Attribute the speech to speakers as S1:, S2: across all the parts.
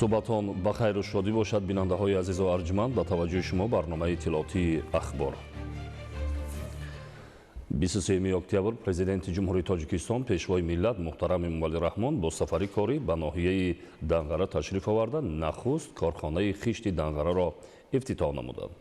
S1: Суҳбатон ба хайру шодӣ бошад, бинандаҳои азизу арҷманд. Ба таваҷҷӯҳи шумо барномаи иттилоотии «Ахбор». 23 октябр Президенти Ҷумҳурии Тоҷикистон, Пешвои миллат муҳтарам Эмомалӣ Раҳмон бо сафари корӣ ба ноҳияи Данғара ташриф оварда, нахуст корхонаи хишти Данғараро ифтитоҳ намуданд.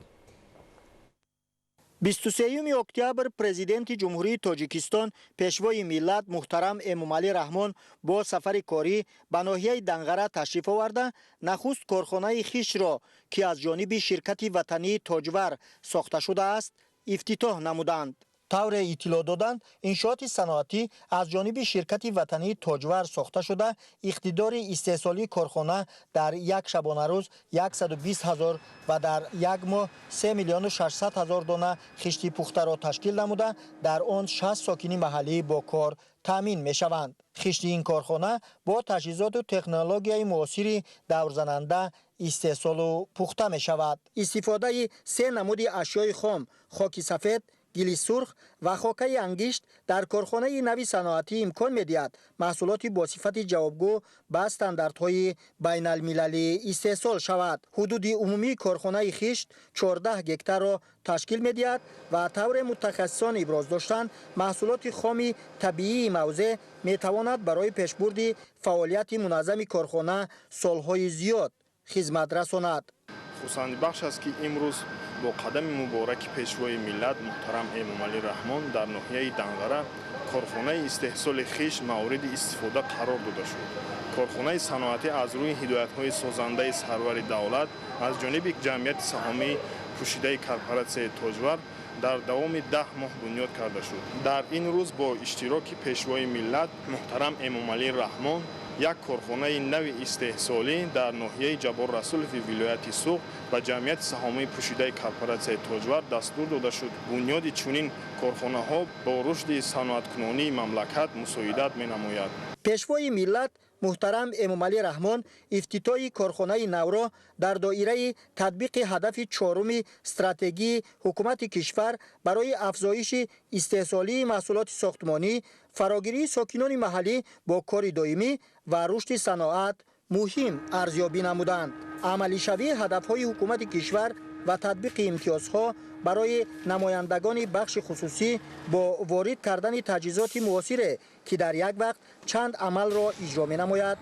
S2: 23 октябр Президенти Ҷумҳурии Тоҷикистон, Пешвои миллат муҳтарам Эмомалӣ Раҳмон бо сафари корӣ ба ноҳияи Данғара ташриф оварда, нахуст корхонаи хиштро, ки аз ҷониби ширкати ватании Тоҷвар сохта шудааст, ифтитоҳ намуданд. Тавре иттилоъ доданд, иншооти саноатӣ аз ҷониби ширкати ватании Тоҷвар сохта шуда, иқтидори истеҳсолии корхона дар як шабонарӯз 120 ҳазор ва дар як моҳ 3 миллиону 600 ҳазор дона хишти пухтаро ташкил намуда, дар он 60 сокини маҳаллӣ бо кор таъмин мешаванд. Хишти ин корхона бо таҷҳизоту технологияи муосири даврзананда истеҳсолу пухта мешавад. Истифодаи се намуди ашёи хом: хоки сафед, гили сурх ва хокаи ангишт дар корхонаи нави саноатӣ имкон медиҳад маҳсулоти бо сифати ҷавобгӯ ба стандартҳои байналмилалӣ истеҳсол шавад. Ҳудуди умумии корхонаи хишт 14 гектарро ташкил медиҳад ва тавре мутахассисон иброз доштанд, маҳсулоти хоми табиии мавзеъ метавонад барои пешбурди фаъолияти муназзами корхона солҳои зиёд хизмат расонад.
S3: Хурсандибахш аст, ки имрӯз бо қадами мубораки Пешвои миллат муҳтарам Эмомалӣ Раҳмон дар ноҳияи Данғара корхонаи истеҳсоли хишт мавриди истифода қарор дода шуд. Корхонаи саноатӣ аз рӯи ҳидоятҳои созандаи сарвари давлат аз ҷониби ҷамъияти саҳомии пӯшидаи корпоратсияи Тоҷвар дар давоми 10 моҳ бунёд карда шуд. Дар ин рӯз бо иштироки Пешвои миллат муҳтарам Эмомалӣ Раҳмон як корхонаи нави истеҳсолӣ дар ноҳияи Ҷаббор Расулови вилояти Суғд ба ҷамъияти саҳомии пӯшидаи корпоратсияи Тоҷвар дастур дода шуд. Бунёди чунин корхонаҳо бо рушди саноаткунонии мамлакат мусоидат менамояд.
S2: Пешвои миллат муҳтарам Эмомалӣ Раҳмон ифтитоҳи корхонаи навро дар доираи татбиқи ҳадафи чоруми стратегии ҳукумати кишвар барои афзоиши истеҳсолии маҳсулоти сохтмонӣ, фарогирии сокинони маҳаллӣ бо кори доимӣ ва рушди саноат муҳим арзёбӣ намуданд. Амалишавии ҳадафҳои ҳукумати кишвар ва татбиқи имтиёзҳо барои намояндагони бахши хусусӣ бо ворид кардани таҷҳизоти муосире, ки дар як вақт чанд амалро иҷро менамояд,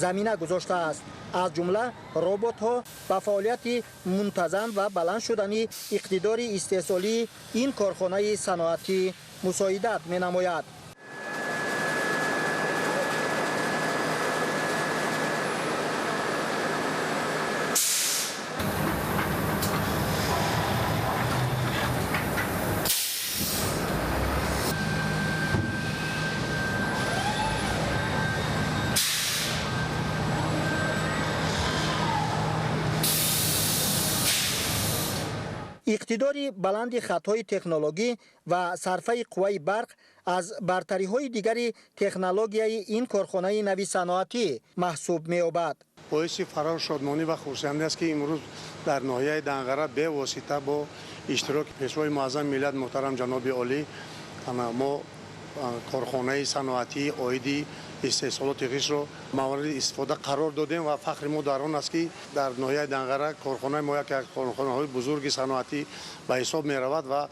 S2: замина гузоштааст. Аз ҷумла роботҳо ба фаъолияти мунтазам ва баланд шудани иқтидори истеҳсолии ин корхонаи саноатӣ мусоидат менамояд. Иқтидори баланди хатҳои технологӣ ва сарфаи қувваи барқ аз бартариҳои дигари технологияи ин корхонаи нави саноатӣ маҳсуб меёбад.
S4: Боиси фароҳ, шодмонӣ ва хурсандӣ аст, ки имрӯз дар ноҳияи Данғара бевосита бо иштироки Пешвои муаззами миллат муҳтарам ҷаноби олӣ мо корхонаи саноатии оиди истеҳсолоти хишро мавриди истифода қарор додем ва фахри мо дар он аст, ки дар ноҳияи Данғара корхонаи мо яке аз корхонаҳои бузурги саноатӣ ба ҳисоб меравад ва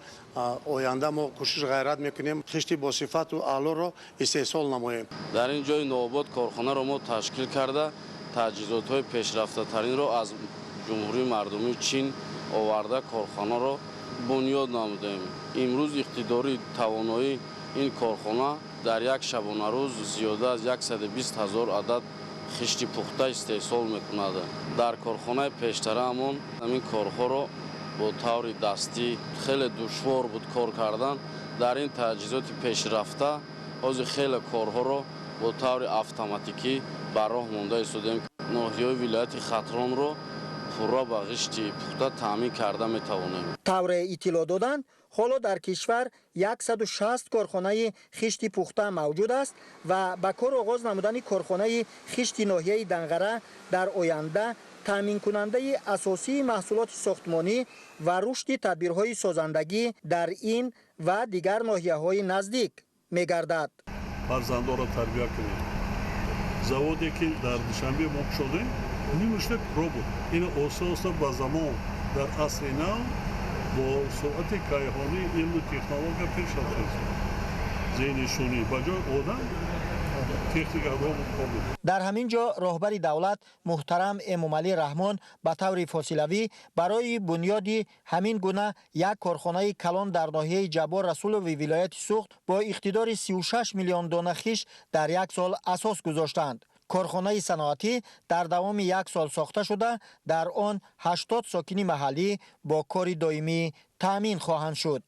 S4: оянда мо кӯшиш ғайрат мекунем хишти босифату аълоро истеҳсол намоем.
S5: Дар ин ҷои нообод корхонаро мо ташкил карда, таҷҳизотҳои пешрафтатаринро аз Ҷумҳурии Мардумии Чин оварда, корхонаро бунёд намудем. Имрӯз иқтидори тавоноии ин корхона дар як шабонарӯз зиёда аз 120 ҳазор адад хишти пухта истеҳсол мекунад. Дар корхонаи пештараамон ҳамин корҳоро бо таври дастӣ хеле душвор буд кор кардан. Дар ин таҷҳизоти пешрафта ҳозир хеле корҳоро бо таври автоматикӣ ба роҳ монда истодем. Ноҳияҳои вилояти Хатлонро пурра ба ғишти пухта таъмин карда метавонем.
S2: Тавре иттилоъ доданд, ҳоло дар кишвар 160 корхонаи хишти пухта мавҷуд аст ва ба кор оғоз намудани корхонаи хишти ноҳияи Данғара дар оянда таъминкунандаи асосии маҳсулоти сохтмонӣ ва рушди тадбирҳои созандагӣ дар ин ва дигар ноҳияҳои наздик мегардад.
S6: Фарзандонро тарбия кунем. Заводе ки дар Душанбе мо кушодем, Нимашта робот. Ина оста-оста ба замон дар асри нав бо суръати кайҳонии илму технология пеш рафтааст. Зеҳни сунъӣ ба ҷои одам техника робот кор мекунад.
S2: Дар ҳамин ҷо роҳбари давлат муҳтарам Эмомалӣ Раҳмон ба таври фосилавӣ барои бунёди ҳамин гуна як корхонаи калон дар ноҳияи Ҷаббор Расулови вилояти Суғд бо иқтидори 36 миллион дона хиш дар як сол асос гузоштанд. Корхонаи саноатӣ дар давоми як сол сохта шуда, дар он 80 сокини маҳаллӣ бо кори доимӣ таъмин хоҳанд шуд.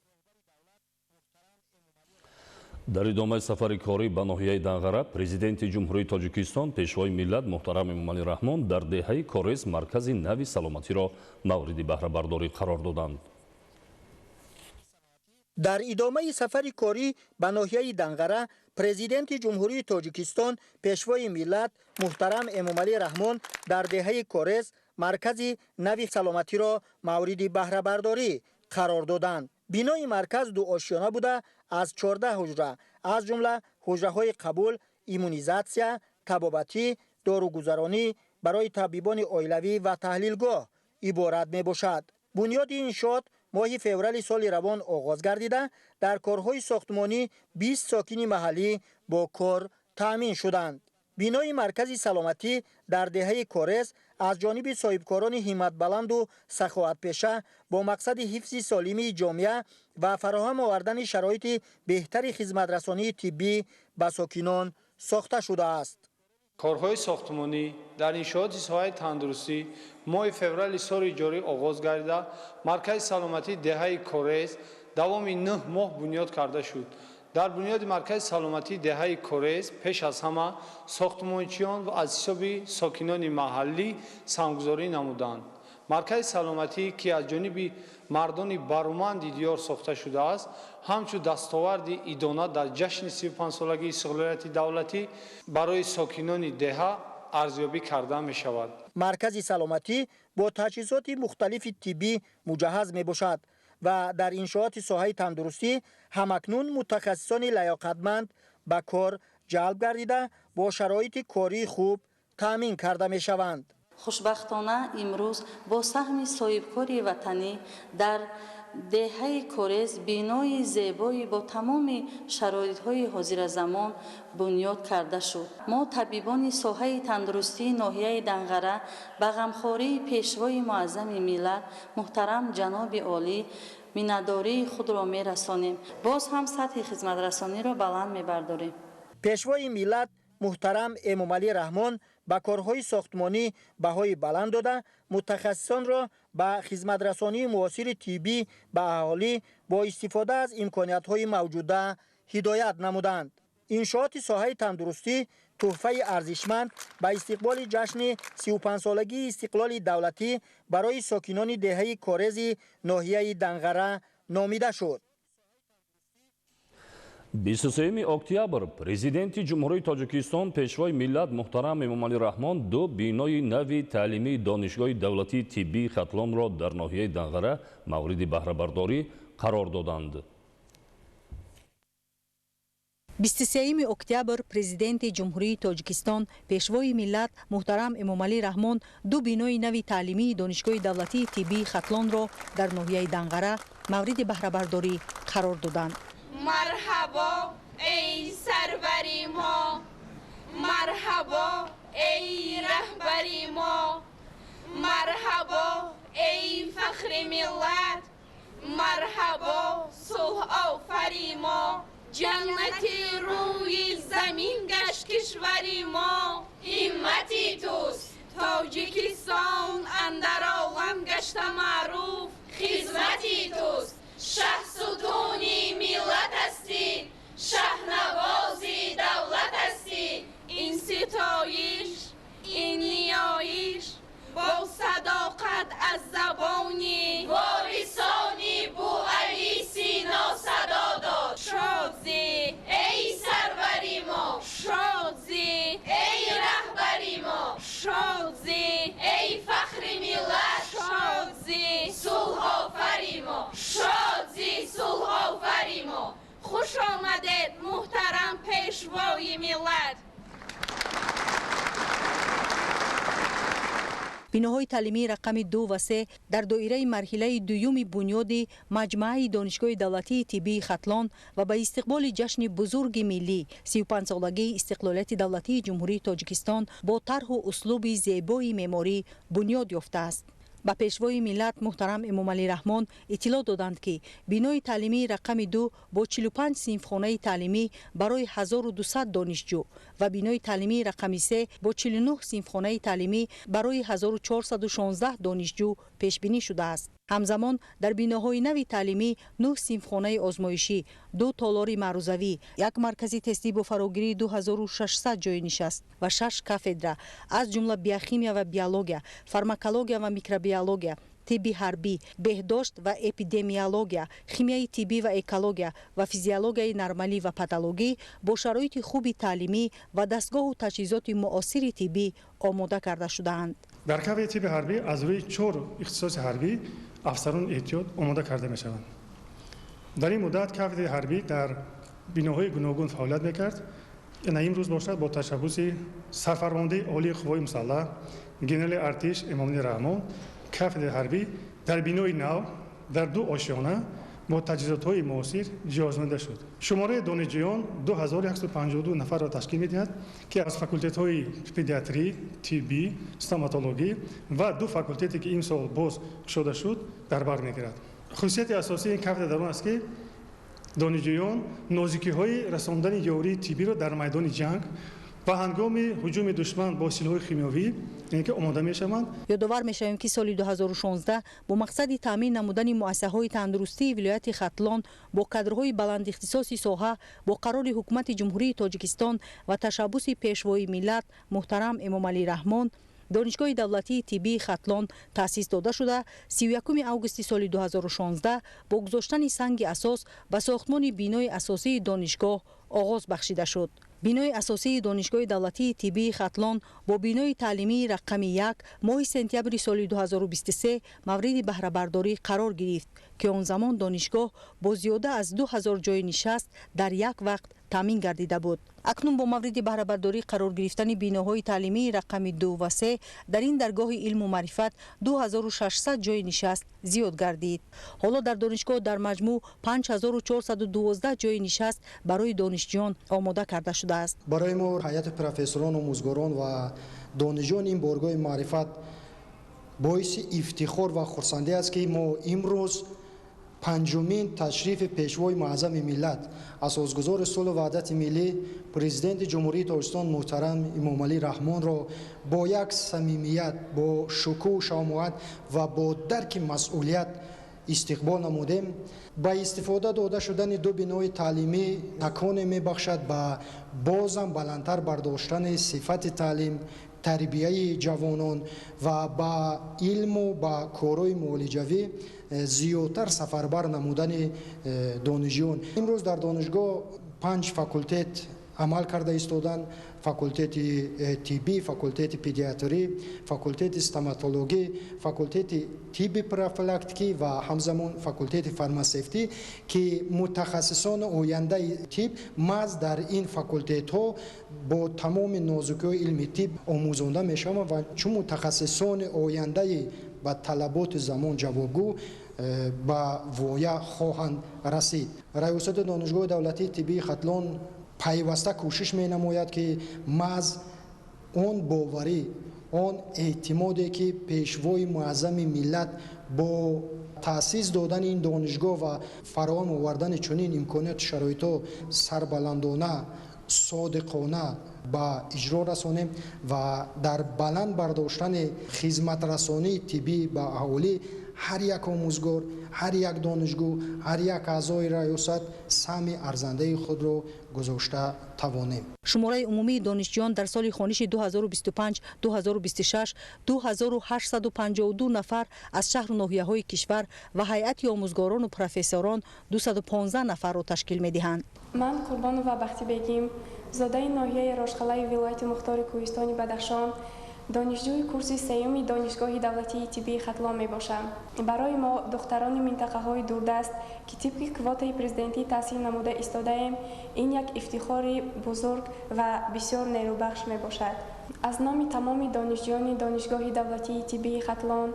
S1: Дар идомаи сафари корӣ ба ноҳияи Данғара Президенти Ҷумҳурии Тоҷикистон, Пешвои миллат муҳтарам Эмомалӣ Раҳмон дар деҳаи Корез маркази нави саломатиро мавриди баҳрабардорӣ қарор доданд.
S2: Дар идомаи сафари корӣ ба ноҳияи Данғара Президенти Ҷумҳурии Тоҷикистон, Пешвои миллат муҳтарам Эмомалӣ Раҳмон дар деҳаи Корез маркази нави саломатиро мавриди баҳрабардорӣ қарор доданд. Бинои марказ дуошёна буда, аз 14 ҳуҷра, аз ҷумла ҳуҷраҳои қабул, иммунизатсия, табобатӣ, доругузаронӣ барои табибони оилавӣ ва таҳлилгоҳ иборат мебошад. Бунёди иншоот моҳи феврали соли равон оғоз гардида, дар корҳои сохтмонӣ 20 сокини маҳаллӣ бо кор таъмин шуданд. Бинои маркази саломатӣ дар деҳаи Корез аз ҷониби соҳибкорони ҳимматбаланду саховатпеша бо мақсади ҳифзи солимии ҷомеа ва фароҳам овардани шароити беҳтари хизматрасонии тиббӣ ба сокинон сохта шудааст.
S7: Корҳои сохтмонӣ дар иншооти соҳаи тандурустӣ моҳи феврали соли ҷорӣ оғоз гардида, маркази саломатии деҳаи Корез давоми 9 моҳ бунёд карда шуд. Дар бунёди маркази саломатии деҳаи Корез пеш аз ҳама сохтмончиён ва аз ҳисоби сокинони маҳаллӣ санггузорӣ намуданд. Маркази саломатӣ, ки аз ҷониби мардони баруманди диёр сохта шудааст, ҳамчун дастоварди идона дар ҷашни 35-солагии истиқлолияти давлатӣ барои сокинони деҳа арзёбӣ карда мешавад.
S2: Маркази саломатӣ бо таҷҳизоти мухталифи тиббӣ муҷаҳҳаз мебошад ва дар иншооти соҳаи тандурустӣ ҳамакнун мутахассисони лаёқатманд ба кор ҷалб гардида, бо шароити кории хуб таъмин карда мешаванд.
S8: Хушбахтона имрӯз бо саҳми соҳибкори ватанӣ дар деҳаи Корез бинои зебои бо тамоми шароитҳои ҳозиразамон бунёд карда шуд. Мо табибони соҳаи тандурустии ноҳияи Данғара ба ғамхории Пешвои муаззами миллат муҳтарам ҷаноби олӣ миннатдории худро мерасонем. Боз ҳам сатҳи хизматрасониро баланд мебардорем.
S2: Пешвои миллат муҳтарам Эмомалӣ Раҳмон ба корҳои сохтмонӣ баҳои баланд дода, мутахассисонро ба хизматрасонии муосири тиббӣ ба аҳолӣ бо истифода аз имкониятҳои мавҷуда ҳидоят намуданд. Иншооти соҳаи тандурустӣ тӯҳфаи арзишманд ба истиқболи ҷашни 35-солагии истиқлоли давлатӣ барои сокинони деҳаи Корези ноҳияи Данғара номида шуд.
S1: 23 октябр Президенти Ҷумҳурии Тоҷикистон, Пешвои миллат муҳтарам Эмомалӣ Раҳмон ду бинои нави таълимии Донишгоҳи давлатии тиббии Хатлонро дар ноҳияи Данғара мавриди баҳрабардорӣ қарор доданд.
S9: 23 октябр Президенти Ҷумҳурии Тоҷикистон, Пешвои миллат муҳтарам Эмомалӣ Раҳмон ду бинои нави таълимии Донишгоҳи давлатии тиббии Хатлонро дар ноҳияи Данғара мавриди баҳрабардорӣ қарор доданд.
S10: Марҳабо, эй сарвари мо, марҳабо, эй раҳбари мо, марҳабо, эй фахри миллат, марҳабо, сулҳофари мо. Ҷаннати рӯи замин гашт кишвари мо, ҳиммати туст Тоҷикистон андар олам гашта маъруф, хизмати туст шаҳсутуни миллат ҳастӣ, шаҳнавози давлат ҳастӣ. Ин ситоиш, ин ниёиш бо садоқат аз забони ворисони Бӯалӣ Сино садо дод. Шодзӣ, эй сарвари мо, шодзӣ, эй раҳбари мо, шодзӣ, эй фахри миллат, шодзӣ, сулҳофари мо, шодзӣ, сулҳофари мо. Хуш омадед, муҳтарам Пешвои миллат.
S9: Биноҳои таълимии рақами 2 ва 3 дар доираи марҳилаи дуюми бунёди маҷмӯаи Донишгоҳи давлатии тиббии Хатлон ва ба истиқболи ҷашни бузурги миллӣ 35-солагии истиқлолияти давлатии Ҷумҳурии Тоҷикистон бо тарҳу услуби зебои меъморӣ бунёд ёфтааст. Ба Пешвои миллат муҳтарам Эмомалӣ Раҳмон иттилоъ доданд, ки бинои таълимии рақами 2 бо 45 синфхонаи таълимӣ барои 1200 донишҷӯ ва бинои таълимии рақами 3 бо 49 синфхонаи таълимӣ барои 1416 донишҷӯ пешбинӣ шудааст. Ҳамзамон дар биноҳои нави таълимӣ 9 синфхонаи озмоишӣ, 2 толори маърузавӣ, як маркази тестӣ бо фарогирии 2600 ҷойи нишаст ва 6 кафедра, аз ҷумла биохимия ва биология, фармакология ва микробиология, тибби ҳарбӣ, беҳдошт ва эпидемиология, химияи тиббӣ ва экология ва физиологияи нормалӣ ва патологӣ бо шароити хуби таълимӣ ва дастгоҳу таҷҳизоти муосири тиббӣ омода карда шудаанд.
S11: Дар кафедраи тибби ҳарбӣ аз рӯи 4 ихтисоси ҳарбӣ афсарон эҳтиёт омода карда мешаванд. Дар ин муддат кафедраи ҳарбӣ дар биноҳои гуногун фаъолият мекард. Ина имрӯз бошад, бо ташаббуси сарфармондаи олии қувваҳои мусаллаҳ генерали артиш Эмомалӣ Раҳмон кафедраи ҳарбӣ дар бинои нав дар 2 ошёна бо таҷҳизотҳои муосир ҷиҳозонда шуд. Шумораи донишҷӯён 2152 нафарро ташкил медиҳад, ки аз факултетҳои педиатрӣ, тиббӣ, стоматологӣ ва 2 факултете, ки имсол боз кушода шуд, дар бар мегирад. Хусусияти асосии ин кафедра дар он аст, ки донишҷӯён нозикиҳои расондани ёрии тиббиро дар майдони ҷанг ва ҳангоми ҳуҷуми душман бо силоҳҳои химиёвӣ ки омода мешаванд.
S9: Ёдовар мешавем, ки соли 2016 бо мақсади таъмин намудани муассисаҳои тандурустии вилояти Хатлон бо кадрҳои баландихтисоси соҳа бо қарори Ҳукумати Ҷумҳурии Тоҷикистон ва ташаббуси Пешвои миллат муҳтарам Эмомалӣ Раҳмон Донишгоҳи давлатии тиббии Хатлон таъсис дода шуда, 31 августи соли 2016 бо гузоштани санги асос ба сохтмони бинои асосии донишгоҳ оғоз бахшида шуд. Бинои асосии Донишгоҳи давлатии тиббии Хатлон бо бинои таълимии рақами 1 моҳи сентябри соли 2023 мавриди баҳрабардорӣ қарор гирифт, ки он замон донишгоҳ бо зиёда аз 2000 ҷойи нишаст дар як вақт таъмин гардида буд. Акнун бо мавриди баҳрабардорӣ қарор гирифтани биноҳои таълимии рақами 2 ва 3 дар ин даргоҳи илму маърифат 2600 ҷойи нишаст зиёд гардид. Ҳоло дар донишгоҳ дар маҷмӯъ 5412 ҷойи нишаст барои донишҷӯён омода карда шудааст.
S12: Барои мо ҳайати профессорон, омӯзгорон ва донишҷӯён ин боргоҳи маърифат боиси ифтихор ва хурсандӣ аст, ки мо имрӯз панҷумин ташрифи Пешвои муаззами миллат, асосгузори сулҳу ваҳдати миллӣ, Президенти Ҷумҳурии Тоҷикистон муҳтарам Эмомалӣ Раҳмонро бо як самимият, бо шукӯҳу шамоат ва бо дарки масъулият истиқбол намудем. Ба истифода дода шудани 2 бинои таълимӣ таконе мебахшад ба бозам баландтар бардоштани сифати таълим, тарбияи ҷавонон ва ба илму ба корҳои муолиҷавӣ зиёдтар сафарбар намудани донишҷӯён. Имрӯз дар донишгоҳ 5 факултет амал карда истоданд: факултети тиббӣ, факултети педиатрӣ, факултети стоматологӣ, факултети тибби профилактикӣ ва ҳамзамон факултети фармасевтӣ, ки мутахассисони ояндаи тиб маҳз дар ин факултетҳо бо тамоми нозукиҳои илми тиб омӯзонда мешаванд ва чун мутахассисони ояндаи ба талаботи замон ҷавобгӯ ба воя хоҳанд расид. Раёсати Донишгоҳи давлатии тиббии Хатлон пайваста кӯшиш менамояд, ки маҳз он боварӣ, он эътимоде, ки Пешвои муаззами миллат бо таъсис додани ин донишгоҳ ва фароҳам овардани чунин имконияту шароитҳо сарбаландона, содиқона ба иҷро расонем ва дар баланд бардоштани хизматрасонии тиббӣ ба аҳолӣ ҳар як омӯзгор, ҳар як донишгӯ, ҳар як аъзои раёсат саҳми арзандаи худро гузошта тавонем.
S9: Шумораи умумии донишҷӯён дар соли хониши 2025-2026 2852 нафар аз шаҳру ноҳияҳои кишвар ва ҳайати омӯзгорону профессорон 215 нафарро ташкил медиҳанд.
S13: Ман Қурбонова Бахтибегим, зодаи ноҳияи Рошқалаи вилояти мухтори Кӯҳистони Бадахшон, донишҷӯи курси сеюми Донишгоҳи давлатии тиббии Хатлон мебошам. Барои мо, духтарони минтақаҳои дурдаст, ки тибқи квотаи президентӣ таҳсил намуда истодаем, ин як ифтихори бузург ва бисёр нерӯбахш мебошад. Аз номи тамоми донишҷӯёни Донишгоҳи давлатии тиббии Хатлон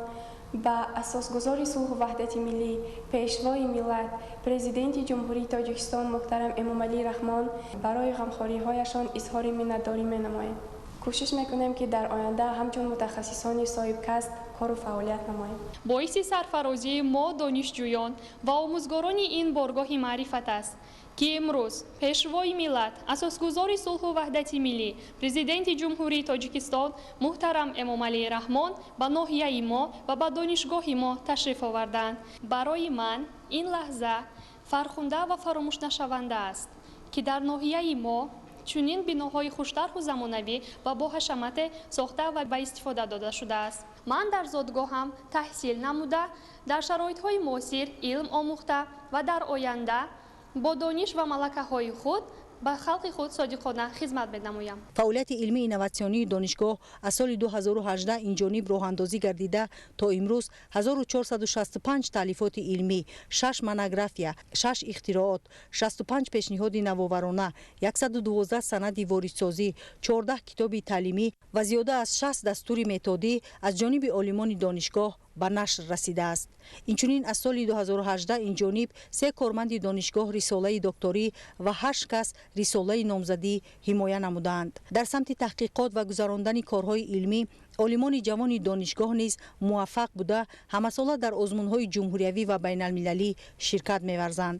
S13: ба асосгузори сулҳу ваҳдати миллӣ, Пешвои миллат, Президенти Ҷумҳурии Тоҷикистон муҳтарам Эмомалӣ Раҳмон барои ғамхориҳояшон изҳори миннатдорӣ менамоем. Кӯшиш мекунем, ки дар оянда ҳамчун мутахассисони соҳибкасб кору фаъолият намоем.
S14: Боиси сарфарозии мо, донишҷӯён ва омӯзгорони ин боргоҳи маърифат аст, ки имрӯз Пешвои миллат, асосгузори сулҳу ваҳдати миллӣ, Президенти Ҷумҳурии Тоҷикистон муҳтарам Эмомалӣ Раҳмон ба ноҳияи мо ва ба донишгоҳи мо ташриф оварданд. Барои ман ин лаҳза фархунда ва фаромӯшнашаванда аст, ки дар ноҳияи мо чунин биноҳои хуштарҳу замонавӣ ва бо ҳашамате сохта ва ба истифода дода шудааст. Ман дар зодгоҳам таҳсил намуда, дар шароитҳои муосир илм омӯхта ва дар оянда бо дониш ва малакаҳои худ ба халқи худ содиқона хизмат менамоям.
S9: Фаъолияти илмии инноватсионии донишгоҳ аз соли 2018 инҷониб роҳандозӣ гардида, то имрӯз 1465 таълифоти илмӣ, 6 монография, 6 ихтироот, 65 пешниҳоди навоварона, 112 санади воридсозӣ, 14 китоби таълимӣ ва зиёда аз 60 дастури методӣ аз ҷониби олимони донишгоҳ ба нашр расидааст. Инчунин аз соли 2018 инҷониб се корманди донишгоҳ рисолаи докторӣ ва 8 кас рисолаи номзадӣ ҳимоя намудаанд. Дар самти таҳқиқот ва гузарондани корҳои илмӣ олимони ҷавони донишгоҳ низ муваффақ буда, ҳамасола дар озмунҳои ҷумҳуриявӣ ва байналмилалӣ ширкат меварзанд.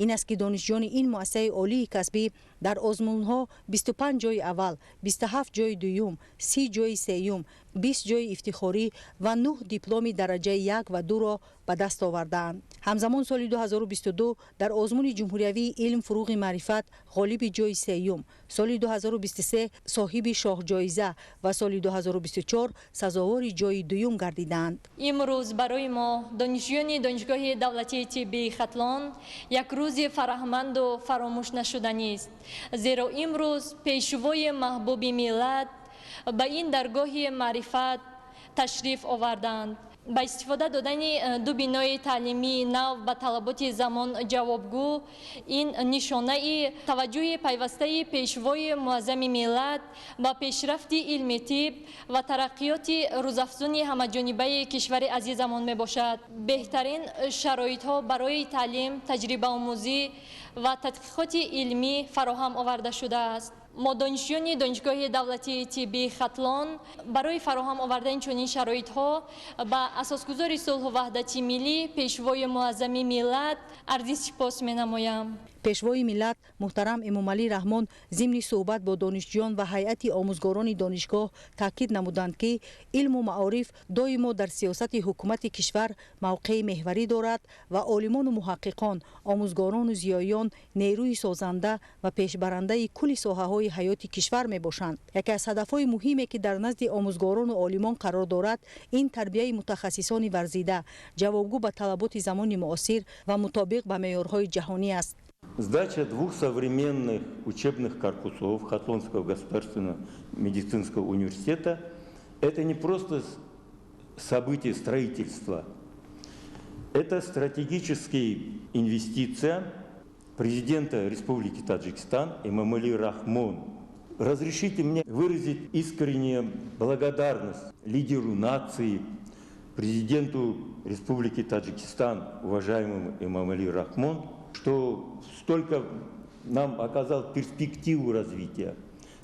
S9: Ин аст, ки донишҷӯёни ин муассисаи олии касбӣ дар озмунҳо 25 ҷойи аввал, 27 ҷойи дуюм, 30 ҷойи сеюм, 20 ҷойи ифтихорӣ ва 9 дипломи дараҷаи 1 ва 2-ро ба даст овардаанд. Ҳамзамон соли 2022 дар озмуни ҷумҳуриявии илм фуруғи маърифат ғолиби ҷойи сеюм, соли 2023 соҳиби шоҳҷоиза ва соли 2024 сазовори ҷойи дуюм гардидаанд.
S15: Имрӯз барои мо, донишҷӯёни Донишгоҳи давлатии тиббии Хатлон, як рӯзи фараҳманду фаромӯшнашуданист, зеро имрӯз Пешвои маҳбуби миллат ба ин даргоҳи маърифат ташриф оварданд. Ба истифода додани ду бинои таълимии нав ба талаботи замон ҷавобгӯ ин нишонаи таваҷҷӯҳи пайвастаи Пешвои муаззами миллат ба пешрафти илми тиб ва тараққиёти рӯзафзуни ҳамаҷонибаи кишвари азизамон мебошад. Беҳтарин шароитҳо барои таълим, таҷрибаомӯзӣ ва тадқиқоти илмӣ фароҳам оварда шудааст. Мо, донишҷӯёни Донишгоҳи давлатии тиббии Хатлон, барои фароҳам овардани чунин шароитҳо ба асосгузори сулҳу ваҳдати миллӣ, Пешвои муаззами миллат арзи сипос менамоям.
S9: Пешвои миллат муҳтарам Эмомалӣ Раҳмон зимни суҳбат бо донишҷӯён ва ҳайати омӯзгорони донишгоҳ таъкид намуданд, ки илму маориф доимо дар сиёсати ҳукумати кишвар мавқеи меҳварӣ дорад ва олимону муҳаққиқон, омӯзгорону зиёиён нерӯи созанда ва пешбарандаи кулли соҳаҳои ҳаёти кишвар мебошанд. Яке аз ҳадафҳои муҳиме, ки дар назди омӯзгорону олимон қарор дорад, ин тарбияи мутахассисони варзида, ҷавобгӯ ба талаботи замони муосир ва мутобиқ ба меъёрҳои ҷаҳонӣ аст.
S16: Сдача двух современных учебных корпусов Хатлонского государственного медицинского университета – это не просто событие строительства, это стратегическая инвестиция президента Республики Таджикистан Эмомали Рахмон. Разрешите мне выразить искреннюю благодарность лидеру нации, президенту Республики Таджикистан, уважаемому Эмомали Рахмон, что столько нам оказал перспективу развития,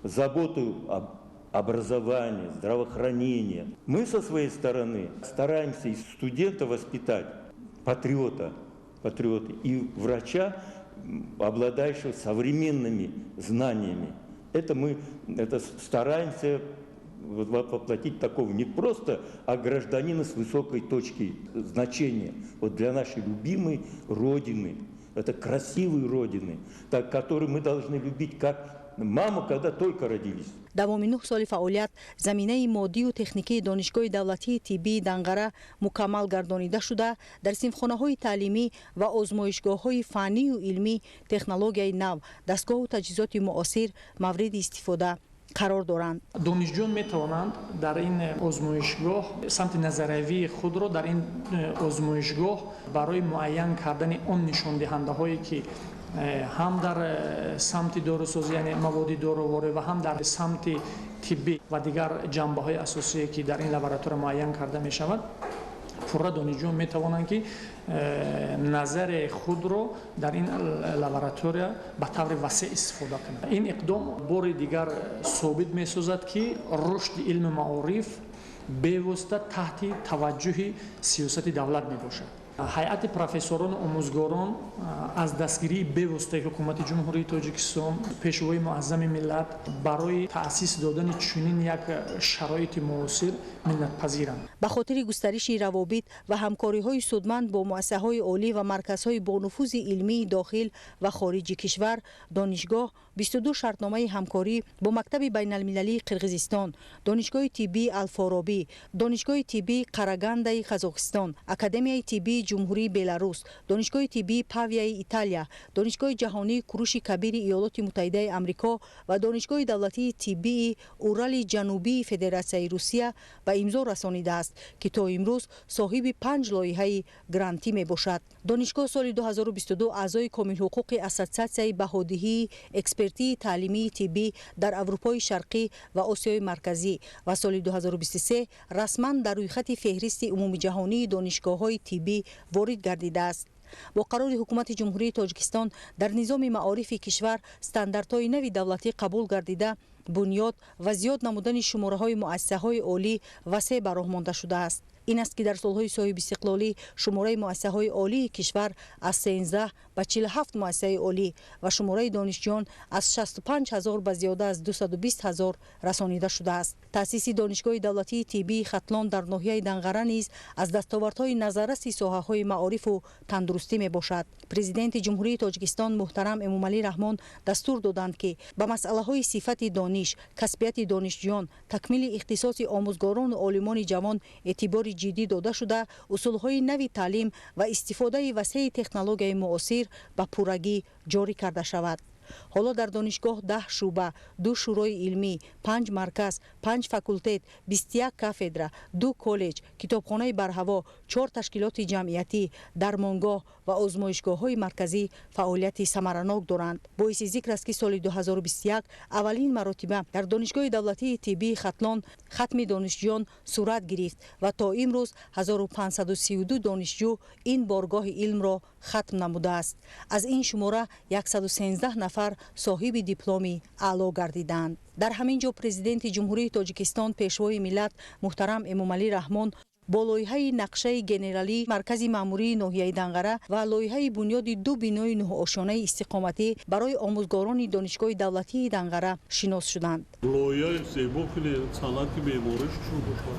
S16: заботу об образовании, здравоохранении. Мы со своей стороны стараемся из студента воспитать патриота, патриота и врача, обладающего современными знаниями. Это мы стараемся воплотить такого не просто, а гражданина с высокой точки значения вот для нашей любимой Родины. Это красивой Родины, так, которую мы должны любить как маму, когда только родились.
S9: Давоми 9 соли фаъолият заминаи моддию техникии Донишгоҳи давлатии тиббии Данғара мукаммал гардонида шуда, дар синфхонаҳои таълимӣ ва озмоишгоҳҳои фаннию илмӣ технологияи нав, дастгоҳу таҷҳизоти муосир мавриди истифода қарор доранд.
S17: Донишҷӯён метавонанд дар ин озмоишгоҳ самти назариявии худро дар ин озмоишгоҳ барои муайян кардани он нишондиҳандаҳое, ки Ҳам дар самти дорусозӣ, яъне маводи доруворӣ, ва ҳам дар самти тиббӣ ва дигар ҷанбаҳои асосие, ки дар ин лаборатория муайян карда мешавад, пурра донишҷӯён метавонанд, ки назари худро дар ин лаборатория ба таври васеъ истифода кунанд. Ин иқдом бори дигар собит месозад, ки рушди илму маориф бевосита таҳти таваҷҷӯҳи сиёсати давлат мебошад. Ҳайати профессорону омӯзгорон аз дастгирии бевоситаи ҳукумати Ҷумҳурии Тоҷикистон, Пешвои муаззами миллат барои таъсис додани чунин як шароити муосир миннатпазиранд.
S9: Ба хотири густариши равобит ва ҳамкориҳои судманд бо муассисаҳои олӣ ва марказҳои бонуфузи илмии дохил ва хориҷи кишвар, донишгоҳ 22 шартномаи ҳамкорӣ бо Мактаби байналмилалии Қирғизистон, Донишгоҳи тиббии Алфоробӣ, Донишгоҳи тиббии Қарагандаи Қазоқистон, Академияи тиббии Ҷумҳурии Беларус, Донишгоҳи тиббии Павияи Италия, Донишгоҳи ҷаҳонии Куруши Кабири Иёлоти Муттаҳидаи Амрико ва Донишгоҳи давлатии тиббии Урали Ҷанубии Федератсияи Русия ба имзо расонидааст, ки то имрӯз соҳиби 5 лоиҳаи грантӣ мебошад. Донишгоҳ соли 2022 аъзои комилҳуқуқи Ассотсиатсияи баҳодиҳии экспертии таълимии тиббӣ дар Аврупои Шарқӣ ва Осиёи Марказӣ ва соли 2023 расман дар рӯйхати феҳристи умумиҷаҳонии донишгоҳҳои тиббӣ ворид гардидааст. Бо қарори Ҳукумати Ҷумҳурии Тоҷикистон дар низоми маорифи кишвар стандартҳои нави давлатӣ қабул гардида, бунёд ва зиёд намудани шумораҳои муассисаҳои олӣ васеъ ба роҳ монда шудааст. Ин аст, ки дар солҳои соҳибистиқлолӣ шумораи муассисаҳои олии кишвар аз 13 ба 47 муассисаи олӣ ва шумораи донишҷӯён аз 65 ҳазор ба зиёда аз 220 ҳазор расонида шудааст. Таъсиси Донишгоҳи давлатии тиббии Хатлон дар ноҳияи Данғара низ аз дастовардҳои назарраси соҳаҳои маорифу тандурустӣ мебошад. Президенти Ҷумҳурии Тоҷикистон муҳтарам Эмомалӣ Раҳмон дастур доданд, ки ба масъалаҳои сифати дониш, касбияти донишҷӯён, такмили ихтисоси омӯзгорону олимони ҷавон эътибори ҷиддӣ дода шуда, усулҳои нави таълим ва истифодаи васеи технологияи муосир ба пуррагӣ ҷорӣ карда шавад. Ҳоло дар донишгоҳ 10 шӯъба, 2 шӯрои илмӣ, 5 марказ, 5 факултет, 21 кафедра, 2 коллеҷ, китобхонаи барҳаво, 4 ташкилоти ҷамъиятӣ, дармонгоҳ ва озмоишгоҳҳои марказӣ фаъолияти самаранок доранд. Боиси зикр аст, ки соли 2021 аввалин маротиба дар Донишгоҳи давлатии тиббии Хатлон хатми донишҷӯён сурат гирифт ва то имрӯз 1532 донишҷӯ ин боргоҳи илмро хатм намудааст. Аз ин шумора 113 нафар соҳиби дипломи аъло гардиданд. Дар ҳамин ҷо Президенти Ҷумҳурии Тоҷикистон, Пешвои миллат муҳтарам Эмомалӣ Раҳмон бо лоиҳаи нақшаи генералии маркази маъмурии ноҳияи Данғара ва лоиҳаи бунёди 2 бинои нӯҳошонаи истиқоматӣ барои омӯзгорони Донишгоҳи давлатии Данғара шинос шуданд.
S6: Лоиҳаи зебо кунед, санъати меъмориш чун бошад.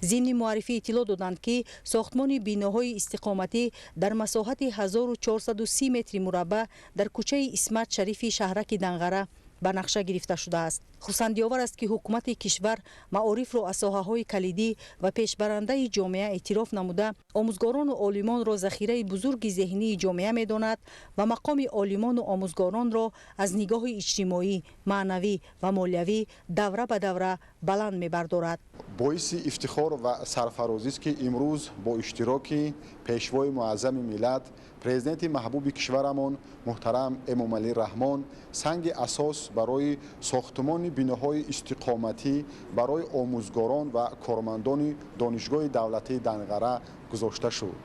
S9: Зимни муаррифӣ иттилоъ доданд, ки сохтмони биноҳои истиқоматӣ дар масоҳати 1430 метри мураббаъ дар кӯчаи Исмат Шарифи шаҳраки Данғара ба нақша гирифта шудааст. Хурсандиовар аст, ки ҳукумати кишвар маорифро аз соҳаҳои калидӣ ва пешбарандаи ҷомеа эътироф намуда, омӯзгорону олимонро захираи бузурги зеҳнии ҷомеа медонад ва мақоми олимону омӯзгоронро аз нигоҳи иҷтимоӣ, маънавӣ ва молиявӣ давра ба давра баланд мебардорад.
S18: Боиси ифтихор ва сарфарозист, ки имрӯз бо иштироки Пешвои муаззами миллат, Президенти маҳбуби кишварамон муҳтарам Эмомалӣ Раҳмон санги асос барои сохтумони биноҳои истиқоматӣ барои омӯзгорон ва кормандони Донишгоҳи давлатии Данғара гузошта шуд.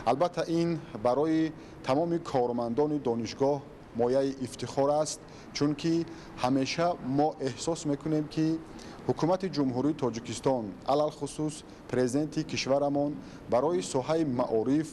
S18: Албатта, ин барои тамоми кормандони донишгоҳ мояи ифтихор аст, чунки ҳамеша мо эҳсос мекунем, ки ҳукумати Ҷумҳурии Тоҷикистон, алалхусус президенти кишварамон барои соҳаи маориф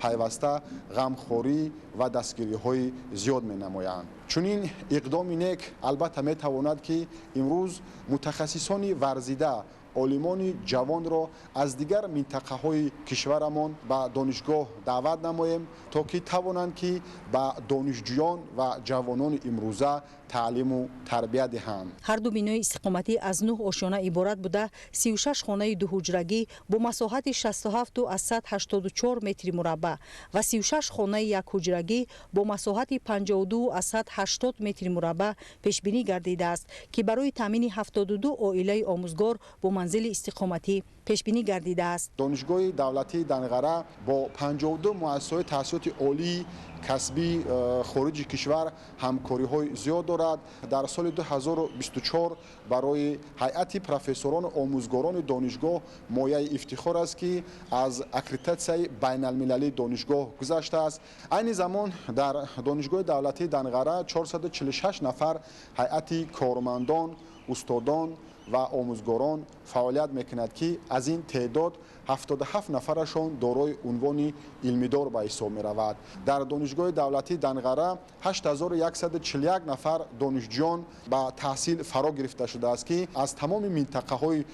S18: пайваста ғамхорӣ ва дастгириҳои зиёд менамоянд. Чунин иқдоми нек албатта метавонад, ки имрӯз мутахассисони варзида, олимони ҷавонро аз дигар минтақаҳои кишварамон ба донишгоҳ даъват намоем, то ки тавонанд, ки ба донишҷӯён ва ҷавонони имрӯза таълиму тарбия диҳанд.
S9: Ҳар ду бинои истиқоматӣ аз 9 ошёна иборат буда, 36 хонаи дуҳуҷрагӣ бо масоҳати 67,84 метри мураббаъ ва 36 хонаи якҳуҷрагӣ бо масоҳати 52,80 метри мураббаъ пешбинӣ гардидааст, ки барои таъмини 72 оилаи омӯзгор бо манзили истиқоматӣ пешбинӣ гардидааст.
S18: Донишгоҳи давлатии Данғара бо 52 муассисаҳои таҳсилоти олии касбии хориҷи кишвар ҳамкориҳои зиёд дорад. Дар соли 2024 барои ҳайати профессорону омӯзгорони донишгоҳ мояи ифтихор аст, ки аз аккредитатсияи байналмилалии донишгоҳ гузаштааст. Айни замон дар Донишгоҳи давлатии Данғара 446 нафар ҳайати кормандон, устодон ва омӯзгорон фаъолият мекунад, ки аз ин теъдод 77 нафарашон дорои унвони илмидор ба ҳисоб меравад. Дар Донишгоҳи давлатии Данғара 8141 нафар донишҷӯён ба таҳсил фаро гирифта шудааст, ки аз тамоми минтақаҳои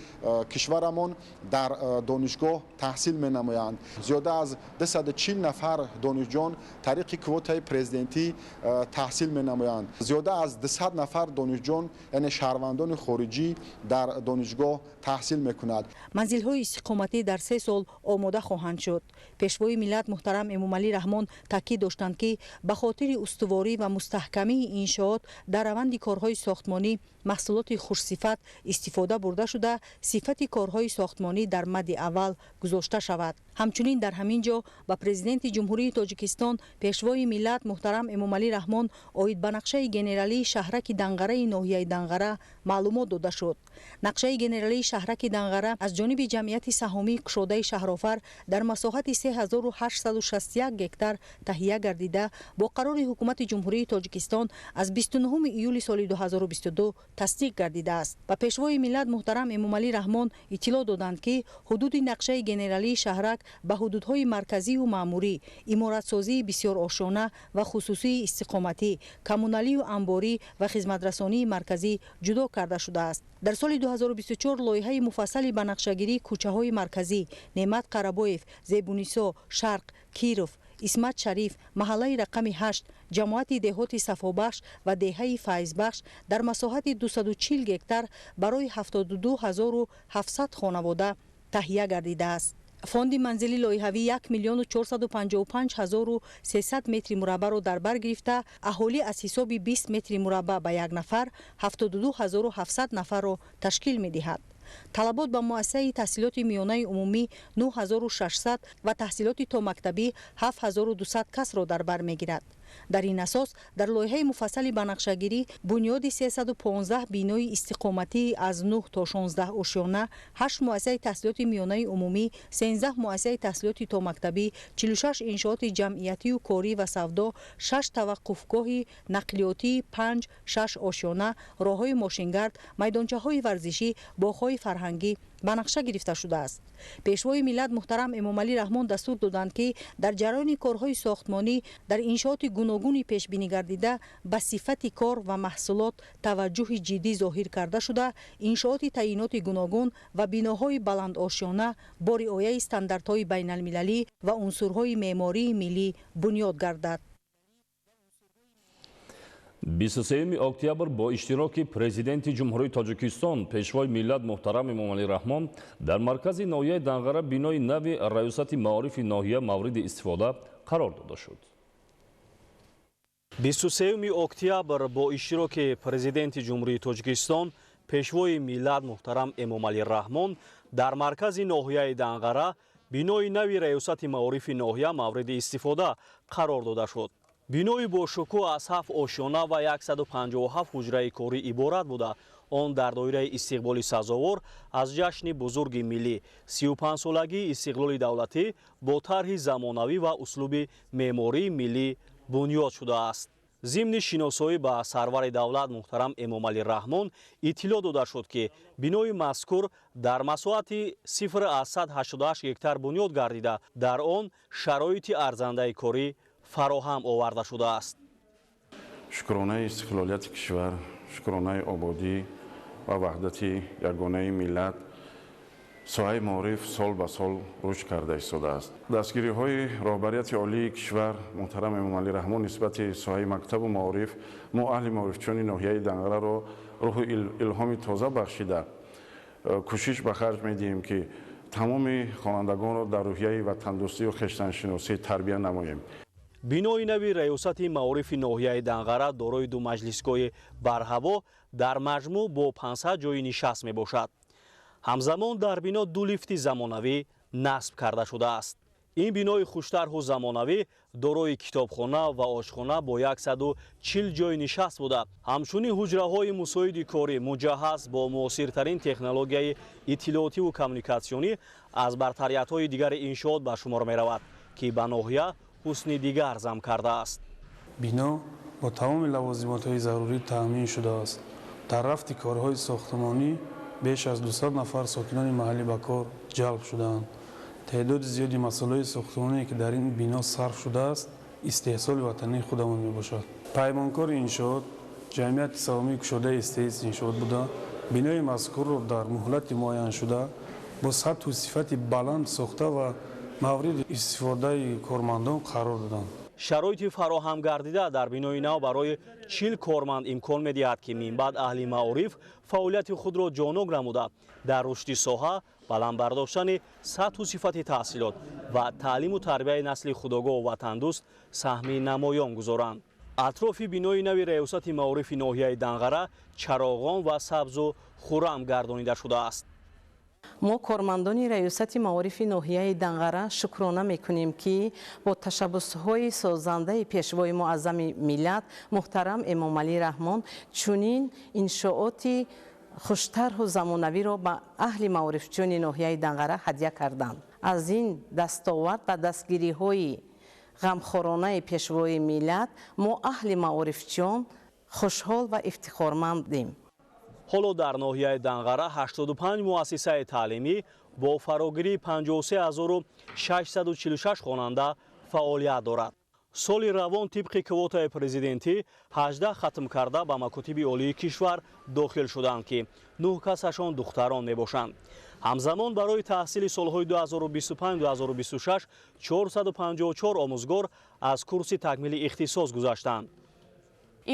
S18: кишварамон дар донишгоҳ таҳсил менамоянд. Зиёда аз 240 нафар донишҷӯён тариқи квотаи президентӣ таҳсил менамоянд. Зиёда аз 200 нафар донишҷӯён, яъне шаҳрвандони хориҷӣ, дар донишгоҳ таҳсил мекунад.
S9: Манзилҳои истиқоматӣ дар 3 сол омода хоҳанд шуд. Пешвои миллат муҳтарам Эмомалӣ Раҳмон таъкид доштанд, ки ба хотири устуворӣ ва мустаҳкамии иншоот дар раванди корҳои сохтмонӣ маҳсулоти хушсифат истифода бурда шуда, сифати корҳои сохтмонӣ дар мадди аввал гузошта шавад. Ҳамчунин дар ҳамин ҷо ба Президенти Ҷумҳурии Тоҷикистон, Пешвои миллат муҳтарам Эмомалӣ Раҳмон оид ба нақшаи генералии шаҳраки Данғараи ноҳияи Данғара маълумот дода шуд. Нақшаи генералии шаҳраки Данғара аз ҷониби ҷамъияти саҳомии кушодаи шаҳрофар дар масоҳати 3861 гектар таҳия гардида, бо қарори Ҳукумати Ҷумҳурии Тоҷикистон аз 29 июли соли 2022 тасдиқ гардидааст. Ба Пешвои миллат муҳтарам Эмомалӣ Раҳмон иттилоъ доданд, ки ҳудуди нақшаи генералии шаҳрак ба ҳудудҳои марказию маъмурӣ, иморатсозии бисёрошёна ва хусусии истиқоматӣ, коммуналию амборӣ ва хизматрасонии марказӣ ҷудо карда шудааст. Дар соли 2024 лоиҳаи муфассали ба нақшагирии кӯчаҳои марказӣ Неъмат Қарабоев, Зебунисо, Шарқ, Киров, Исмат Шариф, маҳаллаи рақами 8, ҷамоати деҳоти Сафобахш ва деҳаи Файзбахш дар масоҳати 240 гектар барои 72700 хонавода таҳия гардидааст. Фонди манзили лоиҳавӣ 1 455 300 метри мураббаъро дар бар гирифта, аҳолӣ аз ҳисоби 20 метри мураббаъ ба як нафар 72700 нафарро ташкил медиҳад. Талабот ба муассисаи таҳсилоти миёнаи умумӣ 9600 ва таҳсилоти томактабӣ 7200 касро дар бар мегирад. Дар ин асос дар лоиҳаи муфассали банақшагирӣ бунёди 315 бинои истиқоматии аз 9 то 16 ошёна, 8 муассисаи таҳсилоти миёнаи умумӣ, 13 муассисаи таҳсилоти томактабӣ, 46 иншооти ҷамъиятию корӣ ва савдо, 6 таваққуфгоҳи нақлиётии 5, 6 ошёна, роҳҳои мошингард, майдончаҳои варзишӣ, боғҳои фарҳангӣ ба нақша гирифта шудааст. Пешвои миллат муҳтарам Эмомалӣ Раҳмон дастур доданд, ки дар ҷараёни корҳои сохтмонӣ дар иншооти гуногуни пешбинӣ гардида ба сифати кор ва маҳсулот таваҷҷӯҳи ҷиддӣ зоҳир карда шуда, иншооти таъиноти гуногун ва биноҳои баландошёна бо риояи стандартҳои байналмилалӣ ва унсурҳои меъмории миллӣ бунёд гардад.
S1: 23 октябр бо иштироки Президенти Ҷумҳурии Тоҷикистон, Пешвои миллат муҳтарам Эмомалӣ Раҳмон дар маркази ноҳияи Данғара бинои нави Раёсати маорифи ноҳия мавриди истифода қарор дода шуд.
S19: 23 октябр бо иштироки Президенти Ҷумҳурии Тоҷикистон, Пешвои миллат муҳтарам Эмомалӣ Раҳмон дар маркази ноҳияи Данғара бинои нави Раёсати маорифи ноҳия мавриди истифода қарор дода шуд. Бинои бошукӯҳ аз 7 ошёна ва 157 ҳуҷраи корӣ иборат буда, он дар доираи истиқболи сазовор аз ҷашни бузурги миллӣ 35-солагии истиқлоли давлатӣ бо тарҳи замонавӣ ва услуби меъмории миллӣ бунёд шудааст. Зимни шиносоӣ ба сарвари давлат муҳтарам Эмомалӣ Раҳмон иттилоъ дода шуд, ки бинои мазкур дар масоҳати 0,88 гектар бунёд гардида, дар он шароити арзандаи корӣ фароҳам оварда шудааст.
S20: Шукронаи истиқлолияти кишвар, шукронаи ободӣ ва ваҳдати ягонаи миллат, соҳаи маориф сол ба сол рушд карда истодааст. Дастгириҳои роҳбарияти олии кишвар муҳтарам Эмомалӣ Раҳмон нисбати соҳаи мактабу маориф мо аҳли маорифчиёни ноҳияи Данғараро рӯҳу илҳоми тоза бахшида, кӯшиш ба харҷ медиҳем, ки тамоми хонандагонро дар рӯҳияи ватандӯстию хештаншиносӣ тарбия намоем.
S19: Бинои нави Раёсати маорифи ноҳияи Данғара дорои ду маҷлисгоҳи барҳаво дар маҷмӯъ бо 500 ҷойи нишаст мебошад. Ҳамзамон дар бино ду лифти замонавӣ насб карда шудааст. Ин бинои хуштарҳу замонавӣ дорои китобхона ва ошхона бо 140 ҷойи нишаст буда, ҳамчунин ҳуҷраҳои мусоиди корӣ муҷаҳҳаз бо муосиртарин технологияи иттилоотиву коммуникатсионӣ аз бартариятҳои дигари иншоот ба шумор меравад, ки ба ноҳия ҳусни дигар зам кардааст.
S21: Бино бо тамоми лавозимотҳои зарурӣ таъмин шудааст. Дар рафти корҳои сохтмонӣ беш аз 200 нафар сокинони маҳаллӣ ба кор ҷалб шудаанд. Теъдоди зиёди масолеҳи сохтмоние, ки дар ин бино сарф шудааст, истеҳсоли ватании худамон мебошад. Паймонкори иншоот ҷамъияти савомии кушодаи СТС иншоот буда, бинои мазкурро дар муҳлати муайяншуда бо сатҳу сифати баланд сохта ва мавриди истифодаи кормандон қарор доданд.
S19: Шароити фароҳам гардида дар бинои нав барои 40 корманд имкон медиҳад, ки минбаъд аҳли маориф фаъолияти худро ҷонок намуда, дар рушди соҳа, баланд бардоштани сатҳу сифати таҳсилот ва таълиму тарбияи насли худогоҳу ватандӯст саҳми намоён гузоранд. Атрофи бинои нави раёсати маорифи ноҳияи Данғара чароғон ва сабзу хуррам гардонида шудааст.
S22: Мо кормандони раёсати маорифи ноҳияи Данғара шукрона мекунем, ки бо ташаббусҳои созандаи пешвои муаззами миллат муҳтарам Эмомалӣ Раҳмон чунин иншооти хуштарҳу замонавиро ба аҳли маорифчиёни ноҳияи Данғара ҳадя карданд. Аз ин дастовард ва дастгириҳои ғамхоронаи пешвои миллат мо аҳли маорифчиён хушҳол ва ифтихормандем.
S19: Ҳоло дар ноҳияи Данғара 85 муассисаи таълимӣ бо фарогирии 53646 хонанда фаъолият дорад. Соли равон тибқи квотаи президентӣ 18 хатмкарда ба макотиби олии кишвар дохил шуданд, ки 9 касашон духтарон мебошанд. Ҳамзамон барои таҳсили солҳои 2025-2026 454 омӯзгор аз курси такмили ихтисос гузаштанд.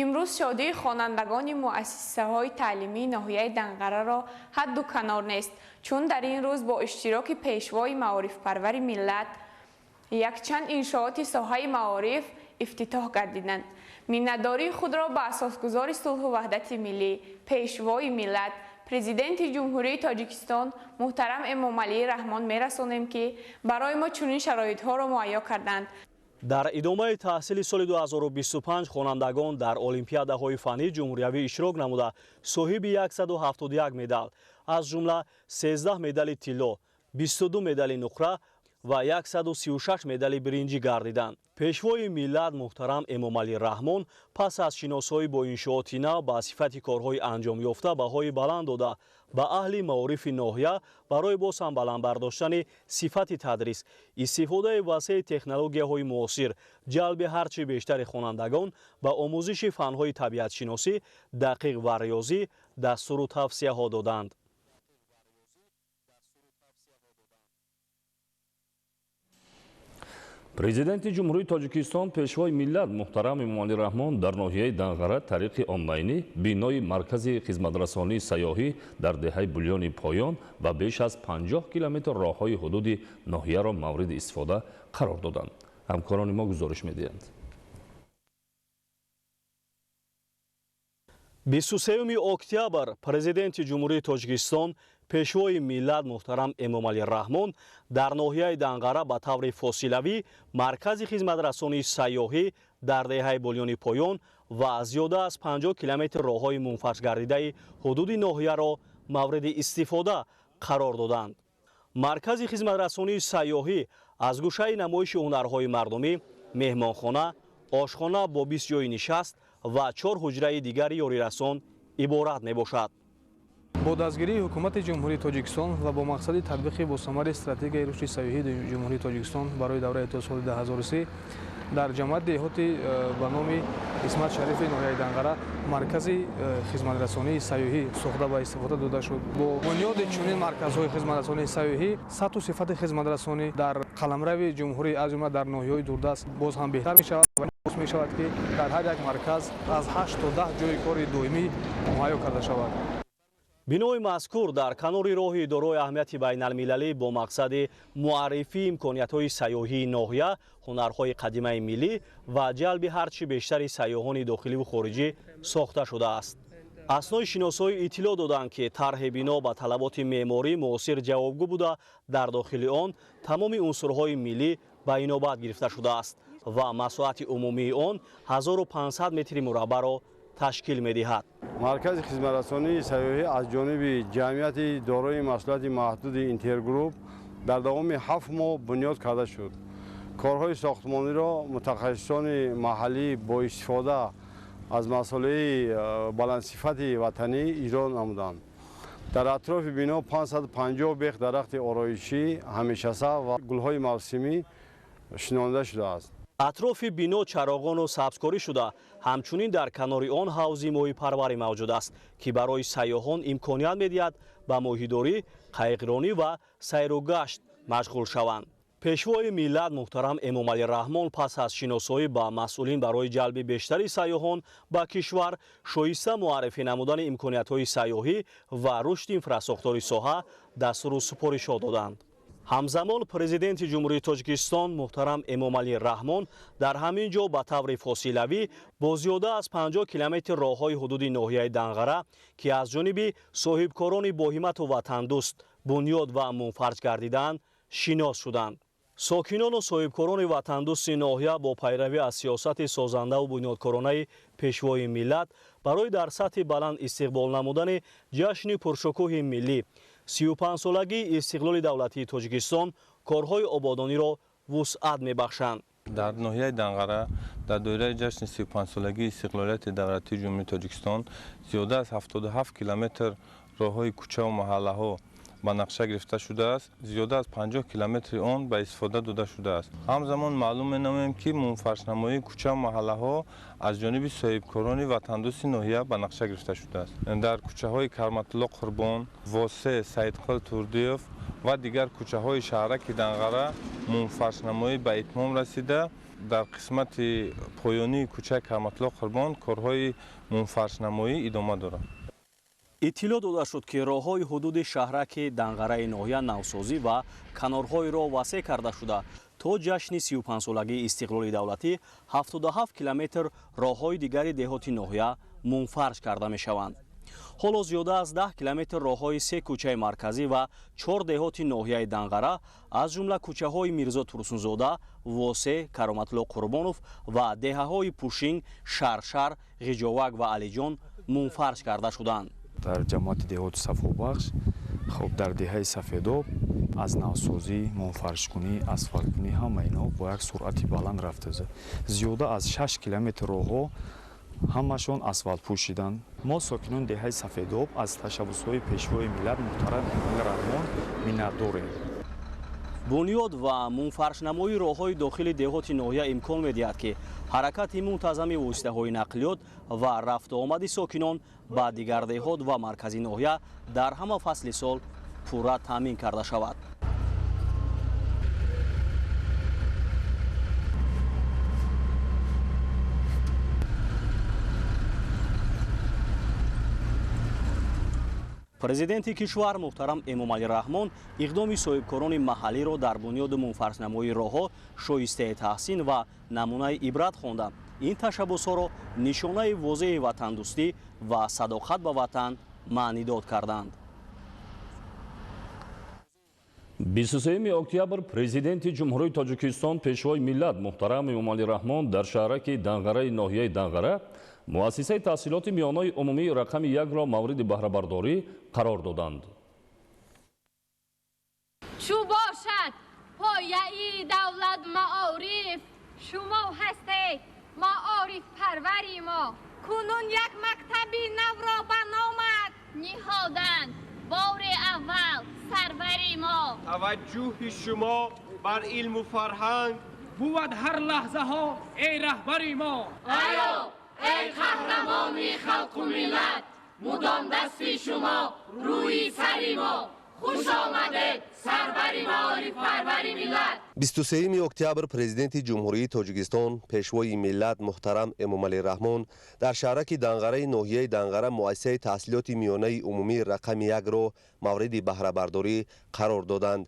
S10: Имрӯз шодии хонандагони муассисаҳои таълимии ноҳияи Данғараро ҳадду канор нест, чун дар ин рӯз бо иштироки пешвои маорифпарвари миллат якчанд иншооти соҳаи маориф ифтитоҳ гардиданд. Миннатдории худро ба асосгузори сулҳу ваҳдати миллӣ, пешвои миллат, президенти Ҷумҳурии Тоҷикистон муҳтарам Эмомалӣ Раҳмон мерасонем, ки барои мо чунин шароитҳоро муҳайё карданд.
S19: Дар идомаи таҳсили соли 2025 хонандагон дар олимпиадаҳои фаннии ҷумҳуриявӣ иштирок намуда, соҳиби 171 медал, аз ҷумла 13 медали тилло, 22 медали нуқра ва 136 медали биринҷӣ гардиданд. Пешвои миллат муҳтарам Эмомалӣ Раҳмон пас аз шиносоӣ бо иншооти нав ба сифати корҳои анҷомёфта баҳои баланд дода, ба аҳли маорифи ноҳия барои боз ҳам баланд бардоштани сифати тадрис, истифодаи васеи технологияҳои муосир, ҷалби ҳарчи бештари хонандагон ба омӯзиши фанҳои табиатшиносӣ, дақиқ ва риёзӣ дастуру тавсияҳо доданд.
S1: Президенти Ҷумҳурии Тоҷикистон пешвои миллат муҳтарам Эмомалӣ Раҳмон дар ноҳияи Данғара тариқи онлайнӣ бинои маркази хизматрасонии сайёҳӣ дар деҳаи Булёни Поён ва беш аз 50 километр роҳҳои ҳудуди ноҳияро мавриди истифода қарор доданд. Ҳамкорони мо гузориш медиҳанд.
S19: 23 октябр Президенти Ҷумҳурии Тоҷикистон пешвои миллат муҳтарам Эмомалӣ Раҳмон дар ноҳияи Данғара ба таври фосилавӣ маркази хизматрасонии сайёҳӣ дар деҳаи Булёни Поён ва зиёда аз 50 километр роҳҳои мунфаҷгардидаи ҳудуди ноҳияро мавриди истифода қарор доданд. Маркази хизматрасонии сайёҳӣ аз гӯшаи намоиши ҳунарҳои мардумӣ, меҳмонхона, ошхона бо 20 ҷойи нишаст ва 4 ҳуҷраи дигари ёрирасон иборат мебошад.
S23: Бо дастгирии ҳукумати Ҷумҳурии Тоҷикистон ва бо мақсади татбиқи босамари стратегияи рушди сайёҳии Ҷумҳурии Тоҷикистон барои давраи то соли 2030 дар ҷамоати деҳоти ба номи Исмат Шарифи ноҳияи Данғара маркази хизматрасонии сайёҳӣ сохта ба истифода дода шуд. Бо бунёди чунин марказҳои хизматрасонии сайёҳӣ сатҳу сифати хизматрасонӣ дар қаламрави ҷумҳурӣ, аз ҷумла дар ноҳияҳои дурдаст, боз ҳам беҳтар мешавад ва мешавад, ки дар ҳар як марказ аз 8 то 10 ҷойи кори доимӣ муҳайё карда шавад.
S19: Бинои мазкур дар канори роҳи дорои аҳамияти байналмилалӣ бо мақсади муаррифии имкониятҳои сайёҳии ноҳия, ҳунарҳои қадимаи миллӣ ва ҷалби ҳарчи бештари сайёҳони дохиливу хориҷӣ сохта шудааст. Аснои шиносоӣ иттилоъ доданд, ки тарҳи бино ба талаботи меъморӣ муосир ҷавобгӯ буда, дар дохили он тамоми унсурҳои миллӣ ба инобат гирифта шудааст. ва масоҳати умумии он 1500 метри мураббаъро ташкил медиҳад.
S3: Маркази хизматрасонии сайёҳӣ аз ҷониби ҷамъияти дорои масъулияти маҳдуди Интергрупп дар давоми 7 моҳ бунёд карда шуд. Корҳои сохтмониро мутахассисони маҳаллӣ бо истифода аз масолеҳи баландсифати ватанӣ иҷро намуданд. Дар атрофи бино 550 бех дарахти ороишӣ, ҳамешасабз ва гулҳои мавсимӣ шинонда шудааст.
S19: Атрофи бино чароғону сабзкорӣ шуда, ҳамчунин дар канори он ҳавзи моҳипарварӣ мавҷуд аст, ки барои сайёҳон имконият медиҳад ба моҳидорӣ, қайиқронӣ ва сайругашт машғул шаванд. Пешвои миллат муҳтарам Эмомалӣ Раҳмон пас аз шиносоӣ ба масъулин барои ҷалби бештари сайёҳон ба кишвар, шоиста муаррифӣ намудани имкониятҳои сайёҳӣ ва рушди инфрасохтори соҳа дастуру супоришҳо доданд. Ҳамзамон Президенти Ҷумҳурии Тоҷикистон муҳтарам Эмомалӣ Раҳмон дар ҳамин ҷо ба таври фосилавӣ бо зиёда аз 50 километр роҳҳои ҳудуди ноҳияи Данғара, ки аз ҷониби соҳибкорони боҳимату ватандӯст бунёд ва мунфарҷ гардидаанд, шинос шуданд. Сокинону соҳибкорони ватандӯсти ноҳия бо пайравӣ аз сиёсати созандаву бунёдкоронаи Пешвои миллат барои дар сатҳи баланд истиқбол намудани ҷашни пуршукӯҳи миллӣ 35-солагии истиқлоли давлатии Тоҷикистон корҳои ободониро вусъат мебахшанд.
S4: Дар ноҳияи Данғара дар доираи ҷашни 35-солагии истиқлолияти давлатии Ҷумҳурии Тоҷикистон зиёда аз 77 километр роҳҳои кӯчаву маҳаллаҳо ба нақша гирифта шудааст. Зиёда аз 50 километри он ба истифода дода шудааст. Ҳамзамон маълум менамоем, ки мунфаршнамоии кӯчаву маҳаллаҳо аз ҷониби соҳибкорони ватандӯсти ноҳия ба нақша гирифта шудааст. Дар кӯчаҳои Карматулло Қурбон, Восе, Саидқул Турдиев ва дигар кӯчаҳои шаҳраки Данғара мунфаршнамоӣ ба итмом расида, дар қисмати поёнии кӯчаи Карматулло Қурбон корҳои мунфаршнамоӣ идома дорад.
S19: Иттилоъ дода шуд, ки роҳҳои ҳудуди шаҳраки Данғараи ноҳия навсозӣ ва канорҳои роҳ васеъ карда шуда, то ҷашни 35-солагии истиқлоли давлатӣ 77 километр роҳҳои дигари деҳоти ноҳия мунфарҷ карда мешаванд. Ҳоло зиёда аз 10 километр роҳҳои се кӯчаи марказӣ ва 4 деҳоти ноҳияи Данғара, аз ҷумла кӯчаҳои Мирзо Турсунзода, Восе, Кароматулло Қурбонов ва деҳаҳои Пушинг, Шаршар, Ғиҷовак ва Алиҷон мунфарҷ карда шуданд.
S5: Дар ҷамоати деҳоти Сафобахш, хоб дар деҳаи Сафедоб аз навсозӣ, мунфаршкунӣ, асфалткунӣ ҳама инҳо бо як суръати баланд рафта. Зиёда аз 6 километр роҳҳо ҳамашон асфалтпӯш шиданд. Мо сокинони деҳаи Сафедоб аз ташаббусҳои Пешвои миллат муҳтарам Эмомалӣ Раҳмон миннатдорем.
S19: Бунёд ва мунфаршнамоии роҳҳои дохили деҳоти ноҳия имкон медиҳад, ки ҳаракати мунтазами воситаҳои нақлиёт ва рафтуомади сокинон ба дигар деҳот ва маркази ноҳия дар ҳама фасли сол пурра таъмин карда шавад. Президенти кишвар муҳтарам Эмомалӣ Раҳмон иқдоми соҳибкорони маҳаллиро дар бунёду мунфаршнамоии роҳҳо шоистаи таҳсин ва намунаи ибрат хонда, ин ташаббусҳоро нишонаи возеҳи ватандӯстӣ ва садоқат ба ватан маънидод карданд.
S1: 23 октябр Президенти Ҷумҳурии Тоҷикистон Пешвои миллат муҳтарам Эмомалӣ Раҳмон дар шаҳраки Данғараи ноҳияи Данғара муассисаи таҳсилоти миёнаи умумии рақами 1-ро мавриди баҳрабардорӣ қарор доданд.
S24: Чӯ бошад пояи давлат маориф, шумо ҳастед маорифпарвари мо. Кунун як мактаби навро ба номат ниҳоданд бори аввал сарвари мо.
S25: Таваҷҷӯҳи шумо бар илму фарҳанг
S26: бувад ҳар лаҳзаҳо эй раҳбари мо.
S24: Аё эй қаҳрамони халқу миллат, мудом дасти шумо рӯи сари мо. Хуш омадед сарвари маорифпарвари миллат.
S27: 23 октябр Президенти Ҷумҳурии Тоҷикистон Пешвои миллат муҳтарам Эмомалӣ Раҳмон дар шаҳраки Данғараи ноҳияи Данғара муассисаи таҳсилоти миёнаи умумии рақами 1-ро мавриди баҳрабардорӣ қарор доданд.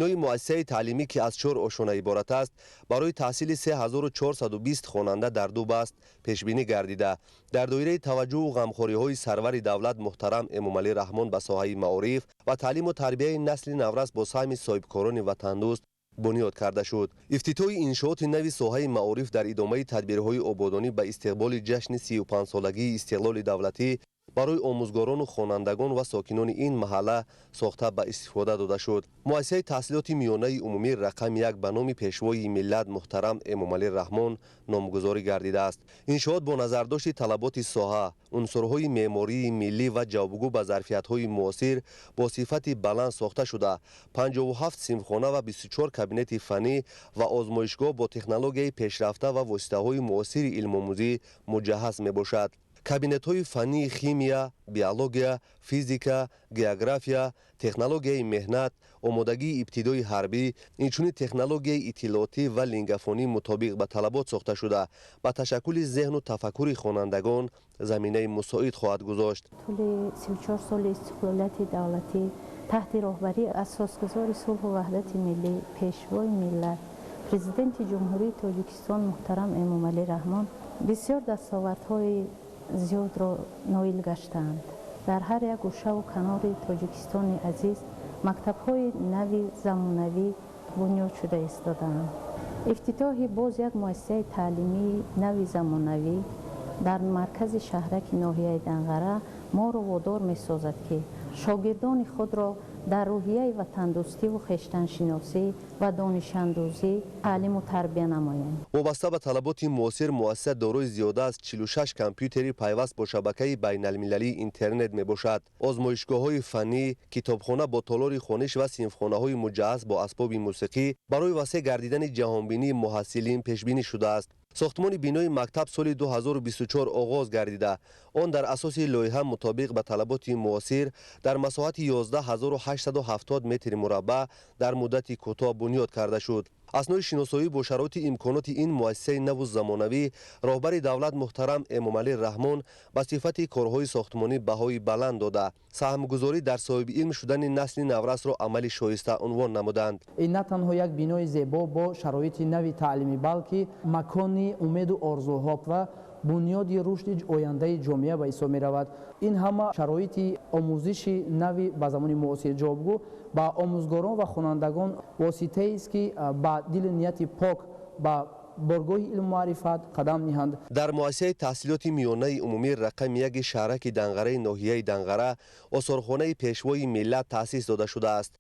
S27: Бинои муассисаи таълимӣ, ки аз 4 ошёна иборат аст, барои таҳсили 3420 хонанда дар ду баст пешбинӣ гардида, дар доираи таваҷҷӯҳу ғамхориҳои сарвари давлат муҳтарам Эмомалӣ Раҳмон ба соҳаи маориф ва таълиму тарбияи насли наврас бо саҳми соҳибкорони ватандӯст бунёд карда шуд. Ифтитоҳи иншооти нави соҳаи маориф дар идомаи тадбирҳои ободонӣ ба истиқболи ҷашни 35-солагии истиқлоли давлатӣ барои омӯзгорону хонандагон ва сокинони ин маҳалла сохта ба истифода дода шуд. Муассисаи таҳсилоти миёнаи умумӣ рақами 1 ба номи Пешвои миллат муҳтарам Эмомалӣ Раҳмон номгузорӣ гардидааст. Иншоот бо назардошти талаботи соҳа, унсурҳои меъмории миллӣ ва ҷавобгӯ ба зарфиятҳои муосир бо сифати баланд сохта шуда, 57 синфхона ва 24 кабинети фаннӣ ва озмоишгоҳ бо технологияи пешрафта ва воситаҳои муосири илмомӯзӣ муҷаҳҳаз мебошад. Кабинетҳои фаннии химия, биология, физика, география, технологияи меҳнат, омодагии ибтидои ҳарбӣ, инчунин технологияи иттилоотӣ ва лингафонӣ мутобиқ ба талабот сохта шуда, ба ташаккули зеҳну тафаккури хонандагон заминаи мусоид хоҳад гузошт.
S2: Тӯли 34 соли истиқлолияти давлатӣ таҳти роҳбарии асосгузори сулҳу ваҳдати миллӣ, Пешвои миллат, Президенти Ҷумҳурии Тоҷикистон муҳтарам Эмомалӣ Раҳмон бисёр дастовардҳои зиёдро ноил гаштаанд. Дар ҳар як гӯшаву канори Тоҷикистони азиз мактабҳои нави замонавӣ бунёд шуда истодаанд. Ифтитоҳи боз як муассисаи таълимии нави замонавӣ дар маркази шаҳраки ноҳияи Данғара моро водор месозад, ки шогирдони худро дар рӯҳияи ватандӯстиву хештаншиносӣ ва донишандӯзӣ таълиму тарбия намоем.
S27: Вобаста ба талаботи муосир, муассиса дорои зиёда аз 46 компютери пайваст бо шабакаи байналмилалии интернет мебошад. Озмоишгоҳҳои фаннӣ, китобхона бо толори хониш ва синфхонаҳои муҷаҳҳаз бо асбоби мусиқӣ барои васеъ гардидани ҷаҳонбинии муҳассилин пешбинӣ шудааст. Сохтмони бинои мактаб соли 2024 оғоз гардида, он дар асоси лоиҳа мутобиқ ба талаботи муосир дар масоҳати 11870 метри мураббаъ дар муддати кӯтоҳ бунёд карда шуд. Аснои шиносоӣ бо шароити имконоти ин муассисаи наву замонавӣ, роҳбари давлат муҳтарам Эмомалӣ Раҳмон ба сифати корҳои сохтмонӣ баҳои баланд дода, саҳмгузорӣ дар соҳиби илм шудани насли наврасро амали шоиста унвон намуданд.
S7: Ин на танҳо як бинои зебо бо шароити нави таълимӣ, балки макони умеду орзуҳо ва бунёди рушди ояндаи ҷомеа ба ҳисоб меравад. Ин ҳама шароити омӯзиши нави ба замони муосир ҷавобгӯ ба омӯзгорон ва хонандагон воситаест, ки ба дили нияти пок ба боргоҳи илму маърифат қадам ниҳанд.
S27: Дар муассисаи таҳсилоти миёнаи умумӣ рақами 1 шаҳраки Данғараи ноҳияи Данғара осорхонаи Пешвои миллат таъсис дода шудааст.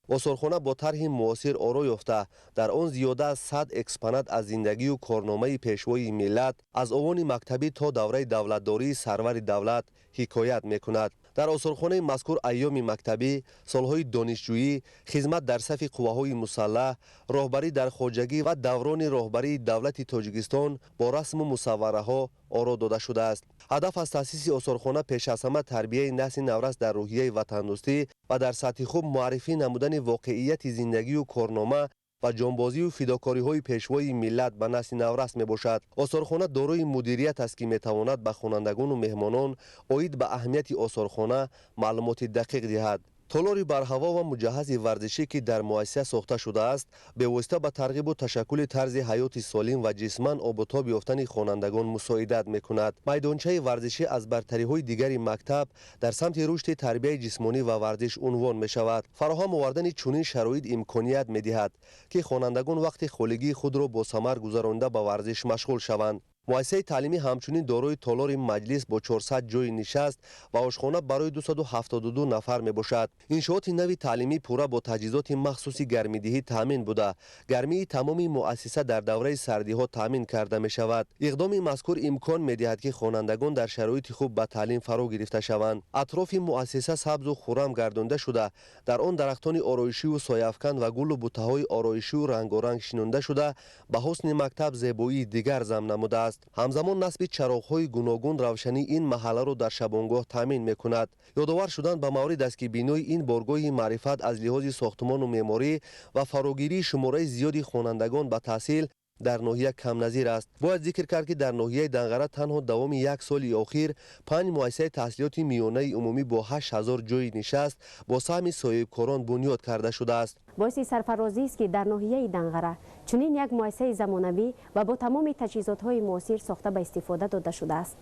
S27: Осорхона бо тарҳи муосир оро ёфта, дар он зиёда аз 100 экспонат аз зиндагию корномаи Пешвои миллат аз овони мактабӣ то давраи давлатдории сарвари давлат ҳикоят мекунад. Дар осорхонаи мазкур айёми мактабӣ, солҳои донишҷӯӣ, хизмат дар сафи қувваҳои мусаллаҳ, роҳбарӣ дар хоҷагӣ ва даврони роҳбарии давлати Тоҷикистон бо расму мусаввараҳо оро дода шудааст. Ҳадаф аз таъсиси осорхона пеш аз ҳама тарбияи насли наврас дар рӯҳияи ватандӯстӣ ва дар сатҳи хуб муаррифӣ намудани воқеияти зиндагию корнома ва ҷонбозию фидокориҳои Пешвои миллат ба насли наврас мебошад. Осорхона дорои мудирият аст, ки метавонад ба хонандагону меҳмонон оид ба аҳамияти осорхона маълумоти дақиқ диҳад. Толори барҳаво ва муҷаҳҳази варзишӣ, ки дар муассиса сохта шудааст, бевосита ба тарғибу ташаккули тарзи ҳаёти солим ва ҷисман обутоб ёфтани хонандагон мусоидат мекунад. Майдончаи варзишӣ аз бартариҳои дигари мактаб дар самти рушди тарбияи ҷисмонӣ ва варзиш унвон мешавад. Фароҳам овардани чунин шароит имконият медиҳад, ки хонандагон вақти холигии худро бо самар гузаронида ба варзиш машғул шаванд. Муассисаи таълимӣ ҳамчунин дорои толори маҷлис бо 400 ҷойи нишаст ва ошхона барои 272 нафар мебошад. Иншооти нави таълимӣ пурра бо таҷҳизоти махсуси гармидиҳӣ таъмин буда, гармии тамоми муассиса дар давраи сардиҳо таъмин карда мешавад. Иқдоми мазкур имкон медиҳад, ки хонандагон дар шароити хуб ба таълим фаро гирифта шаванд. Атрофи муассиса сабзу хуррам гардонда шуда, дар он дарахтони ороишиву сояафкан ва гулу бутаҳои ороишиву рангоранг шинонда шуда, ба ҳусни мактаб зебоии дигар зам намудааст. Ҳамзамон насби чароғҳои гуногун равшании ин маҳалларо дар шабонгоҳ таъмин мекунад. Ёдовар шудан ба маврид аст, ки бинои ин боргоҳи маърифат аз лиҳози сохтмону меъморӣ ва фарогирии шумораи зиёди хонандагон ба таҳсил дар ноҳия камназир аст. Бояд зикр кард, ки дар ноҳияи Данғара танҳо давоми як соли охир 5 муассисаи таҳсилоти миёнаи умумӣ бо 8000 ҷойи нишаст бо саҳми соҳибкорон бунёд карда шудааст.
S8: Боиси сарфарозист, ки дар ноҳияи Данғара чунин як муассисаи замонавӣ ва бо тамоми таҷҳизотҳои муосир сохта ба истифода дода шудааст.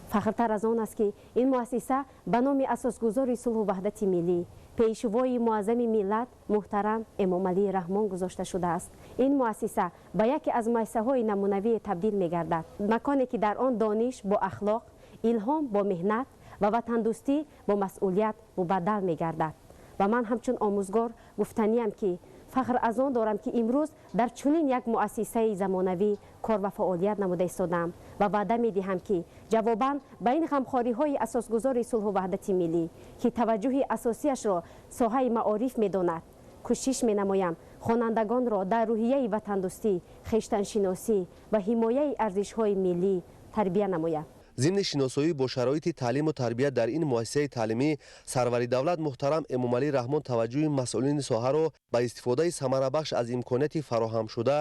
S8: Фахртар аз он аст, ки ин муассиса ба номи асосгузори сулҳу ваҳдати миллӣ, пешвои муаззами миллат муҳтарам Эмомалӣ Раҳмон гузошта шудааст. Ин муассиса ба яке аз муассисаҳои намунавӣ табдил мегардад, маконе ки дар он дониш бо ахлоқ, илҳом бо меҳнат ва ватандӯстӣ бо масъулият мубаддал мегардад. Ва ман ҳамчун омӯзгор гуфтаниям, ки фахр аз он дорам, ки имрӯз дар чунин як муассисаи замонавӣ кор ва фаъолият намуда истодам ва ваъда медиҳам, ки ҷавобан ба ин ғамхориҳои асосгузори сулҳу ваҳдати миллӣ, ки таваҷҷӯҳи асосияшро соҳаи маориф медонад, кӯшиш менамоям хонандагонро дар рӯҳияи ватандӯстӣ, хештаншиносӣ ва ҳимояи арзишҳои миллӣ тарбия намоям.
S27: Зимни шиносоӣ бо шароити таълиму тарбия дар ин муассисаи таълимӣ, сарвари давлат муҳтарам Эмомалӣ Раҳмон таваҷҷӯҳи масъулини соҳаро ба истифодаи самарабахш аз имконияти фароҳамшуда,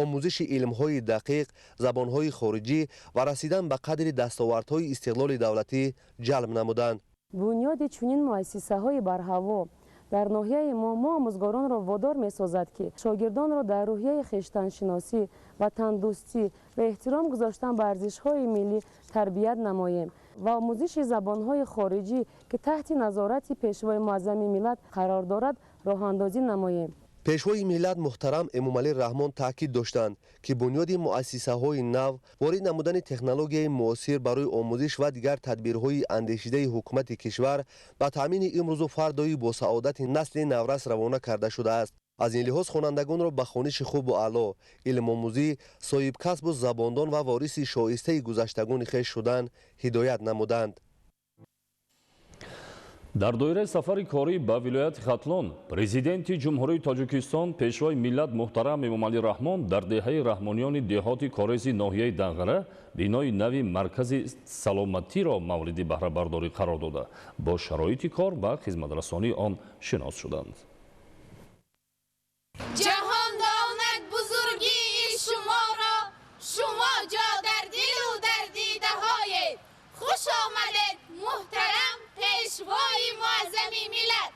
S27: омӯзиши илмҳои дақиқ, забонҳои хориҷӣ ва расидан ба қадри дастовардҳои истиқлоли давлатӣ ҷалб намуданд.
S11: Бунёди чунин муассисаҳои барҳаво дар ноҳияи мо омӯзгоронро водор месозад, ки шогирдонро дар рӯҳияи хештаншиносӣ, ватандӯстӣ ва эҳтиром гузоштан ба арзишҳои миллӣ тарбият намоем ва омӯзиши забонҳои хориҷӣ, ки таҳти назорати пешвои муаззами миллат қарор дорад, роҳандозӣ намоем.
S27: Пешвои миллат муҳтарам Эмомалӣ Раҳмон таъкид доштанд, ки бунёди муассисаҳои нав, ворид намудани технологияи муосир барои омӯзиш ва дигар тадбирҳои андешидаи ҳукумати кишвар ба таъмини имрӯзу фардои бо саодати насли наврас равона карда шудааст. Аз ин лиҳоз хонандагонро ба хониши хубу аъло, илмомӯзӣ, соҳибкасбу забондон ва вориси шоистаи гузаштагони хеш шудан ҳидоят намуданд.
S1: Дар доираи сафари корӣ ба вилояти Хатлон, президенти Ҷумҳурии Тоҷикистон, пешвои миллат муҳтарам Эмомалӣ Раҳмон дар деҳаи Раҳмониёни деҳоти Корези ноҳияи Данғара бинои нави маркази саломатиро мавриди баҳрабардорӣ қарор дода, бо шароити кор ва хизматрасонии он шинос шуданд.
S24: Ҷаҳон донад бузургии шуморо, шумо ҷо дар дилу дар дидаҳоед. Хуш омадед, муҳтарам пешвои муаззами миллат.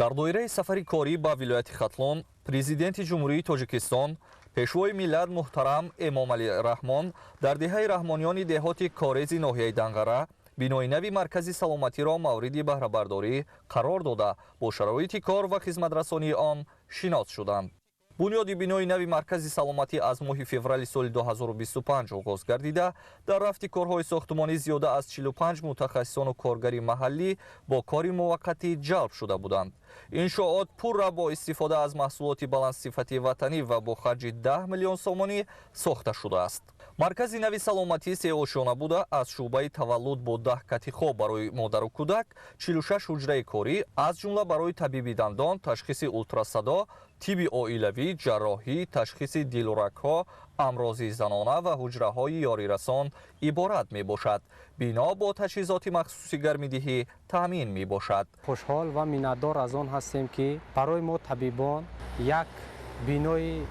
S12: Дар доираи сафари корӣ ба вилояти Хатлон, президенти Ҷумҳурии Тоҷикистон, пешвои миллат муҳтарам Эмомалӣ Раҳмон дар деҳаи Раҳмониёни деҳоти Корези ноҳияи Данғара бинои нави маркази саломатиро мавриди баҳрабардорӣ қарор дода, бо шароити кор ва хизматрасонии он шинос шуданд. Бунёди бинои нави маркази саломатӣ аз моҳи феврали соли 2025 оғоз гардида, дар рафти корҳои сохтмонӣ зиёда аз 45 мутахассисону коргари маҳаллӣ бо кори муваққатӣ ҷалб шуда буданд. Иншоот пурра бо истифода аз маҳсулоти баландсифати ватанӣ ва бо харҷи 10 миллион сомонӣ сохта шудааст. Маркази нави саломатӣ сеошёна буда, аз шӯъбаи таваллуд бо 10 кати хоб барои модару кӯдак, 46 ҳуҷраи корӣ, аз ҷумла барои табиби дандон, ташхиси ултрасадо, тибби оилавӣ, ҷарроҳӣ, ташхиси дилу рагҳо, амрози занона ва ҳуҷраҳои ёрирасон иборат мебошад. Бино бо таҷҳизоти махсуси гармидиҳӣ таъмин мебошад.
S13: Хушҳол ва миннатдор аз он ҳастем, ки барои мо табибон як бинои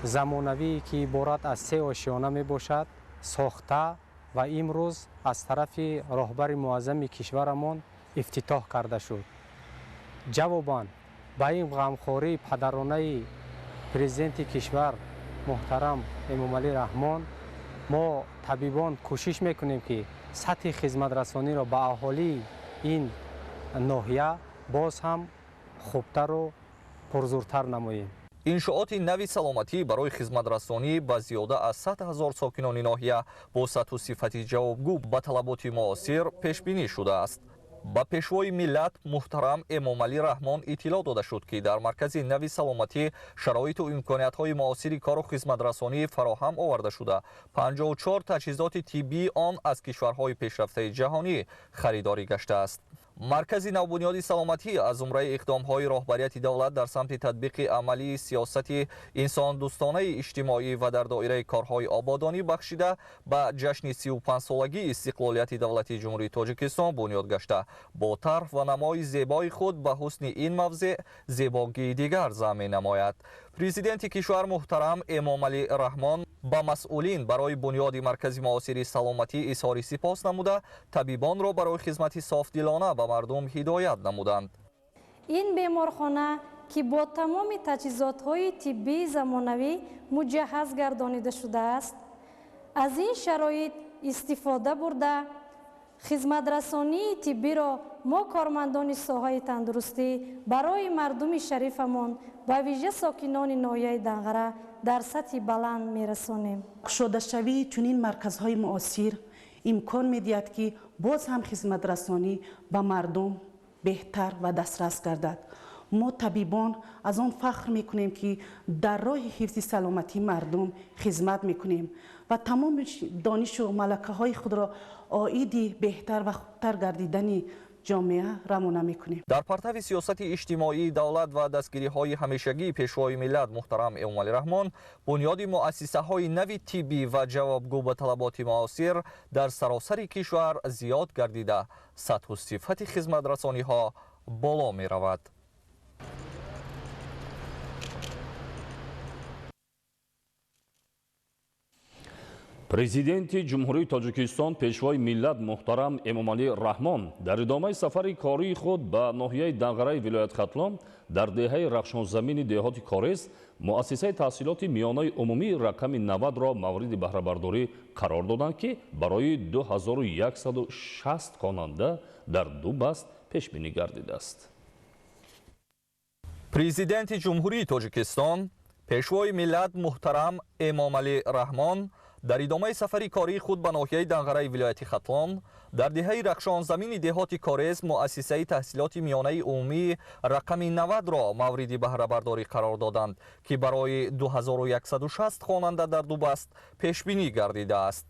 S13: замонавие, ки иборат аз се ошёна мебошад, сохта ва имрӯз аз тарафи роҳбари муаззами кишварамон ифтитоҳ карда шуд. Ҷавобан ба ин ғамхории падаронаи президенти кишвар муҳтарам Эмомалӣ Раҳмон, мо табибон кӯшиш мекунем, ки сатҳи хизматрасониро ба аҳолии ин ноҳия боз ҳам хубтару пурзуртар намоем.
S12: Иншооти нави саломатӣ барои хизматрасонӣ ба зиёда аз 100 000 сокинони ноҳия бо сатҳу сифати ҷавобгӯ ба талаботи муосир пешбинӣ шудааст. Ба пешвои миллат муҳтарам Эмомалӣ Раҳмон иттилоъ дода шуд, ки дар маркази нави саломатӣ шароиту имкониятҳои муосири кору хизматрасонӣ фароҳам оварда шуда, 54 таҷҳизоти тиббии он аз кишварҳои пешрафтаи ҷаҳонӣ харидорӣ гаштааст. Маркази навбунёди саломатӣ аз зумраи иқдомҳои роҳбарияти давлат дар самти татбиқи амалии сиёсати инсондӯстонаи иҷтимоӣ ва дар доираи корҳои ободонӣ бахшида ба ҷашни 35-солагии истиқлолияти давлатии Ҷумҳурии Тоҷикистон бунёд гашта, бо тарҳ ва намои зебои худ ба ҳусни ин мавзеъ зебогии дигар зам менамояд. Президенти кишвар муҳтарам Эмомалӣ Раҳмон ба масъулин барои бунёди маркази муосири саломатӣ изҳори сипос намуда, табибонро барои хизмати софдилона ба мардум ҳидоят намуданд.
S6: Ин беморхона, ки бо тамоми таҷҳизотҳои тиббии замонавӣ муҷаҳҳаз гардонида шудааст, аз ин шароит истифода бурда, хизматрасонии тиббиро мо кормандони соҳаи тандурустӣ барои мардуми шарифамон, ба вижа сокинони ноҳияи Данғара дар сатҳи баланд мерасонем.
S9: Кушодашавии чунин марказҳои муосир имкон медиҳад, ки боз ҳам хизматрасонӣ ба мардум беҳтар ва дастрас гардад. Мо табибон аз он фахр мекунем, ки дар роҳи ҳифзи саломатии мардум хизмат мекунем ва тамоми донишу малакаҳои худро оиди беҳтар ва хубтар гардидани ҷомеа равона мекунем.
S12: Дар партави сиёсати иҷтимоии давлат ва дастгириҳои ҳамешагии Пешвои миллат муҳтарам Эмомалӣ Раҳмон, бунёди муассисаҳои нави тиббӣ ва ҷавобгӯ ба талаботи муосир дар саросари кишвар зиёд гардида, сатҳу сифати хизматрасониҳо боло меравад.
S1: Президенти Ҷумҳурии Тоҷикистон Пешвои миллат муҳтарам Эмомалӣ Раҳмон дар идомаи сафари кории худ ба ноҳияи Данғараи вилоят Хатлон дар деҳаи Рахшонзамини деҳоти Корез муассисаи таҳсилоти миёнаи умумии рақами 90-ро мавриди баҳрабардорӣ қарор доданд, ки барои 2160 хонанда дар ду баст пешбинӣ гардидааст.
S12: Президенти Ҷумҳурии Тоҷикистон Пешвои миллат муҳтарам Эмомалӣ Раҳмон дар идомаи сафари кории худ ба ноҳияи Данғараи вилояти Хатлон дар деҳаи Рахшонзамини деҳоти Корез муассисаи таҳсилоти миёнаи умумии рақами 90-ро мавриди баҳрабардорӣ қарор доданд, ки барои 2160 хонанда дар ду баст пешбинӣ гардидааст.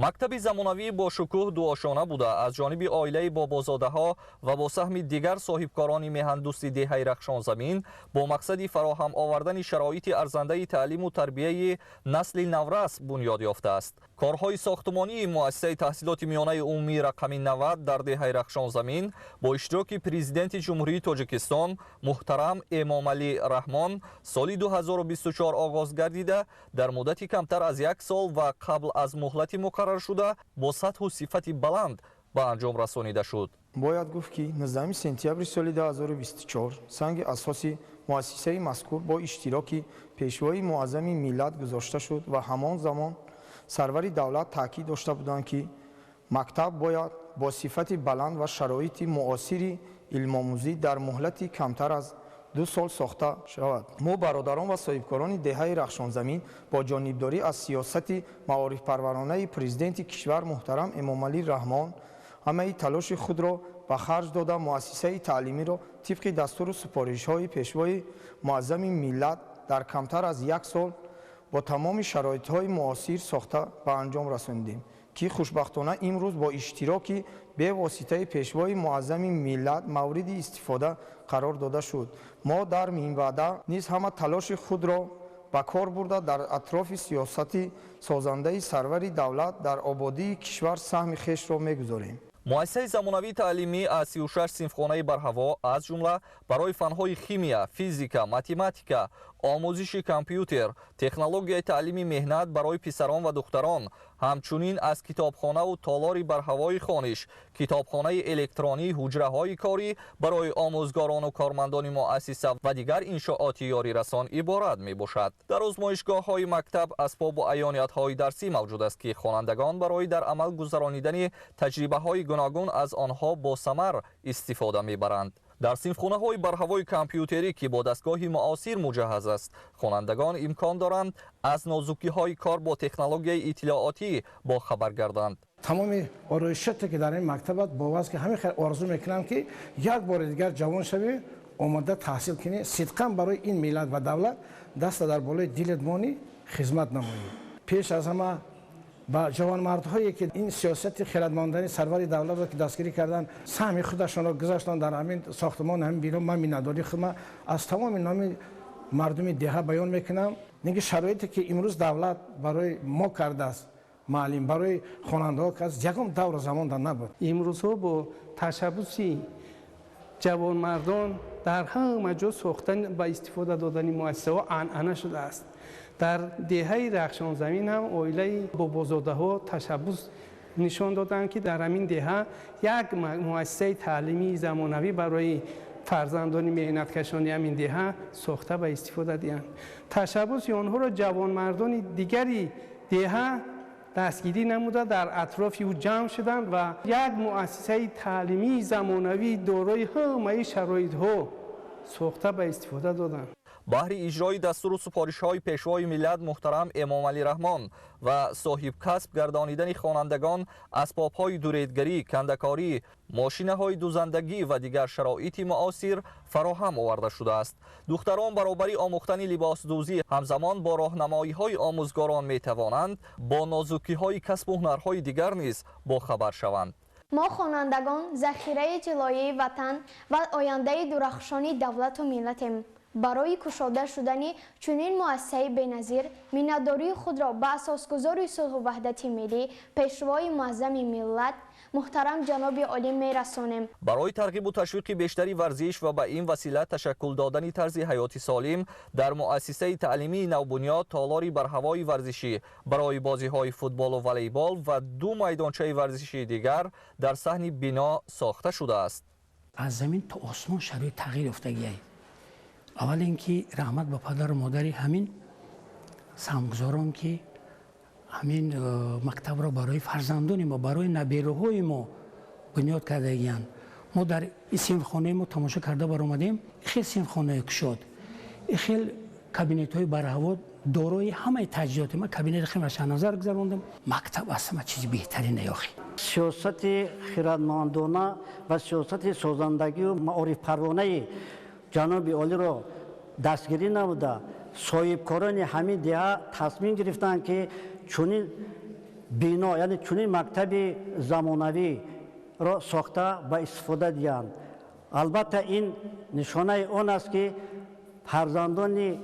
S12: Мактаби замонавӣ бо шукӯҳ дуошона буда, аз ҷониби оилаи бобозодаҳо ва бо саҳми дигар соҳибкорони меҳандӯсти деҳаи Рахшонзамин бо мақсади фароҳам овардани шароити арзандаи таълиму тарбияи насли наврас бунёд ёфтааст. Корҳои сохтмонии муассисаи таҳсилоти миёнаи умумии рақами 90 дар деҳаи Рахшонзамин бо иштироки Президенти Ҷумҳурии Тоҷикистон муҳтарам Эмомалӣ Раҳмон соли 2024 оғоз гардида, дар муддати камтар аз як сол ва қабл аз муҳлати муқаррар шуда бо сатҳу сифати баланд ба анҷом расонида шуд.
S14: Бояд гуфт, ки 19 сентябри соли 2024 санги асоси муассисаи мазкур бо иштироки Пешвои муаззами миллат гузошта шуд ва ҳамон замон сарвари давлат таъкид дошта буданд, ки мактаб бояд бо сифати баланд ва шароити муосири илмомӯзӣ дар муҳлати камтар аз 2 сол сохта шавад. Мо бародарон ва соҳибкорони деҳаи Рахшонзамин бо ҷонибдорӣ аз сиёсати маорифпарваронаи президенти кишвар муҳтарам Эмомалӣ Раҳмон ҳамаи талоши худро ба харҷ дода, муассисаи таълимиро тибқи дастуру супоришҳои Пешвои муаззами миллат дар камтар аз як сол бо тамоми шароитҳои муосир сохта ба анҷом расонидем, ки хушбахтона имрӯз бо иштироки бевоситаи Пешвои муаззами миллат мавриди истифода қарор дода шуд. Мо дар минбаъда низ ҳама талоши худро ба кор бурда, дар атрофи сиёсати созандаи сарвари давлат дар ободии кишвар саҳми хешро мегузорем.
S12: Муассисаи замонавии таълимӣ аз 36 синфхонаи барҳаво, аз ҷумла барои фанҳои химия, физика, математика, Омӯзиши компютер, технологияи таълими меҳнат барои писарон ва духтарон, ҳамчунин аз китобхонаву толори барҳавои хониш, китобхонаи электронӣ, ҳуҷраҳои корӣ барои омӯзгорону кормандони муассиса ва дигар иншооти ёрирасон иборат мебошад. Дар озмоишгоҳҳои мактаб асбобу аёниятҳои дарсӣ мавҷуд аст, ки хонандагон барои дар амал гузаронидани таҷрибаҳои гуногун аз онҳо босамар истифода мебаранд. Дар синфхонаҳои барҳавои компютерӣ, ки бо дастгоҳи муосир муҷаҳҳаз аст, хонандагон имкон доранд аз нозукиҳои кор бо технологияи иттилоотӣ бохабар гарданд.
S15: Тамоми ороишоте ки дар ин мактаб аст, бовар аст, ки ҳамин хел орзу мекунам, ки як бори дигар ҷавон шавӣ, омода таҳсил кунӣ, сидқан барои ин миллат ва давлат даста дар болои дилат монӣ, хизмат намоӣ. Пеш аз ҳама ба ҷавонмардҳое, ки ин сиёсати хирадмандани сарвари давлатро ки дастгирӣ карданд, саҳми худашонро гузаштанд дар ҳамин сохтмон, ҳамин бино, ман миннатдории худма аз тамоми номи мардуми деҳа баён мекунам. Неки шароите ки имрӯз давлат барои мо кардааст, маълим барои хонандаҳо кардааст, ягон давру замон дар набуд.
S16: Имрӯзҳо бо ташаббуси ҷавонмардон дар ҳама ҷо сохтан ба истифода додани муассисаҳо анъана шудааст. Дар деҳаи Рахшонзамин ҳам оилаи бобозодаҳо ташаббус нишон доданд, ки дар ҳамин деҳа як муассисаи таълимии замонавӣ барои фарзандони меҳнаткашони ҳамин деҳа сохта ба истифода диҳанд. Ташаббуси онҳоро ҷавонмардони дигари деҳа дастгирӣ намуда, дар атрофи ӯ ҷамъ шуданд ва як муассисаи таълимии замонавӣ дорои ҳамаи шароитҳо сохта ба истифода доданд.
S12: Баҳри иҷрои дастуру супоришҳои Пешвои миллат муҳтарам Эмомалӣ Раҳмон ва соҳибкасб гардонидани хонандагон, асбобҳои дуредгарӣ, кандакорӣ, мошинаҳои дузандагӣ ва дигар шароити муосир фароҳам оварда шудааст. Духтарон баробари омӯхтани либосдӯзӣ ҳамзамон бо роҳнамоиҳои омӯзгорон метавонанд бо нозукиҳои касбу ҳунарҳои дигар низ бохабар шаванд.
S17: Мо хонандагон захираи тиллоии ватан ва ояндаи дурахшони давлату миллатем. Барои кушода шудани чунин муассисаи беназир миннатдории худро ба асосгузори сулҳу ваҳдати миллӣ, Пешвои муаззами миллат муҳтарам ҷаноби олӣ мерасонем.
S12: Барои тарғибу ташвиқи бештари варзиш ва ба ин васила ташаккул додани тарзи ҳаёти солим дар муассисаи таълимии навбунёд толори барҳавои варзишӣ барои бозиҳои футболу волейбол ва ду майдончаи варзишии дигар дар саҳни бино сохта шудааст.
S18: Аз замин то осмон шароит тағйир ёфтагиай. Аввал ин ки раҳмат ба падару модари ҳамин саҳмгузорон, ки ҳамин мактабро барои фарзандони мо, барои набераҳои мо бунёд кардагиянд. Мо дар ин синфхонаи мо тамошо карда баромадем, хел синфхонаи кушод, хел кабинетҳои барҳаво дорои ҳамаи таҷҳизоти. Ман кабинети хеле назар гузарондам. Мактаб аз ҳама чизи беҳтарин ёхи.
S20: Сиёсати хирадмандона ва сиёсати созандагию маорифпарвонаи ҷаноби олиро дастгирӣ намуда, соҳибкорони ҳамин деҳа тасмим гирифтанд, ки чунин бино, яъне чунин мактаби замонавиро сохта ба истифода диҳанд. Албатта, ин нишонаи он аст, ки фарзандони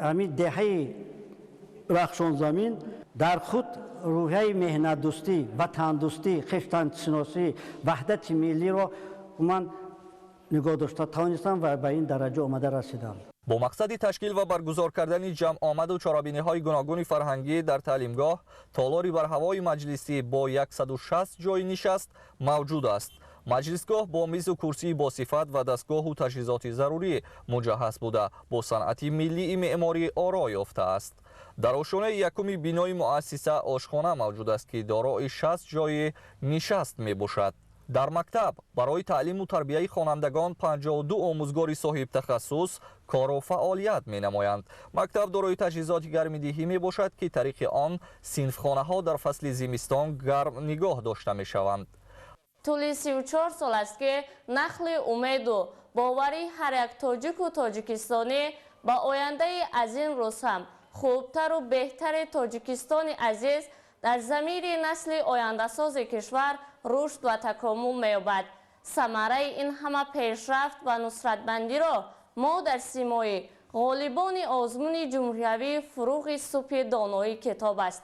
S20: ҳамин деҳаи Рахшонзамин дар худ рӯҳияи меҳнатдӯстӣ, ватандӯстӣ, хештаншиносӣ, ваҳдати миллиро умуман нигоҳ дошта тавонистанд ва ба ин дараҷа омада расиданд.
S12: Бо мақсади ташкил ва баргузор кардани ҷамъомаду чорабиниҳои гуногуни фарҳангӣ дар таълимгоҳ толори барҳавои маҷлисӣ бо 160 ҷойи нишаст мавҷуд аст. Маҷлисгоҳ бо мизу курсии босифат ва дастгоҳу таҷҳизоти зарурӣ муҷаҳҳаз буда, бо санъати миллии меъморӣ оро ёфтааст. Дар ошёнаи якуми бинои муассиса ошхона мавҷуд аст, ки дорои 60 ҷойи нишаст мебошад. Дар мактаб барои таълиму тарбияи хонандагон 52 омӯзгори соҳибтахассус кору фаъолият менамоянд. Мактаб дорои таҷҳизоти гармидиҳӣ мебошад, ки тариқи он синфхонаҳо дар фасли зимистон гарм нигоҳ дошта мешаванд.
S21: Тӯли 34 сол аст, ки нахли умеду боварии ҳар як тоҷику тоҷикистонӣ ба ояндаи аз ин рӯз ҳам хубтару беҳтари Тоҷикистони азиз дар замири насли ояндасози кишвар рушд ва такомул меёбад. Самараи ин ҳама пешрафт ва нусратмандиро мо дар симои ғолибони озмуни ҷумҳуриявии «Фуруғи субҳи доноӣ китоб аст»,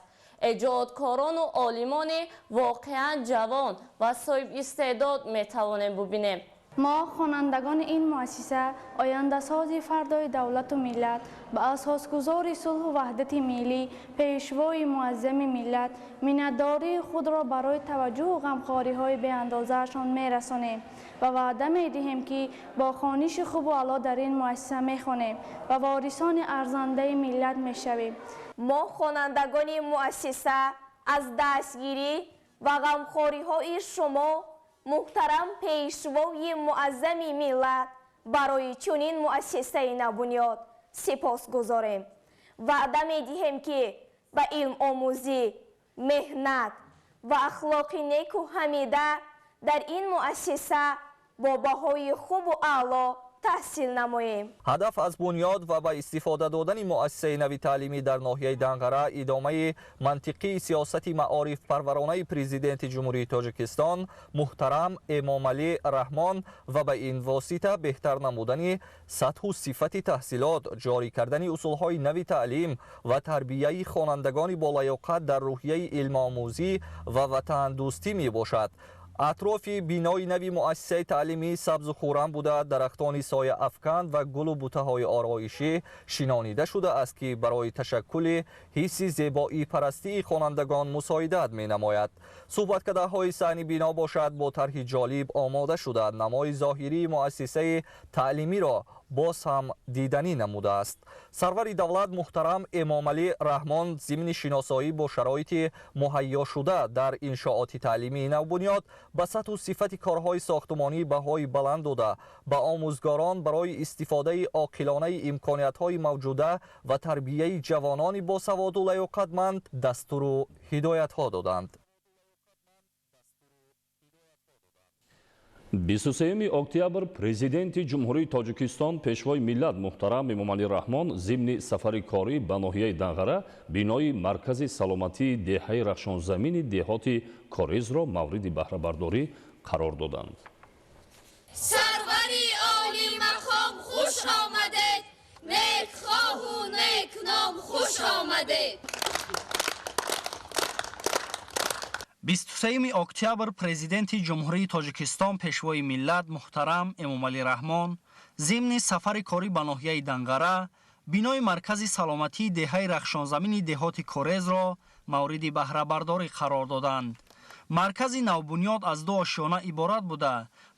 S21: эҷодкорону олимони воқеан ҷавон ва соҳибистеъдод метавонем бубинем.
S3: Мо хонандагони ин муассиса, ояндасози фардои давлату миллат, ба асосгузори сулҳу ваҳдати миллӣ, пешвои муаззами миллат миннатдории худро барои таваҷҷӯҳу ғамхориҳои беандозаашон мерасонем ва ваъда медиҳем, ки бо хониши хубу аъло дар ин муассиса мехонем ва ворисони арзандаи миллат мешавем.
S4: Мо хонандагони муассиса аз дастгирӣ ва ғамхориҳои шумо, муҳтарам пешвои муаззами миллат, барои чунин муассисаи навбунёд сипосгузорем. Ваъда медиҳем, ки ба илмомӯзӣ, меҳнат ва ахлоқи неку ҳамида дар ин муассиса бо баҳои хубу аъло таҳсил намоем.
S12: Ҳадаф аз бунёд ва ба истифода додани муассисаи нави таълимӣ дар ноҳияи Данғара идомаи мантиқии сиёсати маорифпарваронаи Президенти Ҷумҳурии Тоҷикистон муҳтарам Эмомалӣ Раҳмон ва ба ин восита беҳтар намудани сатҳу сифати таҳсилот, ҷорӣ кардани усулҳои нави таълим ва тарбияи хонандагони болаёқат дар рӯҳияи илмомӯзӣ ва ватандӯстӣ мебошад. Атрофи бинои нави муассисаи таълимӣ сабзу хуррам буда, дарахтони сояафкан ва гулу бутаҳои ороишӣ шинонида шудааст, ки барои ташаккули ҳисси зебоипарастии хонандагон мусоидат менамояд. Суҳбаткадаҳои саҳни бино бошад, бо тарҳи ҷолиб омода шуда, намои зоҳирии муассисаи таълимиро боз ҳам диданӣ намудааст. Сарвари давлат муҳтарам Эмомалӣ Раҳмон зимни шиносоӣ бо шароити муҳайёшуда дар иншооти таълимии навбунёд ба сатҳу сифати корҳои сохтумонӣ баҳои баланд дода, ба омӯзгорон барои истифодаи оқилонаи имкониятҳои мавҷуда ва тарбияи ҷавонони босаводу лаёқатманд дастуру ҳидоятҳо доданд.
S1: 23 октябр Президенти Ҷумҳурии Тоҷикистон, Пешвои миллат муҳтарам Эмомалӣ Раҳмон зимни сафари корӣ ба ноҳияи Данғара бинои маркази саломатии деҳаи Рахшонзамини деҳоти Корезро мавриди баҳрабардорӣ қарор доданд.
S24: Сарвари олимақом хуш омадед, некхоҳу некном хуш омадед.
S5: 23 октябр Президенти Ҷумҳурии Тоҷикистон, Пешвои миллат муҳтарам Эмомалӣ Раҳмон зимни сафари корӣ ба ноҳияи Данғара бинои маркази саломатии деҳаи Рахшонзамини деҳоти Корезро мавриди баҳрабардорӣ қарор доданд. Маркази навбунёд аз ду ошёна иборат буда,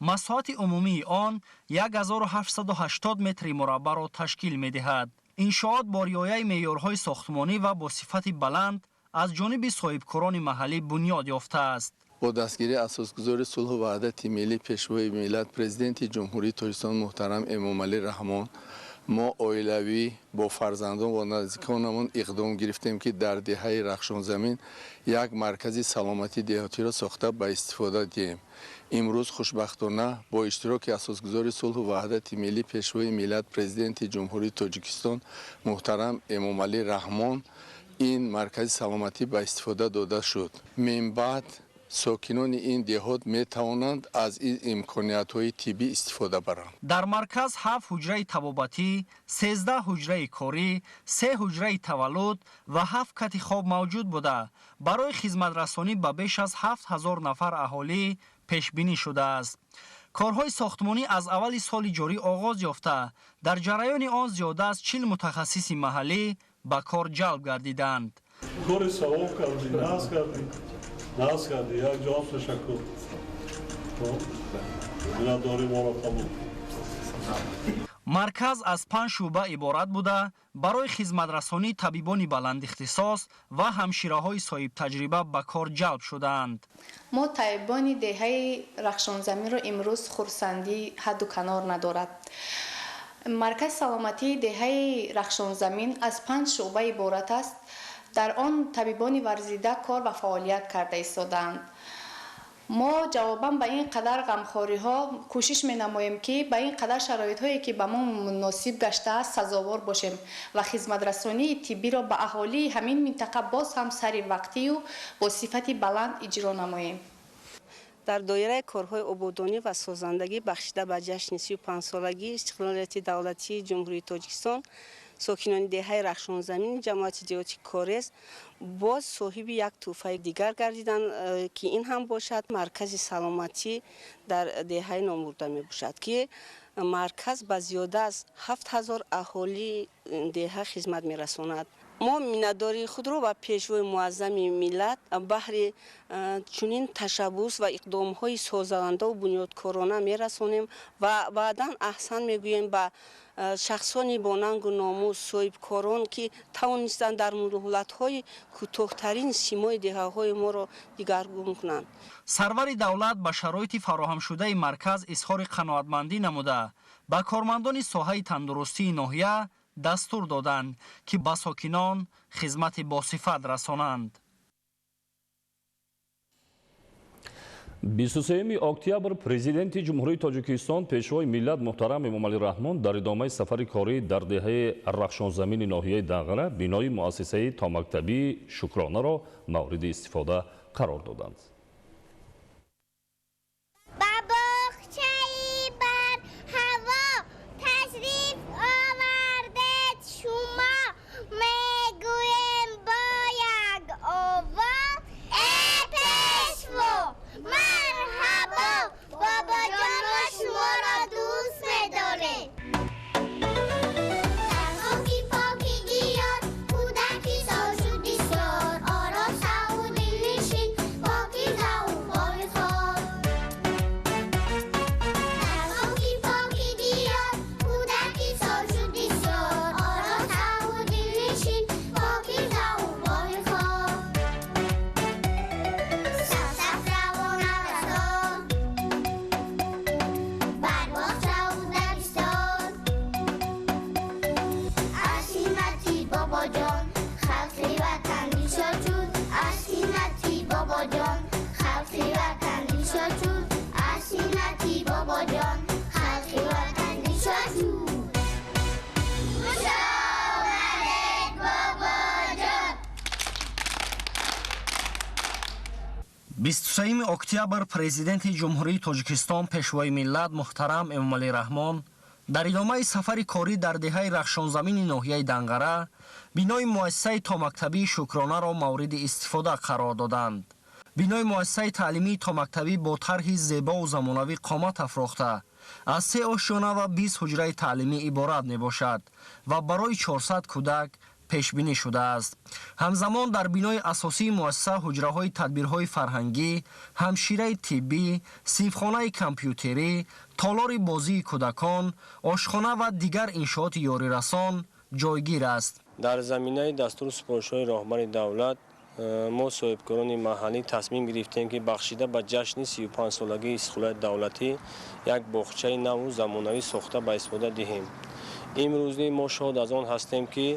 S5: масоҳати умумии он 1780 метри мураббаъро ташкил медиҳад. Иншоот бо риояи меъёрҳои сохтмонӣ ва бо сифати баланд аз ҷониби соҳибкорони маҳаллӣ бунёд ёфтааст.
S10: Бо дастгирии асосгузори сулҳу ваҳдати миллӣ, Пешвои миллат, Президенти Ҷумҳурии Тоҷикистон муҳтарам Эмомалӣ Раҳмон мо оилавӣ бо фарзандон ва наздиконамон иқдом гирифтем, ки дар деҳаи Рахшонзамин як маркази саломатии деҳотиро сохта ба истифода диҳем. Имрӯз хушбахтона бо иштироки асосгузори сулҳу ваҳдати миллӣ, Пешвои миллат, Президенти Ҷумҳурии Тоҷикистон муҳтарам Эмомалӣ Раҳмон ин маркази саломатӣ ба истифода дода шуд. Минбаъд сокинони ин деҳот метавонанд аз ин имкониятҳои тиббӣ истифода баранд.
S5: Дар марказ 7 ҳуҷраи табобатӣ, 13 ҳуҷраи корӣ, 3 ҳуҷраи таваллуд ва 7 кати хоб мавҷуд буда, барои хизматрасонӣ ба беш аз 7000 нафар аҳолӣ пешбинӣ шудааст. Корҳои сохтмонӣ аз аввали соли ҷорӣ оғоз ёфта, дар ҷараёни он зиёда аз 40 мутахассиси маҳаллӣ ба кор ҷалб гардиданд.
S19: Кори савоб кардӣ, наз кардӣ, наз кардӣ. Як ҷон ташаккур. Миннатдорӣ моро қабул.
S5: Марказ аз 5 шӯъба иборат буда, барои хизматрасонии табибони баландихтисос ва ҳамшираҳои соҳибтаҷриба ба кор ҷалб шудаанд.
S22: Мо табибони деҳаи Рахшонзаминро имрӯз хурсандӣ ҳадду канор надорад. Маркази саломатии деҳаи Рахшонзамин аз 5 шӯъба иборат аст. Дар он табибони варзида кор ва фаъолият карда истодаанд. Мо ҷавобан ба ин қадар ғамхориҳо кӯшиш менамоем, ки ба ин қадар шароитҳое, ки ба мо муносиб гаштааст, сазовор бошем ва хизматрасонии тиббиро ба аҳолии ҳамин минтақа боз ҳам сари вақтию бо сифати баланд иҷро намоем.
S23: Дар доираи корҳои ободонӣ ва созандагӣ бахшида ба ҷашни 35-солагии истиқлолияти давлатии Ҷумҳурии Тоҷикистон Сокинони деҳаи Рахшонзамини ҷамоати деҳоти Корез боз соҳиби як тӯҳфаи дигар гардиданд, ки ин ҳам бошад маркази саломатӣ дар деҳаи номбурда мебошад, ки марказ ба зиёда аз 7000 аҳолии деҳа хизмат мерасонад. Мо миннатдории худро ба Пешвои муаззами миллат баҳри чунин ташаббус ва иқдомҳои созандаву бунёдкорона мерасонем ва баъдан аҳсан мегӯем ба шахсони бо нангу номус, соҳибкорон, ки тавонистанд дар муҳлатҳои кӯтоҳтарин симои деҳаҳои моро дигаргун кунанд.
S5: Сарвари давлат ба шароити фароҳамшудаи марказ изҳори қаноатмандӣ намуда, ба кормандони соҳаи тандурустии ноҳия дастур доданд, ки ба сокинон хизмати босифат расонанд.
S1: 23 октябр Президенти Ҷумҳурии Тоҷикистон, Пешвои миллат муҳтарам Эмомалӣ Раҳмон дар идомаи сафари корӣ дар деҳаи Рахшонзамини ноҳияи Данғара бинои муассисаи томактабии Шукронаро мавриди истифода қарор доданд.
S24: Ба боғчаи барҳаво ташриф овардед шумо, мегӯем бо як овоз: э Пешво, марҳабо, бобоҷон, мо шуморо дӯст медорем. Дар хоки поки диёр кӯдаки сол шуд бисёр, ороставу дилнишин, покизаву поихор. Дар хоки поки диёр кӯдаки сол шуд бисёр, ороставу дилнишин, покизаву поихор. Саф-саф равона расон бар боғчаву дабистон, аз ҳиммати бобоҷон халқи ватан дилшод шуд, аз ҳиммати бобоҷон халқи ватан дилшод шуд, аз ҳиммати бобоҷон халқи ватан дилшод шуд. Хуш омадед, бобоҷон!
S5: 23 октябр Президенти Ҷумҳурии Тоҷикистон, Пешвои миллат муҳтарам Эмомалӣ Раҳмон дар идомаи сафари корӣ дар деҳаи Рахшонзамини ноҳияи Данғара бинои муассисаи томактабии Шукронаро мавриди истифода қарор доданд. Бинои муассисаи таълимии томактабӣ бо тарҳи зебову замонавӣ қомат афрохта, аз 3 ошёна ва 20 ҳуҷраи таълимӣ иборат мебошад ва барои 400 кӯдак пешбинӣ шудааст. Ҳамзамон дар бинои асосии муассиса ҳуҷраҳои тадбирҳои фарҳангӣ, ҳамшираи тиббӣ, синфхонаи компютерӣ, толори бозии кӯдакон, ошхона ва дигар иншооти ёрирасон ҷойгир аст.
S2: Дар заминаи дастуру супоришҳои роҳбари давлат мо соҳибкорони маҳаллӣ тасмим гирифтем, ки бахшида ба ҷашни 35-солагии истиқлолияти давлатӣ як боғчаи наву замонавӣ сохта ба истифода диҳем. Имрӯз мо шод аз он ҳастем, ки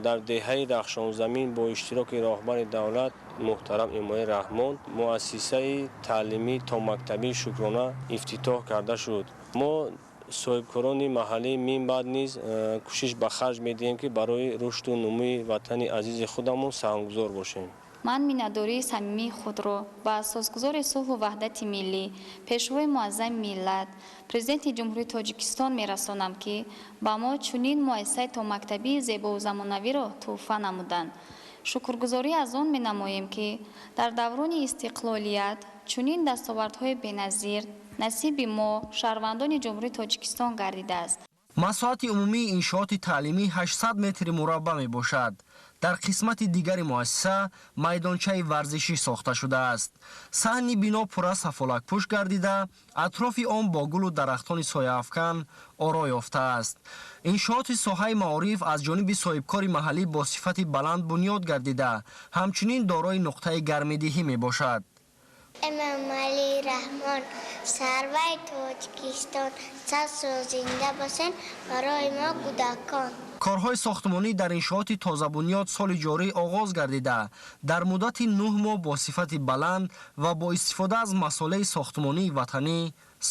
S2: дар деҳаи Рахшонзамин бо иштироки роҳбари давлат муҳтарам Эмомалӣ Раҳмон муассисаи таълимии томактабии Шукрона ифтитоҳ карда шуд. Мо соҳибкорони маҳаллӣ минбаъд низ кӯшиш ба харҷ медиҳем, ки барои рушду нумӯи ватани азизи худамон саҳмгузор бошем.
S7: Ман миннатдории самимии худро ба асосгузори сулҳу ваҳдати миллӣ, Пешвои муаззами миллат, Президенти Ҷумҳурии Тоҷикистон мерасонам, ки ба мо чунин муассисаи томактабии зебову замонавиро тӯҳфа намуданд. Шукргузорӣ аз он менамоем, ки дар даврони истиқлолият чунин дастовардҳои беназир насиби мо, шаҳрвандони Ҷумҳурии Тоҷикистон гардидааст.
S5: Масоҳати умумии иншооти таълимӣ 800 метри мураббаъ мебошад. Дар қисмати дигари муассиса майдончаи варзишӣ сохта шудааст. Саҳни бино пурра сафолакпӯш гардида, атрофи он бо гулу дарахтони сояафкан оро ёфтааст. Иншооти соҳаи маориф аз ҷониби соҳибкори маҳаллӣ бо сифати баланд бунёд гардида, ҳамчунин дорои нуқтаи гармидиҳӣ мебошад.
S24: Эмомалӣ Раҳмон, сарвари Тоҷикистон, сад сол зинда бошед барои мо кӯдакон.
S5: Корҳои сохтмонӣ дар иншооти тозабунёд соли ҷорӣ оғоз гардида, дар муддати 9 моҳ бо сифати баланд ва бо истифода аз масолеҳи сохтмонии ватанӣ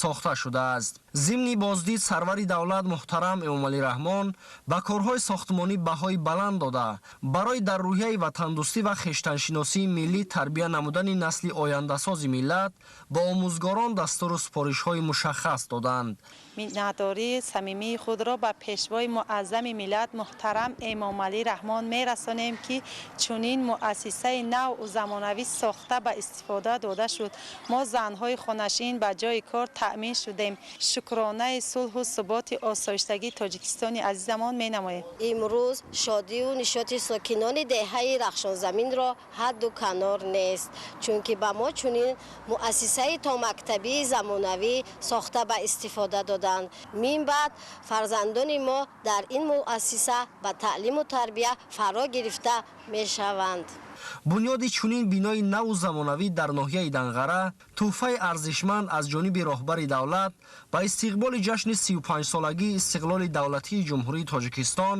S5: сохта шудааст. Зимни боздид сарвари давлат муҳтарам Эмомалӣ Раҳмон ба корҳои сохтмонӣ баҳои баланд дода, барои дар рӯҳияи ватандӯстӣ ва хештаншиносии миллӣ тарбия намудани насли ояндасози миллат ба омӯзгорон дастуру супоришҳои мушаххас доданд.
S6: Миннатдории самимии худро ба пешвои муаззами миллат муҳтарам Эмомалӣ Раҳмон мерасонем, ки чунин муассисаи наву замонавӣ сохта ба истифода дода шуд. Мо занҳои хонашин ба ҷои кор таъмин шудем. Шукронаи сулҳу суботи осоиштагии Тоҷикистони азизамон менамоем.
S8: Имрӯз шодию нишоти сокинони деҳаи Рахшонзаминро ҳадду канор нест, чунки ба мо чунин муассисаи томактабии замонавӣ сохта ба истифода доданд. Мин баъд фарзандони мо дар ин муассиса ба таълиму тарбия фаро гирифта мешаванд.
S5: Бунёди чунин бинои наву замонавӣ дар ноҳияи Данғара тӯҳфаи арзишманд аз ҷониби роҳбари давлат ба истиқболи ҷашни 35-солагии истиқлоли давлатии Ҷумҳурии Тоҷикистон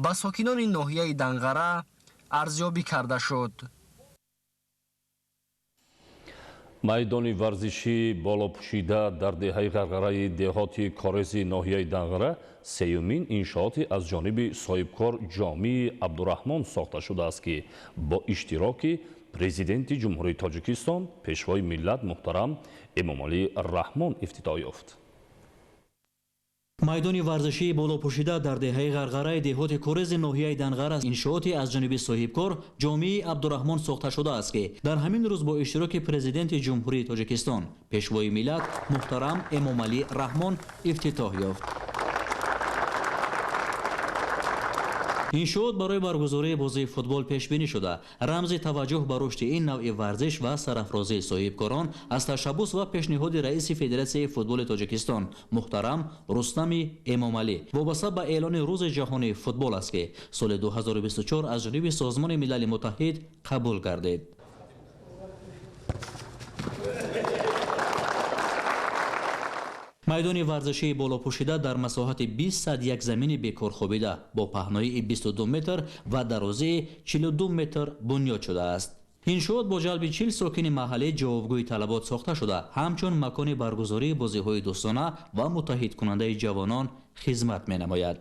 S5: ба сокинони ноҳияи Данғара арзёбӣ карда шуд.
S1: Майдони варзишӣ болопӯшида дар деҳаи Ғарғараи деҳоти Корези ноҳияи Данғара сеюмин иншооти аз ҷониби соҳибкор Ҷомии Абдураҳмон сохта шудааст, ки бо иштироки президенти Ҷумҳурии Тоҷикистон, пешвои миллат муҳтарам Эмомалӣ Раҳмон ифтитоҳ ёфт.
S11: Майдони варзишии болопӯшида дар деҳаи Ғарғараи деҳоти Корези ноҳияи Данғара иншооти аз ҷониби соҳибкор Ҷомии Абдураҳмон сохта шудааст, ки дар ҳамин рӯз бо иштироки президенти Ҷумҳурии Тоҷикистон, пешвои миллат муҳтарам Эмомалӣ Раҳмон ифтитоҳ ёфт. Иншоот барои баргузории бозии футбол пешбинӣ шуда, рамзи таваҷҷӯҳ ба рушди ин навъи варзиш ва сарафрозии соҳибкорон аз ташаббус ва пешниҳоди раиси Федератсияи футболи Тоҷикистон муҳтарам Рустами Эмомалӣ вобаста ба эълони Рӯзи ҷаҳонии футбол аст, ки соли 2024 аз ҷониби Созмони Милали Муттаҳид қабул гардид. Майдони варзишии болопӯшида дар масоҳати 20 як замини бекорхобида бо паҳноии 22 метр ва дарозии 42 метр бунёд шудааст. Иншоот бо ҷалби 40 сокини маҳаллӣ ҷавобгӯи талабот сохта шуда, ҳамчун макони баргузории бозиҳои дӯстона ва муттаҳидкунандаи ҷавонон хизмат менамояд.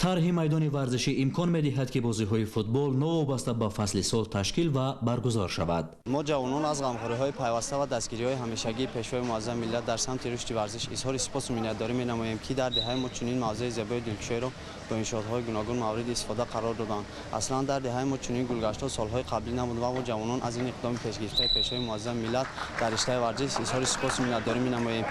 S11: Тарҳи майдони варзишӣ имкон медиҳад, ки бозиҳои футбол новобаста ба фасли сол ташкил ва баргузор шавад.
S13: Мо ҷавонон аз ғамхориҳои пайваста ва дастгириҳои ҳамешагии пешвои муаззами миллат дар самти рушди варзиш изҳори сипосу миннатдорӣ менамоем, ки дар деҳаи мо чунин мавзеи зебои дилкушоиро бо иншоотҳои гуногун мавриди истифода қарор доданд. Аслан дар деҳаи мо чунин гулгаштҳо солҳои қаблӣ набуд ва мо ҷавонон аз ин иқдоми пешгирифтаи пешвои муаззами миллат дар риштаи варзиш изҳори сипосу миннатдорӣ менамоем.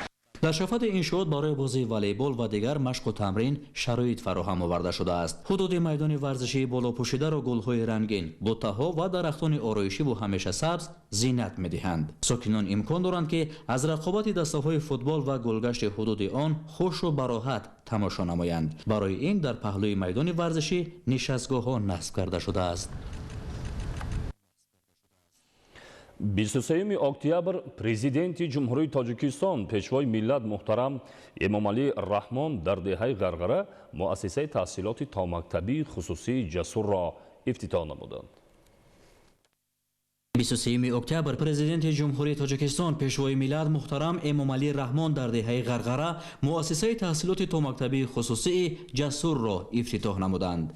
S11: Дар шафати иншоот барои бозии волейбол ва дигар машқу тамрин шароит фароҳам оварда шудааст. Ҳудуди майдони варзишии болопӯшидаро гулҳои рангин, буттаҳо ва дарахтони ороишиву ҳамеша сабз зинат медиҳанд. Сокинон имкон доранд, ки аз рақобати дастаҳои футбол ва гулгашти ҳудуди он хушу бароҳат тамошо намоянд. Барои ин дар паҳлӯи майдони варзишӣ нишастгоҳҳо насб карда шудааст.
S1: 23 октябр президенти Ҷумҳурии Тоҷикистон, пешвои миллат муҳтарам Эмомалӣ Раҳмон дар деҳаи Ғарғара муассисаи таҳсилоти томактабии хусусии Ҷасурро ифтитоҳ намуданд.
S11: 23 октябр президенти Ҷумҳурии Тоҷикистон, пешвои миллат муҳтарам Эмомалӣ Раҳмон дар деҳаи Ғарғара муассисаи таҳсилоти томактабии хусусии Ҷасурро ифтитоҳ намуданд.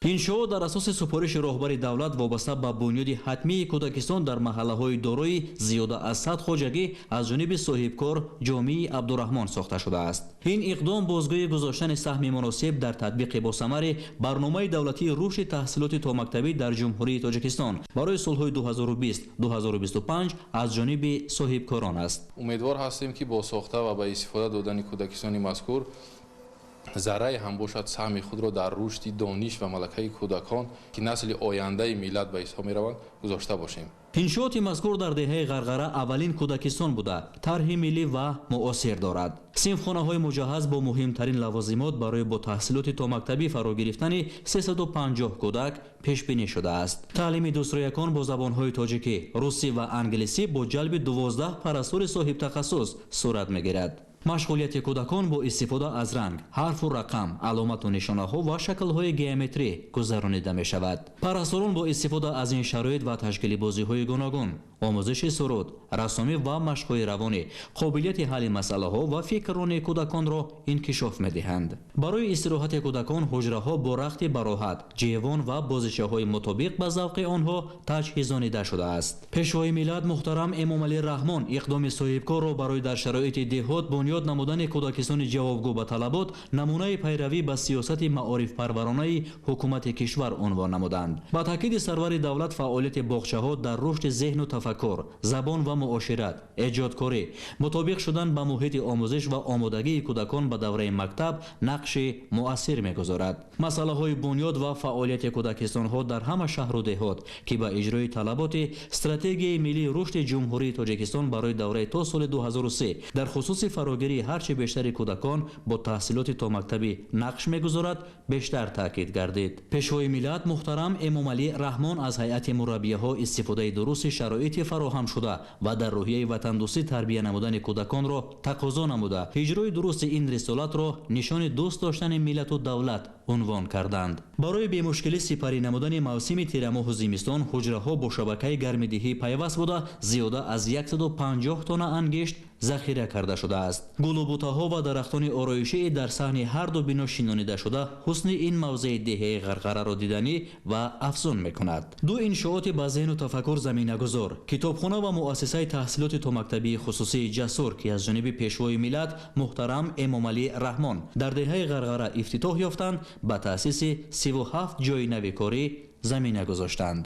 S11: Иншоот дар асоси супориши роҳбари давлат вобаста ба бунёди ҳатмии кӯдакистон дар маҳаллаҳои дорои зиёда аз 100 хоҷагӣ аз ҷониби соҳибкор Ҷомии Абдураҳмон сохта шудааст. Ин иқдом бозгӯи гузоштани саҳми муносиб дар татбиқи босамари барномаи давлатии рушди таҳсилоти томактабӣ дар Ҷумҳурии Тоҷикистон барои солҳои 2020-2025 аз ҷониби соҳибкорон аст.
S9: Умедвор ҳастем, ки бо сохта ва ба истифода додани кӯдакистони мазкур заррае ҳам бошад саҳми худро дар рушди дониш ва малакаи кӯдакон, ки насли ояндаи миллат ба ҳисоб мераванд, гузошта бошем.
S11: Иншооти мазкур дар деҳаи Ғарғара аввалин кӯдакистон буда, тарҳи миллӣ ва муосир дорад. Синфхонаҳои муҷаҳҳаз бо муҳимтарин лавозимот барои бо таҳсилоти томактабӣ фаро гирифтани 350 кӯдак пешбинӣ шудааст. Таълими дӯстрӯякон бо забонҳои тоҷикӣ, русӣ ва англисӣ бо ҷалби 12 парастори соҳибтахассус сурат мегирад. Машғулияти кӯдакон бо истифода аз ранг, ҳарфу рақам, аломату нишонаҳо ва шаклҳои геометрӣ гузаронида мешавад. Парасторон бо истифода аз ин шароит ва ташкили бозиҳои гуногун, омӯзиши суруд, рассомӣ ва машқҳои равонӣ қобилияти ҳалли масъалаҳо ва фикрронии кӯдаконро инкишоф медиҳанд. Барои истироҳати кӯдакон ҳуҷраҳо бо рахти бароҳат, ҷевон ва бозичаҳои мутобиқ ба завқи онҳо таҷҳизонида шудааст. Пешвои миллат муҳтарам Эмомалӣ Раҳмон иқдоми соҳибкорро барои дар шароити деҳот бунёд намудани кӯдакистони ҷавобгӯ ба талабот намунаи пайравӣ ба сиёсати маорифпарваронаи ҳукумати кишвар унвон намуданд. Ба таъкиди сарвари давлат, фаъолияти боғчаҳо дар рушди зеҳну тафаккур, забон ва муошират, эҷодкорӣ, мутобиқ шудан ба муҳити омӯзиш ва омодагии кӯдакон ба давраи мактаб нақши муассир мегузорад. Масъалаҳои бунёд ва фаъолияти кӯдакистонҳо дар ҳама шаҳру деҳот, ки ба иҷрои талаботи стратегияи миллии рушди Ҷумҳурии Тоҷикистон барои давраи то соли 2003 дар хусуси фарогирии ҳарчи бештари кӯдакон бо таҳсилоти томактабӣ нақш мегузорад, бештар таъкид гардид. Пешвои миллат муҳтарам Эмомалӣ Раҳмон аз ҳайати мураббияҳо истифодаи дурусти шароити фароҳам шуда ва дар рӯҳияи ватандӯстӣ тарбия намудани кӯдаконро тақозо намуда, иҷрои дурусти ин рисолатро нишони дӯст доштани миллату давлат унвон карданд. Барои бемушкилӣ сипарӣ намудани мавсими тирамоҳу зимистон ҳуҷраҳо бо шабакаи гармидиҳӣ пайваст буда, зиёда аз 150 тонна ангишт захира карда шудааст. Гулу бутаҳо ва дарахтони ороишии дар саҳни ҳар ду бино шинонида шуда ҳусни ин мавзеи деҳаи Ғарғараро диданӣ ва афзун мекунад. Ду иншооти ба зеҳну тафаккур заминагузор, китобхона ва муассисаи таҳсилоти томактабии хусусии Ҷасур, ки аз ҷониби пешвои миллат муҳтарам Эмомалӣ Раҳмон дар деҳаи Ғарғара ифтитоҳ ёфтанд, ба таъсиси 37 ҷойи нави корӣ замина гузоштанд.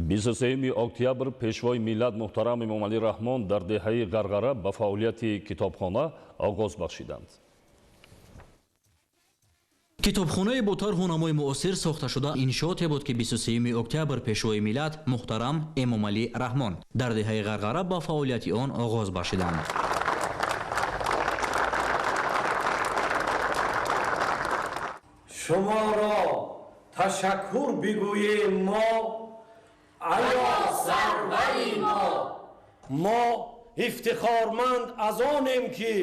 S1: 23 октябр Пешвои миллат муҳтарам Эмомалӣ Раҳмон дар деҳаи Ғарғара ба фаъолияти китобхона оғоз бахшиданд.
S11: Китобхонаи бо тарҳу намои муосир сохташуда иншооте буд, ки 23 октябр Пешвои миллат муҳтарам Эмомалӣ Раҳмон дар деҳаи Ғарғара ба фаъолияти он оғоз бахшиданд.
S14: Шуморо ташаккур бигӯем мо, аё сарвари мо. Мо ифтихорманд аз онем, ки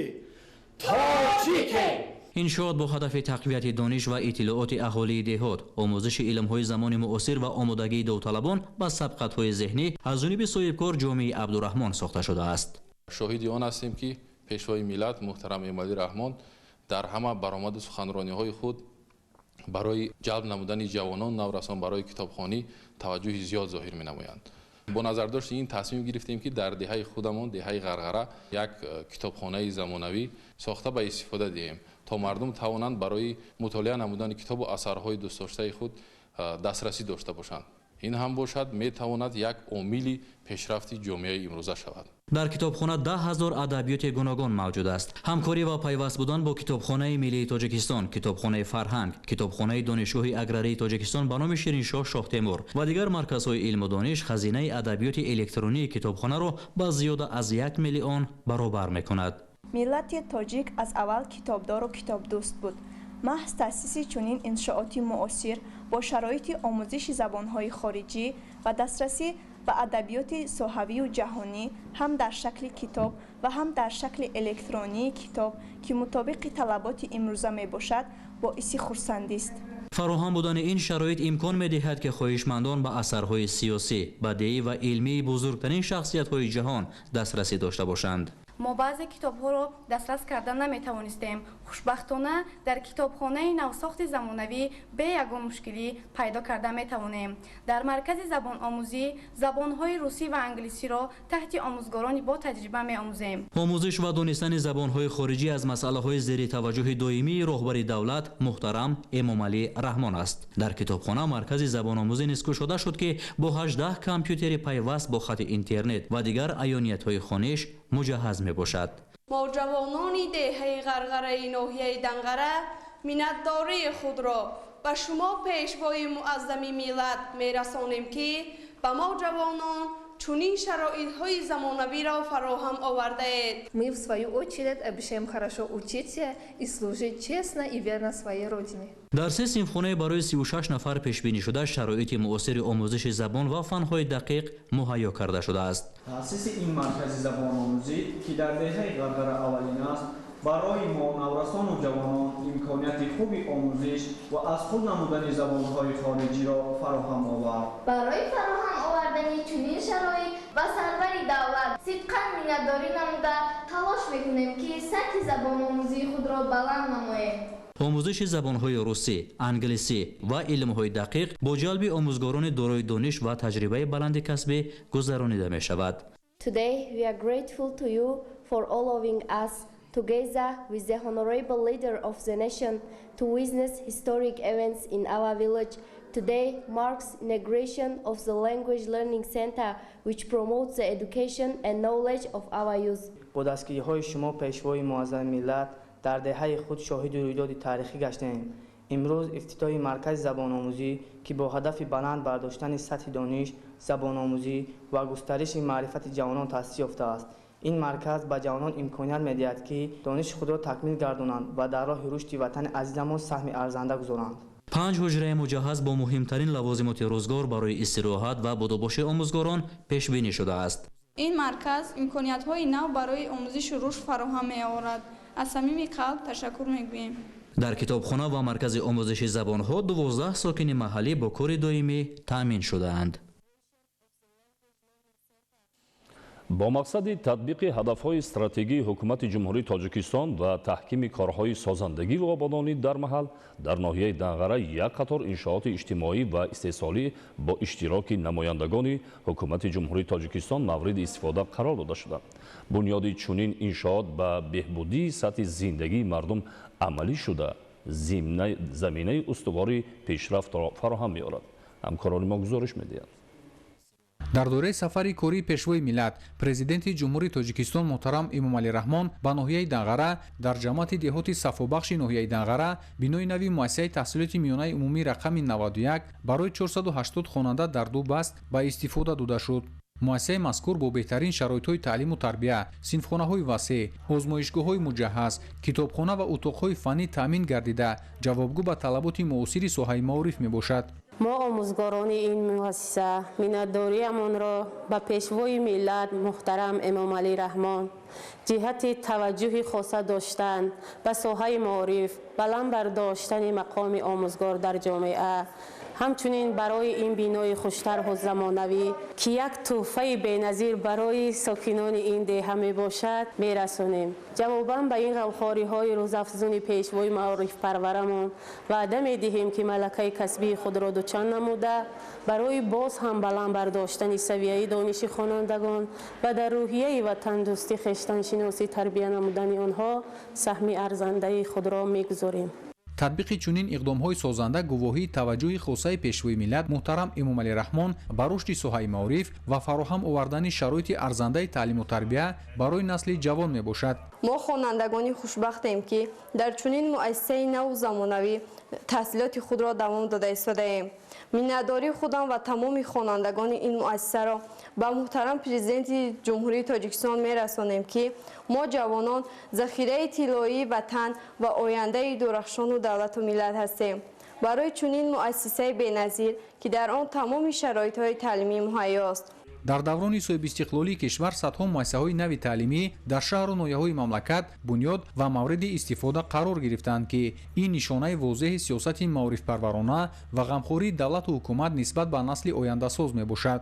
S14: тоҷикем.
S11: Иншоот бо ҳадафи тақвияти дониш ва иттилооти аҳолии деҳот, омӯзиши илмҳои замони муосир ва омодагии довталабон ба сабқатҳои зеҳнӣ аз ҷониби соҳибкор Ҷомии Абдураҳмон сохта шудааст.
S9: Шоҳиди он ҳастем, ки Пешвои миллат муҳтарам Эмомалӣ Раҳмон дар ҳама баромаду суханрониҳои худ барои ҷалб намудани ҷавонон, наврасон барои китобхонӣ таваҷҷӯҳи зиёд зоҳир менамоянд. Бо назардошти ин тасмим гирифтем, ки дар деҳаи худамон, деҳаи Ғарғара, як китобхонаи замонавӣ сохта ба истифода диҳем, то мардум тавонанд барои мутолиа намудани китобу асарҳои дӯстдоштаи худ дастрасӣ дошта бошанд. Ин ҳам бошад метавонад як омили пешрафти ҷомеаи имрӯза шавад.
S11: Дар китобхона 10 000 адабиёти гуногун мавҷуд аст. Ҳамкорӣ ва пайваст будан бо Китобхонаи миллии Тоҷикистон, Китобхонаи фарҳанг, Китобхонаи Донишгоҳи аграрии Тоҷикистон ба номи Шириншоҳ Шоҳтемур ва дигар марказҳои илму дониш хазинаи адабиёти электронии китобхонаро ба зиёда аз 1 миллион баробар мекунад.
S15: Миллати тоҷик аз аввал китобдору китобдӯст буд. Маҳз таъсиси чунин иншооти муосир бо шароити омӯзиши забонҳои хориҷӣ ва дастрасӣ ба адабиёти соҳавию ҷаҳонӣ ҳам дар шакли китоб ва ҳам дар шакли электронии китоб, ки мутобиқи талаботи имрӯза мебошад, боиси хурсандист.
S11: Фароҳам будани ин шароит имкон медиҳад, ки хоҳишмандон ба асарҳои сиёсӣ, бадеӣ ва илмии бузургтарин шахсиятҳои ҷаҳон дастрасӣ дошта бошанд.
S3: Мо баъзе китобҳоро дастрас карда наметавонистем. Хушбахтона дар китобхонаи навсохти замонавӣ бе ягон мушкилӣ пайдо карда метавонем. Дар маркази забономӯзӣ забонҳои русӣ ва англисиро таҳти омӯзгорони бо таҷриба меомӯзем.
S11: Омӯзиш ва донистани забонҳои хориҷӣ аз масъалаҳои зери таваҷҷӯҳи доимии роҳбари давлат муҳтарам Эмомалӣ Раҳмон аст. Дар китобхона маркази забономӯзӣ низ кушода шуд, ки бо 18 компютери пайваст бо хати интернет ва дигар аёниятҳои хониш муҷаҳҳаз мебошад.
S16: Мо ҷавонони деҳаи Ғарғараи ноҳияи Данғара миннатдории худро ба шумо Пешвои муаззами миллат мерасонем, ки ба мо ҷавонон чунин шароитҳои замонавиро фароҳам овардаед.
S17: Мы, в свою очередь, обещаем хорошо учиться и служить честно и верно своей родине.
S11: Дар се синфхонаи барои 36 нафар пешбинӣ шуда шароити муосири омӯзиши забон ва фанҳои дақиқ муҳайё карда шудааст.
S25: Таъсиси ин маркази забономӯзӣ, ки дар деҳаи Ғарғара аввалин аст, барои мо наврасону ҷавонон имконияти хуби омӯзиш ва аз худ намудани забонҳои хориҷиро фароҳам овард.
S4: Барои фароҳам овардани чунин шароит ба сарвари давлат сидқан миннатдорӣ намуда талош мекунем, ки сатҳи забономӯзии худро баланд намоем.
S11: Омӯзиши забонҳои русӣ, англисӣ ва илмҳои дақиқ бо ҷалби омӯзгорони дорои дониш ва таҷрибаи баланди касбӣ гузаронида мешавад.
S4: Today we are grateful to you for allowing us, together with the honorable leader of the nation, to witness historic events in our village. Today marks inauguration of the Language Learning Center, which promotes the education and knowledge of our youth.
S26: Бо дастгириҳои шумо Пешвои муаззами миллат дар деҳаи худ шоҳиди рӯйдоди таърихӣ гаштем. Имрӯз ифтитоҳи маркази забономӯзӣ, ки бо ҳадафи баланд бардоштани сатҳи дониш, забономӯзӣ ва густариши маърифати ҷавонон таъсис ёфтааст. Ин марказ ба ҷавонон имконият медиҳад, ки дониши худро такмил гардонанд ва дар роҳи рушди ватани азизамон саҳми арзанда гузоранд.
S11: 5 ҳуҷраи муҷаҳҳаз бо муҳимтарин лавозимоти рӯзгор барои истироҳат ва будубоши омӯзгорон пешбинӣ шудааст.
S16: Ин марказ имкониятҳои нав барои омӯзишу рушд фароҳам меоварад. Аз самими қалб ташаккур мегӯем.
S11: Дар китобхона ва маркази омӯзиши забонҳо 12 сокини маҳаллӣ бо кори доимӣ таъмин шудаанд.
S1: Бо мақсади татбиқи ҳадафҳои стратегии ҳукумати Ҷумҳурии Тоҷикистон ва таҳкими корҳои созандагӣ ва ободонӣ дар маҳал дар ноҳияи Данғара як қатор иншооти иҷтимоӣ ва истеҳсолӣ бо иштироки намояндагони ҳукумати Ҷумҳурии Тоҷикистон мавриди истифода қарор дода шуданд. Бунёди чунин иншоот ба беҳбудии сатҳи зиндагии мардум амалӣ шуда, заминаи устувори пешрафтро фароҳам меорад. Ҳамкорони мо гузориш медиҳанд.
S10: Дар доираи сафари кории Пешвои миллат, Президенти Ҷумҳурии Тоҷикистон муҳтарам Эмомалӣ Раҳмон ба ноҳияи Данғара, дар ҷамоати деҳоти Сафобахши ноҳияи Данғара бинои нави муассисаи таҳсилоти миёнаи умумӣ рақами 91 барои 480 хонанда дар ду баст ба истифода дода шуд. Муассисаи мазкур бо беҳтарин шароитҳои таълиму тарбия, синфхонаҳои васеъ, озмоишгоҳҳои муҷаҳҳаз, китобхона ва утоқҳои фаннӣ таъмин гардида, ҷавобгӯ ба талаботи муосири соҳаи маориф мебошад.
S12: Мо, омӯзгорони ин муассиса, миннатдориямонро ба Пешвои миллат муҳтарам Эмомалӣ Раҳмон ҷиҳати таваҷҷӯҳи хоса доштан ба соҳаи маориф, баланд бардоштани мақоми омӯзгор дар ҷомеа, ҳамчунин барои ин бинои хуштарҳу замонавӣ, ки як тӯҳфаи беназир барои сокинони ин деҳа мебошад, мерасонем. Ҷавобан ба ин ғамхориҳои рӯзафзуни пешвои маорифпарварамон ваъда медиҳем, ки малакаи касбии худро дучанд намуда, барои боз ҳам баланд бардоштани савияи дониши хонандагон ва дар рӯҳияи ватандӯстӣ, хештаншиносӣ тарбия намудани онҳо саҳми арзандаи худро мегузорем.
S10: Татбиқи чунин иқдомҳои созанда гувоҳии таваҷҷӯҳи хосаи Пешвои миллат муҳтарам Эмомалӣ Раҳмон ба рушди соҳаи маориф ва фароҳам овардани шароити арзандаи таълиму тарбия барои насли ҷавон мебошад.
S18: Мо хонандагони хушбахтем, ки дар чунин муассисаи наву замонавӣ таҳсилоти худро давом дода истодаем. Миннатдории худам ва тамоми хонандагони ин муассисаро ба муҳтарам Президенти Ҷумҳурии Тоҷикистон мерасонем, ки мо ҷавонон захираи тиллоии ватан ва ояндаи дурахшону давлату миллат ҳастем. Барои чунин муассисаи беназир, ки дар он тамоми шароитҳои таълимӣ муҳайёст.
S10: Дар даврони соҳибистиқлолии кишвар садҳо муассисаҳои нави таълимӣ дар шаҳру ноҳияҳои мамлакат бунёд ва мавриди истифода қарор гирифтанд, ки ин нишонаи возеҳи сиёсати маорифпарварона ва ғамхории давлату ҳукумат нисбат ба насли ояндасоз мебошад.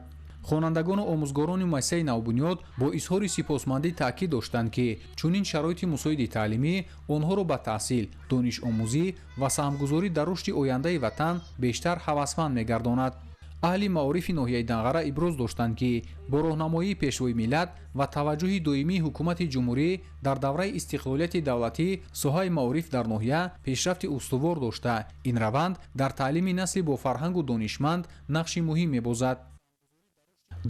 S10: Хонандагону омӯзгорони муассисаи навбунёд бо изҳори сипосмандӣ таъкид доштанд, ки чунин шароити мусоиди таълимӣ онҳоро ба таҳсил, донишомӯзӣ ва саҳмгузорӣ дар рушди ояндаи ватан бештар ҳавасманд мегардонад. Аҳли маорифи ноҳияи Данғара иброз доштанд, ки бо роҳнамоии Пешвои миллат ва таваҷҷӯҳи доимии ҳукумати ҷумҳурӣ дар давраи истиқлолияти давлатӣ соҳаи маориф дар ноҳия пешрафти устувор дошта, ин раванд дар таълими насли бофарҳангу донишманд нақши муҳим мебозад.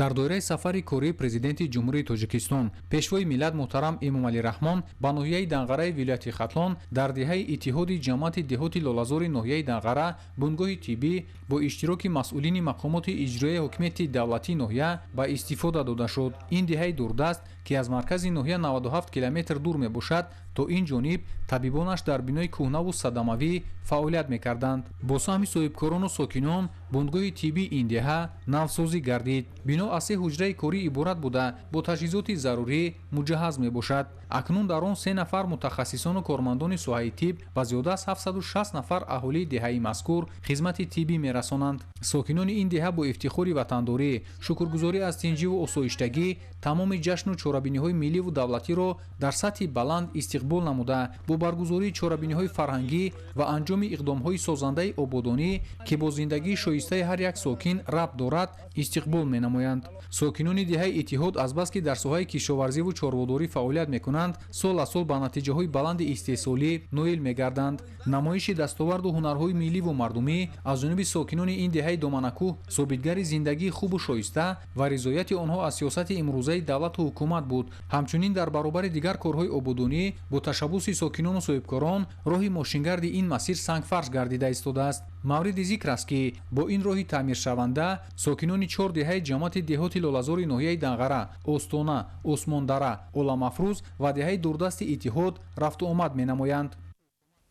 S10: Дар доираи сафари кории Президенти Ҷумҳурии Тоҷикистон, Пешвои миллат муҳтарам Эмомалӣ Раҳмон ба ноҳияи Данғараи вилояти Хатлон, дар деҳаи Иттиҳоди ҷамоати деҳоти Лолазори ноҳияи Данғара бунгоҳи тиббӣ бо иштироки масъулини мақомоти иҷроияи ҳокимияти давлатии ноҳия ба истифода дода шуд. Ин деҳаи дурдаст, ки аз маркази ноҳия 97 километр дур мебошад, то ин ҷониб табибонаш дар бинои кӯҳнаву садамавӣ фаъолият мекарданд. Бо саҳми соҳибкорону сокинон бунгоҳи тиббии ин деҳа навсозӣ гардид. Бино аз се ҳуҷраи корӣ иборат буда, бо таҷҳизоти зарурӣ муҷаҳҳаз мебошад. Акнун дар он се нафар мутахассисону кормандони соҳаи тиб ва зиёда аз 760 нафар аҳолии деҳаи мазкур хизмати тиббӣ мерасонанд. Сокинони ин деҳа бо ифтихори ватандорӣ, шукргузорӣ аз тинҷиву осоиштагӣ тамоми ҷашну чорабиниҳои милливу давлатиро дар сатҳи баланд истиқбол намуда, бо баргузории чорабиниҳои фарҳангӣ ва анҷоми иқдомҳои созандаи ободонӣ, ки бо зиндагии шоистаи ҳар як сокин рабт дорад, истиқбол менамоянд. Сокинони деҳаи Иттиҳод азбаски дар соҳаи кишоварзиву чорводорӣ фаъолият мекунанд, сол аз сол ба натиҷаҳои баланди истеҳсолӣ ноил мегарданд. Намоиши дастоварду ҳунарҳои милливу мардумӣ аз ҷониби сокинони ин деҳаи доманакӯҳ собитгари зиндагии хубу шоиста ва ризояти онҳо аз сиёсати имрӯзаи давлату ҳукумат буд. Ҳамчунин дар баробари дигар корҳои ободонӣ бо ташаббуси сокинону соҳибкорон роҳи мошингарди ин масир сангфарш гардида истодааст. Мавриди зикр аст, ки бо ин роҳи таъмиршаванда сокинони чор деҳаи ҷамоати деҳоти Лолазори ноҳияи Данғара, Остона, Осмондара, Оламафрӯз ва деҳаи дурдасти Иттиҳод рафту омад менамоянд.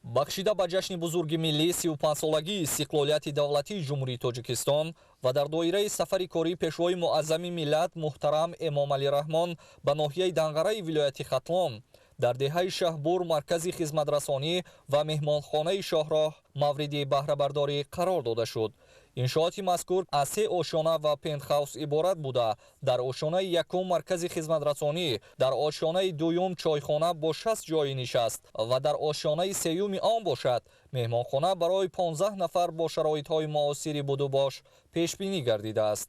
S19: Бахшида ба ҷашни бузурги миллӣ, 35-солагии истиқлолияти давлатии Ҷумҳурии Тоҷикистон ва дар доираи сафари кории Пешвои муаззами миллат муҳтарам Эмомалӣ Раҳмон ба ноҳияи Данғараи вилояти Хатлон, дар деҳаи Шаҳбур маркази хизматрасонӣ ва меҳмонхонаи шоҳроҳ мавриди баҳрабардорӣ қарор дода шуд. Иншооти мазкур аз се ошёна ва пентхаус иборат буда, дар ошёнаи якум маркази хизматрасонӣ, дар ошёнаи дуюм чойхона бо 60 ҷойи нишаст ва дар ошёнаи сеюми он бошад меҳмонхона барои 15 нафар бо шароитҳои муосири будубош пешбинӣ гардидааст.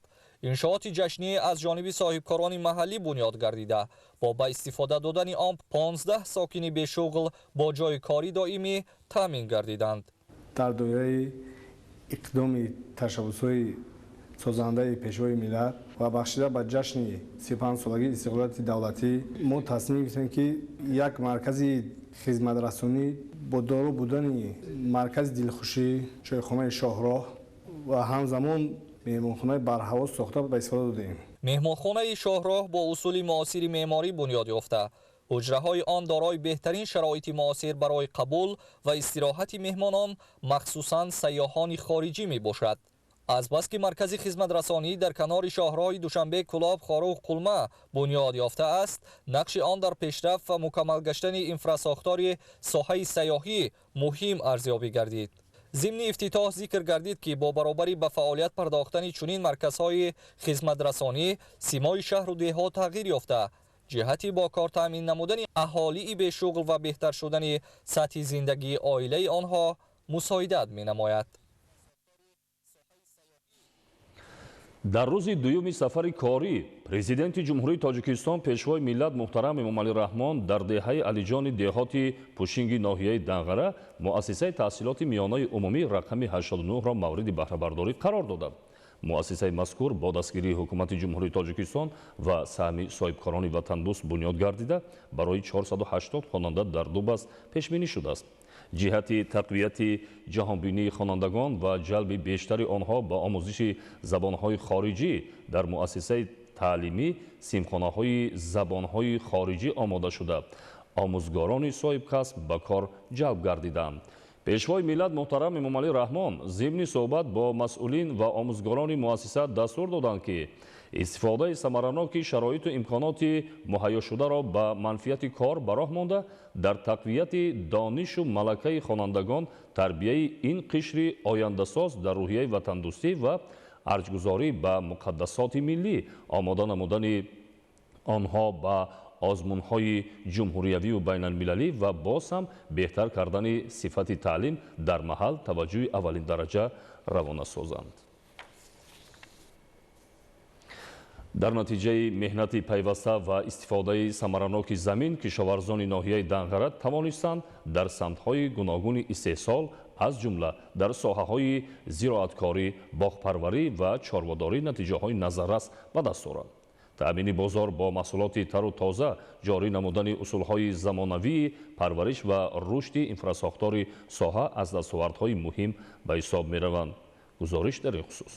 S19: Иншооти ҷашнӣ аз ҷониби соҳибкорони маҳаллӣ бунёд гардида, бо ба истифода додани он 15 сокини бешуғл бо ҷойи кори доимӣ таъмин гардиданд.
S20: Дар доираи иқдоми ташаббусҳои
S2: Созандаи Пешвои миллат ва бахшида ба ҷашни 35-солагии истиқлолияти давлатӣ мо тасмим гирифтем, ки як маркази хизматрасонӣ бо доро будани маркази дилхушӣ, чойхонаи шоҳроҳ ва ҳамзамон меҳмонхонаи барҳаво сохта ба истифода додем.
S19: Меҳмонхонаи шоҳроҳ бо усули муосири меъморӣ бунёд ёфта, ҳуҷраҳои он дорои беҳтарин шароити муосир барои қабул ва истироҳати меҳмонон, махсусан сайёҳони хориҷӣ мебошад. Азбаски маркази хизматрасонӣ дар канори шоҳроҳи Душанбе Кӯлоб Хоруғ Қулма бунёд ёфтааст, нақши он дар пешрафт ва мукаммал гаштани инфрасохтори соҳаи сайёҳӣ муҳим арзёбӣ гардид. Зимни ифтитоҳ зикр гардид, ки бо баробарӣ ба фаъолият пардохтани чунин марказҳои хизматрасонӣ симои шаҳру деҳот тағйир ёфта, ҷиҳати бо кор таъмин намудани аҳолии бешуғл ва беҳтар шудани сатҳи зиндагии оилаи онҳо мусоидат менамояд.
S1: Дар рӯзи дуюми сафари корӣ Президенти Ҷумҳурии Тоҷикистон, Пешвои миллат муҳтарам Эмомалӣ Раҳмон дар деҳаи Алиҷони деҳоти Пушинги ноҳияи Данғара муассисаи таҳсилоти миёнаи умумӣ рақами 89-ро мавриди баҳрабардорӣ қарор доданд. Муассисаи мазкур бо дастгирии Ҳукумати Ҷумҳурии Тоҷикистон ва саҳми соҳибкорони ватандӯст бунёд гардида, барои 480 хонанда дар ду баст пешбинӣ шудааст. Ҷиҳати тақвияти ҷаҳонбинии хонандагон ва ҷалби бештари онҳо ба омӯзиши забонҳои хориҷӣ дар муассисаи таълимӣ симхонаҳои забонҳои хориҷӣ омода шуда, омӯзгорони соҳибкасб ба кор ҷалб гардиданд. Пешвои миллат муҳтарам Эмомалӣ Раҳмон зимни суҳбат бо масъулин ва омӯзгорони муассиса дастур доданд, ки истифодаи самараноки шароиту имконоти муҳайёшударо ба манфиати кор ба роҳ монда, дар тақвияти донишу малакаи хонандагон, тарбияи ин қишри ояндасоз дар рӯҳияи ватандӯстӣ ва арҷгузорӣ ба муқаддасоти миллӣ, омода намудани онҳо ба озмунҳои ҷумҳуриявию байналмилалӣ ва боз ҳам беҳтар кардани сифати таълим дар маҳал таваҷҷӯҳи аввалиндараҷа равона созанд. Дар натиҷаи меҳнати пайваста ва истифодаи самараноки замин кишоварзони ноҳияи Данғара тавонистанд дар самтҳои гуногуни истеҳсол, аз ҷумла дар соҳаҳои зироаткорӣ, боғпарварӣ ва чорводорӣ натиҷаҳои назаррас ба даст оранд. Таъмини бозор бо маҳсулоти тару тоза, ҷорӣ намудани усулҳои замонавии парвариш ва рушди инфрасохтори соҳа аз дастовардҳои муҳим ба ҳисоб мераванд. Гузориш дар ин хусус.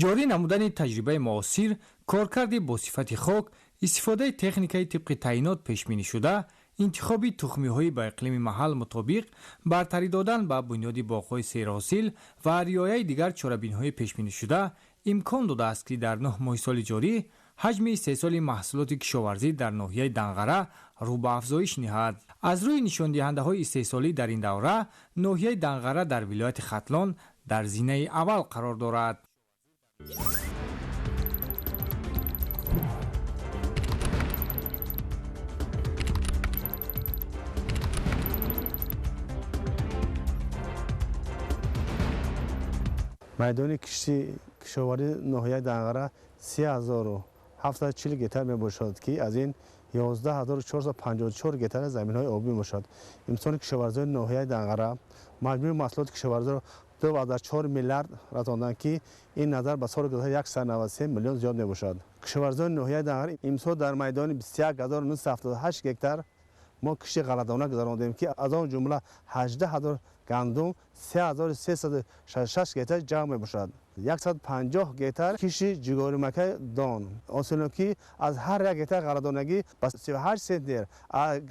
S7: Ҷорӣ намудани таҷрибаи муосир, коркарди бо сифати хок, истифодаи техникаи тибқи таъинот пешбинӣшуда, интихоби тухмиҳои ба иқлими маҳал мутобиқ, бартарӣ додан ба бунёди боғҳои серҳосил ва риояи дигар чорабиниҳои пешбинишуда имкон додааст, ки дар 9 моҳи соли ҷорӣ ҳаҷми истеҳсоли маҳсулоти кишоварзӣ дар ноҳияи Данғара рӯ ба афзоиш ниҳад. Аз рӯи нишондиҳандаҳои истеҳсолӣ дар ин давра ноҳияи Данғара дар вилояти Хатлон дар зинаи аввал қарор дорад.
S2: Майдони кишти кишоварии ноҳияи Данғара 3740 гектар мебошад, ки аз ин 11454 гектар заминҳои обӣ мебошад. Имсол кишоварзони ноҳияи Данғара маҷмӯи маҳсулоти кишоварзиро 2,4 миллиард расонданд, ки ин назар ба соли гузашта 193 миллион зиёд мебошад. Кишоварзони ноҳияи Данғара имсол дар майдони 21978 гектар мо кишти ғалладона гузарондем, ки аз он ҷумла 18000 гандум, 3366 гектар ҷав мебошад. 150 гектар кишти ҷуворимакаи дон. Ҳосилнокӣ аз ҳар як гектар ғалладонагӣ ба 38 центнер,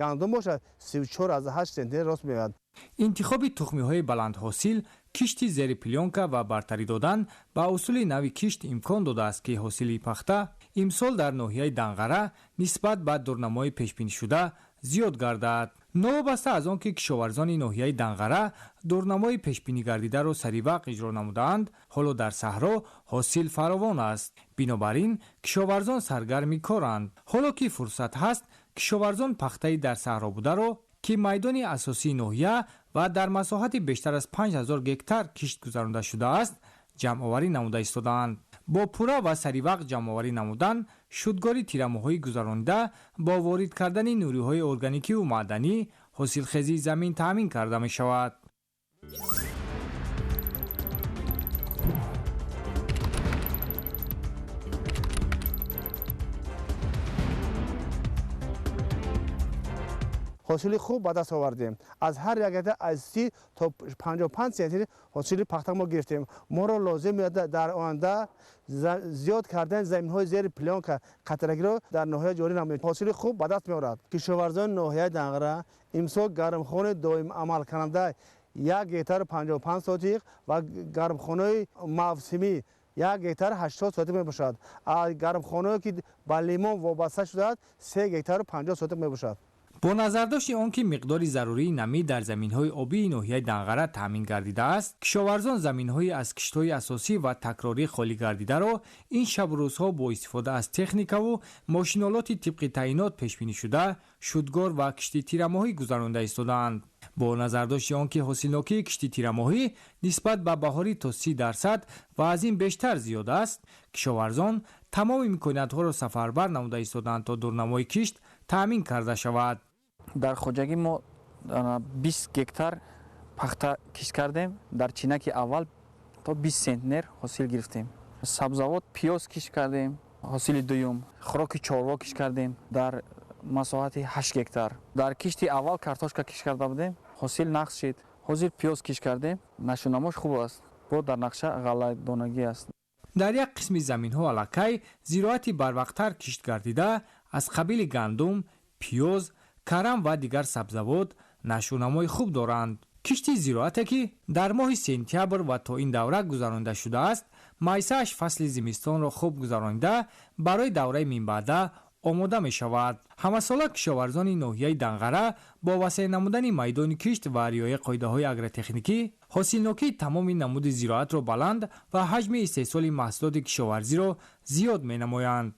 S2: гандум бошад 34,8 центнер рост меояд.
S7: Интихоби тухмиҳои баландҳосил, кишти зери плёнка ва бартарӣ додан ба усули нави кишт имкон додааст, ки ҳосили пахта имсол дар ноҳияи Данғара нисбат ба дурнамои пешбинишуда зиёд гардад. Новобаста аз он ки кишоварзони ноҳияи Данғара дурнамои пешбинигардидаро саривақт иҷро намудаанд, ҳоло дар саҳро ҳосил фаровон аст. Бинобар ин кишоварзон саргарми коранд. Ҳоло ки фурсат ҳаст, кишоварзон пахтаи дар саҳро бударо, ки майдони асосии ноҳия ва дар масоҳати бештар аз 5000 гектар кишт гузаронда шудааст, ҷамъоварӣ намуда истодаанд. Бо пурра ва саривақт ҷамъоварӣ намудан, шудгори тирамоҳои гузаронида бо ворид кардани нуриҳои органикиву маъданӣ ҳосилхезии замин таъмин карда мешавад.
S2: Ҳосили хуб ба даст овардем. Аз ҳар як гектар аз 30 то 55 центнер ҳосили пахта мо гирифтем. Моро лозим меояд дар оянда зиёд кардани заминҳои зери плёнка қатрагиро дар ноҳия ҷорӣ намоем. Ҳосили хуб ба даст меорад. Кишоварзони ноҳияи Данғара имсол гармхонаи доим амалкунанда 1 гектару 55 сотиқ ва гармхонаи мавсимӣ 1 гектар 80 сотиқ мебошад. Гармхонае ки ба лимон вобаста шудааст 3 гектару 50 сотиқ мебошад.
S7: Бо назардошти он ки миқдори зарурии намӣ дар заминҳои обии ноҳияи Данғара таъмин гардидааст, кишоварзон заминҳои аз киштҳои асосӣ ва такрорӣ холӣ гардидаро ин шабу рӯзҳо бо истифода аз техникаву мошинолоти тибқи таъинот пешбинишуда шудгор ва кишти тирамоҳӣ гузаронда истодаанд. Бо назардошти он ки ҳосилнокии кишти тирамоҳӣ нисбат ба баҳорӣ то 30% ва аз ин бештар зиёд аст, кишоварзон тамоми имкониятҳоро сафарбар намуда истодаанд то дурнамои кишт таъмин карда шавад.
S6: Дар хоҷагӣ мо 20 гектар пахта кишт кардем. Дар чинаки аввал то 20 центнер ҳосил гирифтем. Сабзавот, пиёз кишт кардем, ҳосили дуюм. Хӯроки чорво кишт кардем дар масоҳати 8 гектар. Дар кишти аввал картошка кишт карда будем, ҳосил нақс шид. Ҳозир пиёз кишт кардем, нашунамош хуб аст. Бо дар нақша ғалладонагӣ аст.
S7: Дар як қисми заминҳо аллакай зироати барвақттар кишт гардида аз қабили гандум, пиёз, карам ва дигар сабзавот нашунамои хуб доранд. Кишти зироате ки дар моҳи сентябр ва то ин давра гузаронида шудааст, майсааш фасли зимистонро хуб гузаронида барои давраи минбаъда омода мешавад. Ҳамасола кишоварзони ноҳияи Данғара бо васеъ намудани майдони кишт ва риояи қоидаҳои агротехникӣ ҳосилнокии тамоми намуди зироатро баланд ва ҳаҷми истеҳсоли маҳсулоти кишоварзиро зиёд менамоянд.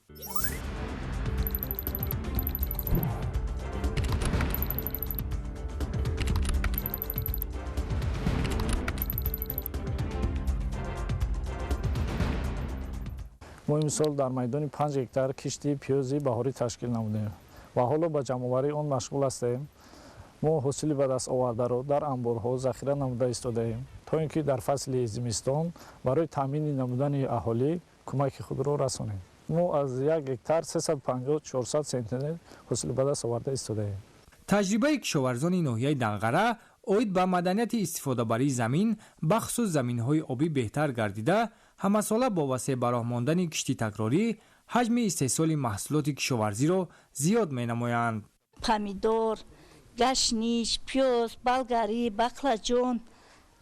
S20: Мо имсол дар майдони 5 гектар кишти пиёзи баҳорӣ ташкил намудем ва ҳоло ба ҷамъоварии он машғул ҳастем. Мо ҳосили ба даст овардаро дар анборҳо захира намуда истодаем, то ин ки дар фасли зимистон барои таъмини намудани аҳолӣ кӯмаки худро расонем. Мо аз 1 гектар 350-400 центнер ҳосили ба даст оварда истодаем.
S7: Таҷрибаи кишоварзони ноҳияи Данғара оид ба маданияти истифодабарии замин, бахусус заминҳои обӣ беҳтар гардида, ҳамасола бо васеъ ба роҳ мондани кишти такрорӣ ҳаҷми истеҳсоли маҳсулоти кишоварзиро зиёд менамоянд.
S21: Помидор, гашниш, пиёз, болгарӣ, бақлаҷон,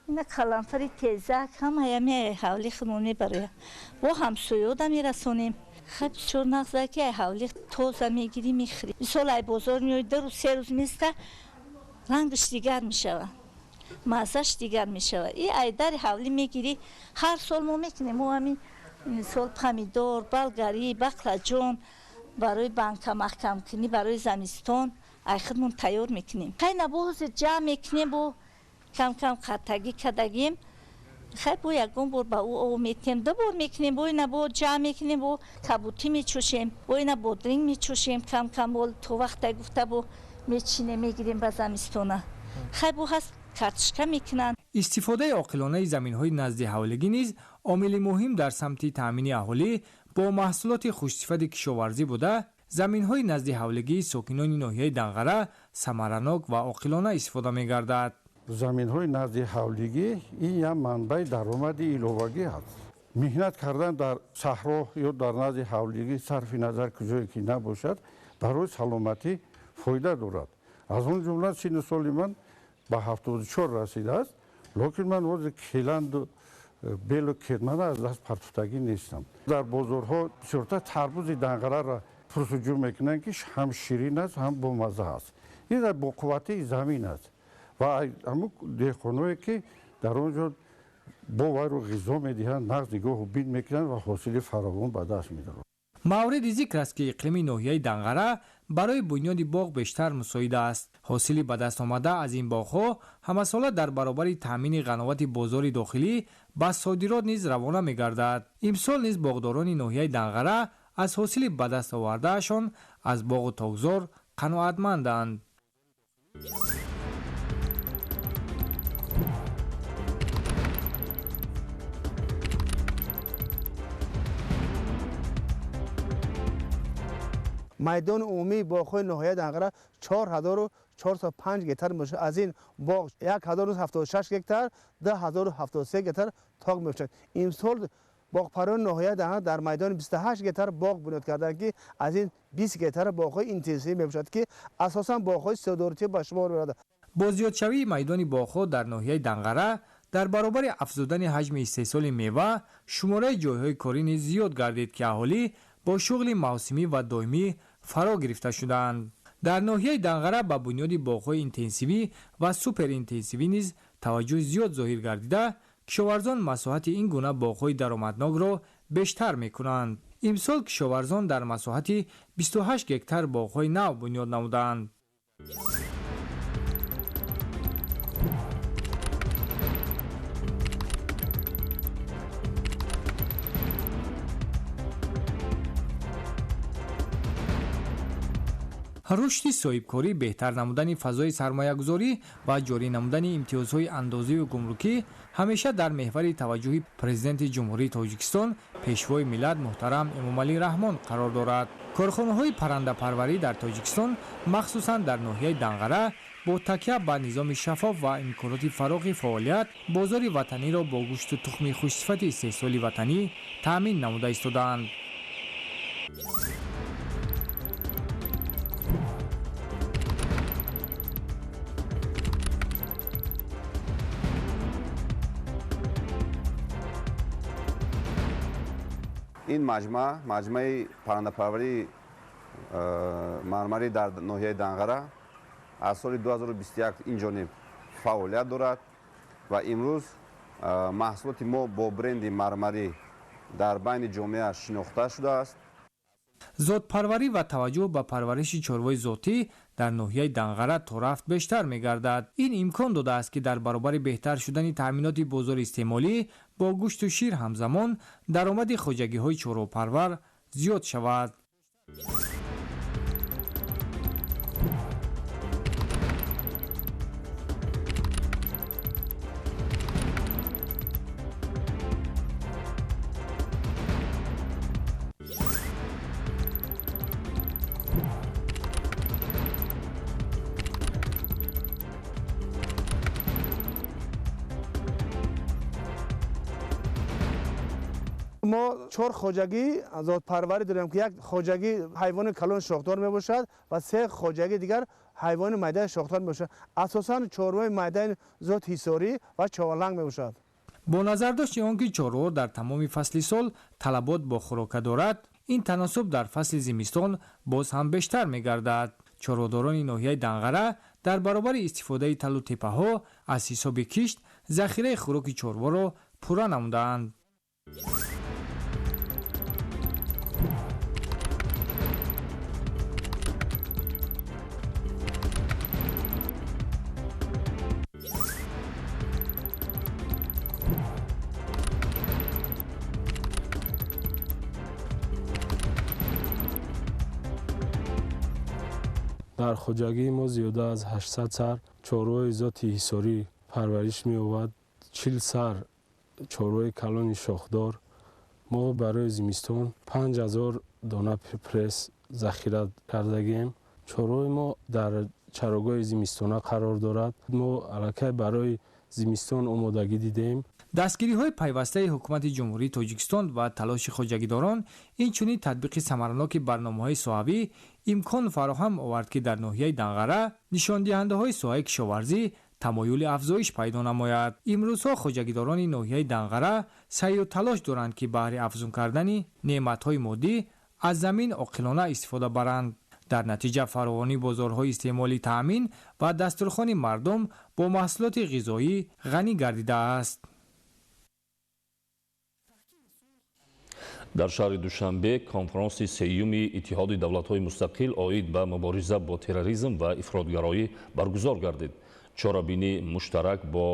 S21: ина каламфари тезак ҳамаями ҳавли худмон мебарояд. Бо ҳамсоёда мерасонем. Хай бисёр нағза ки ай ҳавли тоза мегирӣ мехӯрӣ. Мисол ай бозор меои 2 рӯз 3 рӯз места рангаш дигар мешавад, маззаш дигар мешавад. И ай дари ҳавлӣ мегирӣ. Ҳар сол мо мекунем. Мо ҳамин мисол помидор, болгарӣ, бақлаҷон барои банка маҳкамкунӣ барои замистон ай худмон тайёр мекунем. Хай набо ҳозир ҷамъ мекунем, бо кам-кам қаттагӣ кардагим. Хай бо ягон бор ба ӯ об метиҳем, 2 бор мекунем, бо ина бо ҷамъ мекунем, бо кабутӣ мечӯшем, бо ина бодринг мечӯшем, кам-кам бо то вақте гуфта бо мечинем, мегирем ба замистона. Хай бо ҳаст картошка мекунанд.
S7: Истифодаи оқилонаи заминҳои назди ҳавлигӣ низ омили муҳим дар самти таъмини аҳолӣ бо маҳсулоти хушсифати кишоварзӣ буда, заминҳои назди ҳавлигии сокинони ноҳияи Данғара самаранок ва оқилона истифода мегардад.
S22: Заминҳои назди ҳавлигӣ ин як манбаи даромади иловагӣ аст. Меҳнат кардан дар саҳро ё дар назди ҳавлигӣ сарфи назар куҷое ки набошад, барои саломатӣ фоида дорад. Аз он ҷумла синну соли ман ба 74 расидааст, лекин ман ҳозир келанду белу кетмана аз даст партуфтагӣ нестам. Дар бозорҳо бисёртар тарбузи Данғараро пурсуҷӯ мекунанд, ки ҳам ширин аст, ҳам бомазза аст. Ин бо қувватии замин аст ва ҳамун деҳқоное ки дар он ҷо бо вайро ғизо медиҳанд, нағз нигоҳу бин мекунанд ва ҳосили фаровон ба даст медоранд.
S7: Мавриди зикр аст, ки иқлими ноҳияи Данғара барои бунёди боғ бештар мусоид аст. Ҳосили ба даст омада аз ин боғҳо ҳамасола дар баробари таъмини ғановати бозори дохилӣ ба содирот низ равона мегардад. Имсол низ боғдорони ноҳияи Данғара аз ҳосили ба даст овардаашон аз боғу токзор қаноатманданд.
S2: Майдони умумии боғҳои ноҳияи Данғара 4405 гектар мебошад. Аз ин боғ 1076 гектар, 2073 гектар ток мебошад. Имсол боғпарварони ноҳияи Данғара дар майдони 28 гектар боғ бунёд карданд, ки аз ин 20 гектар боғҳои интенсивӣ мебошад, ки асосан боғҳои содиротӣ ба шумор меравад.
S7: Бо зиёдшавии майдони боғҳо дар ноҳияи Данғара дар баробари афзудани ҳаҷми истеҳсоли мева, шумораи ҷойҳои корӣ низ зиёд гардид, ки аҳолӣ бо шуғли мавсимӣ ва доимӣ фаро гирифта шуданд. Дар ноҳияи Данғара ба бунёди боғҳои интенсивӣ ва суперинтенсивӣ низ таваҷҷӯҳи зиёд зоҳир гардида, кишоварзон масоҳати ин гуна боғҳои даромаднокро бештар мекунанд. Имсол кишоварзон дар масоҳати 28 гектар боғҳои нав бунёд намуданд. Рушди соҳибкорӣ, беҳтар намудани фазои сармоягузорӣ ва ҷорӣ намудани имтиёзҳои андозию гумрукӣ ҳамеша дар меҳвари таваҷҷӯҳи Президенти Ҷумҳурии Тоҷикистон, Пешвои миллат муҳтарам Эмомалӣ Раҳмон қарор дорад. Корхонаҳои паррандапарварӣ дар Тоҷикистон, махсусан дар ноҳияи Данғара, бо такя ба низоми шаффоф ва имконоти фароғи фаъолият бозори ватаниро бо гӯшту тухми хушсифати истеҳсоли ватанӣ таъмин намуда истодаанд.
S5: Ин маҷмаа, маҷмааи паррандапарварии мармарӣ дар ноҳияи Данғара аз соли 2021 инҷониб фаъолият дорад ва имрӯз маҳсулоти мо бо бренди мармарӣ дар байни ҷомеа шинохта шудааст.
S7: Зотпарварӣ ва таваҷҷӯҳ ба парвариши чорвои зотӣ дар ноҳияи Данғара то рафт бештар мегардад. Ин имкон додааст, ки дар баробари беҳтар шудани таъминоти бозори истеъмолӣ бо гӯшту шир ҳамзамон даромади хоҷагиҳои чорвопарвар зиёд шавад.
S2: Мо 4 хоҷагӣ зотпарварӣ дорем, ки як хоҷагӣ ҳайвони калон шохдор мебошад ва 3 хоҷагӣ дигар ҳайвони майдаи шохдор мебошад. Асосан чорвои майдаи зот ҳисорӣ ва човаланг мебошад.
S7: Бо назардошти он ки чорво дар тамоми фасли сол талабот бо хӯрока дорад, ин таносуб дар фасли зимистон боз ҳам бештар мегардад. Чорводорони ноҳияи Данғара дар баробари истифодаи талу теппаҳо аз ҳисоби кишт захираи хӯроки чорворо пурра намудаанд.
S8: Дар хоҷагии мо зиёда аз 800 сар чорвои зоти ҳисорӣ парвариш меёбад, 40 сар чорвои калони шохдор. Мо барои зимистон 5000 дона пресс захира кардагием. Чорвои мо дар чарогоҳи зимистона қарор дорад. Мо аллакай барои зимистон омодагӣ дидем.
S7: Дастгириҳои пайвастаи ҳукумати Ҷумҳурии Тоҷикистон ва талоши хоҷагидорон, инчунин татбиқи самараноки барномаҳои соҳавӣ имкон фароҳам овард, ки дар ноҳияи Данғара нишондиҳандаҳои соҳаи кишоварзӣ тамоюли афзоиш пайдо намояд. Имрӯзҳо хоҷагидорони ноҳияи Данғара саъю талош доранд, ки баҳри афзун кардани неъматҳои моддӣ аз замин оқилона истифода баранд. Дар натиҷа фаровонии бозорҳои истеъмолӣ таъмин ва дастурхони мардум бо маҳсулоти ғизоӣ ғанӣ гардидааст.
S1: Дар шаҳри Душанбе конфронси сеюми Иттиҳоди давлатҳои мустақил оид ба мубориза бо терроризм ва ифротгароӣ баргузор гардид. Чорабинӣ муштарак бо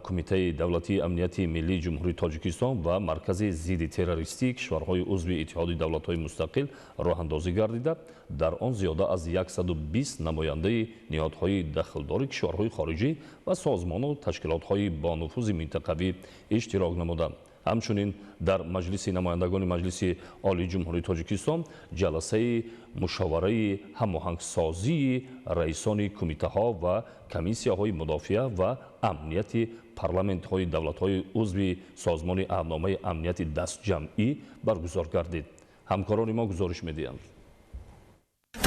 S1: Кумитаи давлатии амнияти миллии Ҷумҳурии Тоҷикистон ва Маркази зидди террористии кишварҳои узви Иттиҳоди давлатҳои мустақил роҳандозӣ гардида, дар он зиёда аз 120 намояндаи ниҳодҳои дахлдори кишварҳои хориҷӣ ва созмону ташкилотҳои бонуфузи минтақавӣ иштирок намуданд. Ҳамчунин дар Маҷлиси намояндагони Маҷлиси Олии Ҷумҳурии Тоҷикистон ҷаласаи мушовараи ҳамоҳангсозии раисони кумитаҳо ва комиссияҳои мудофиа ва амнияти парламентҳои давлатҳои узви Созмони Аҳдномаи Амнияти Дастҷамъӣ баргузор гардид. Ҳамкорони мо гузориш медиҳанд.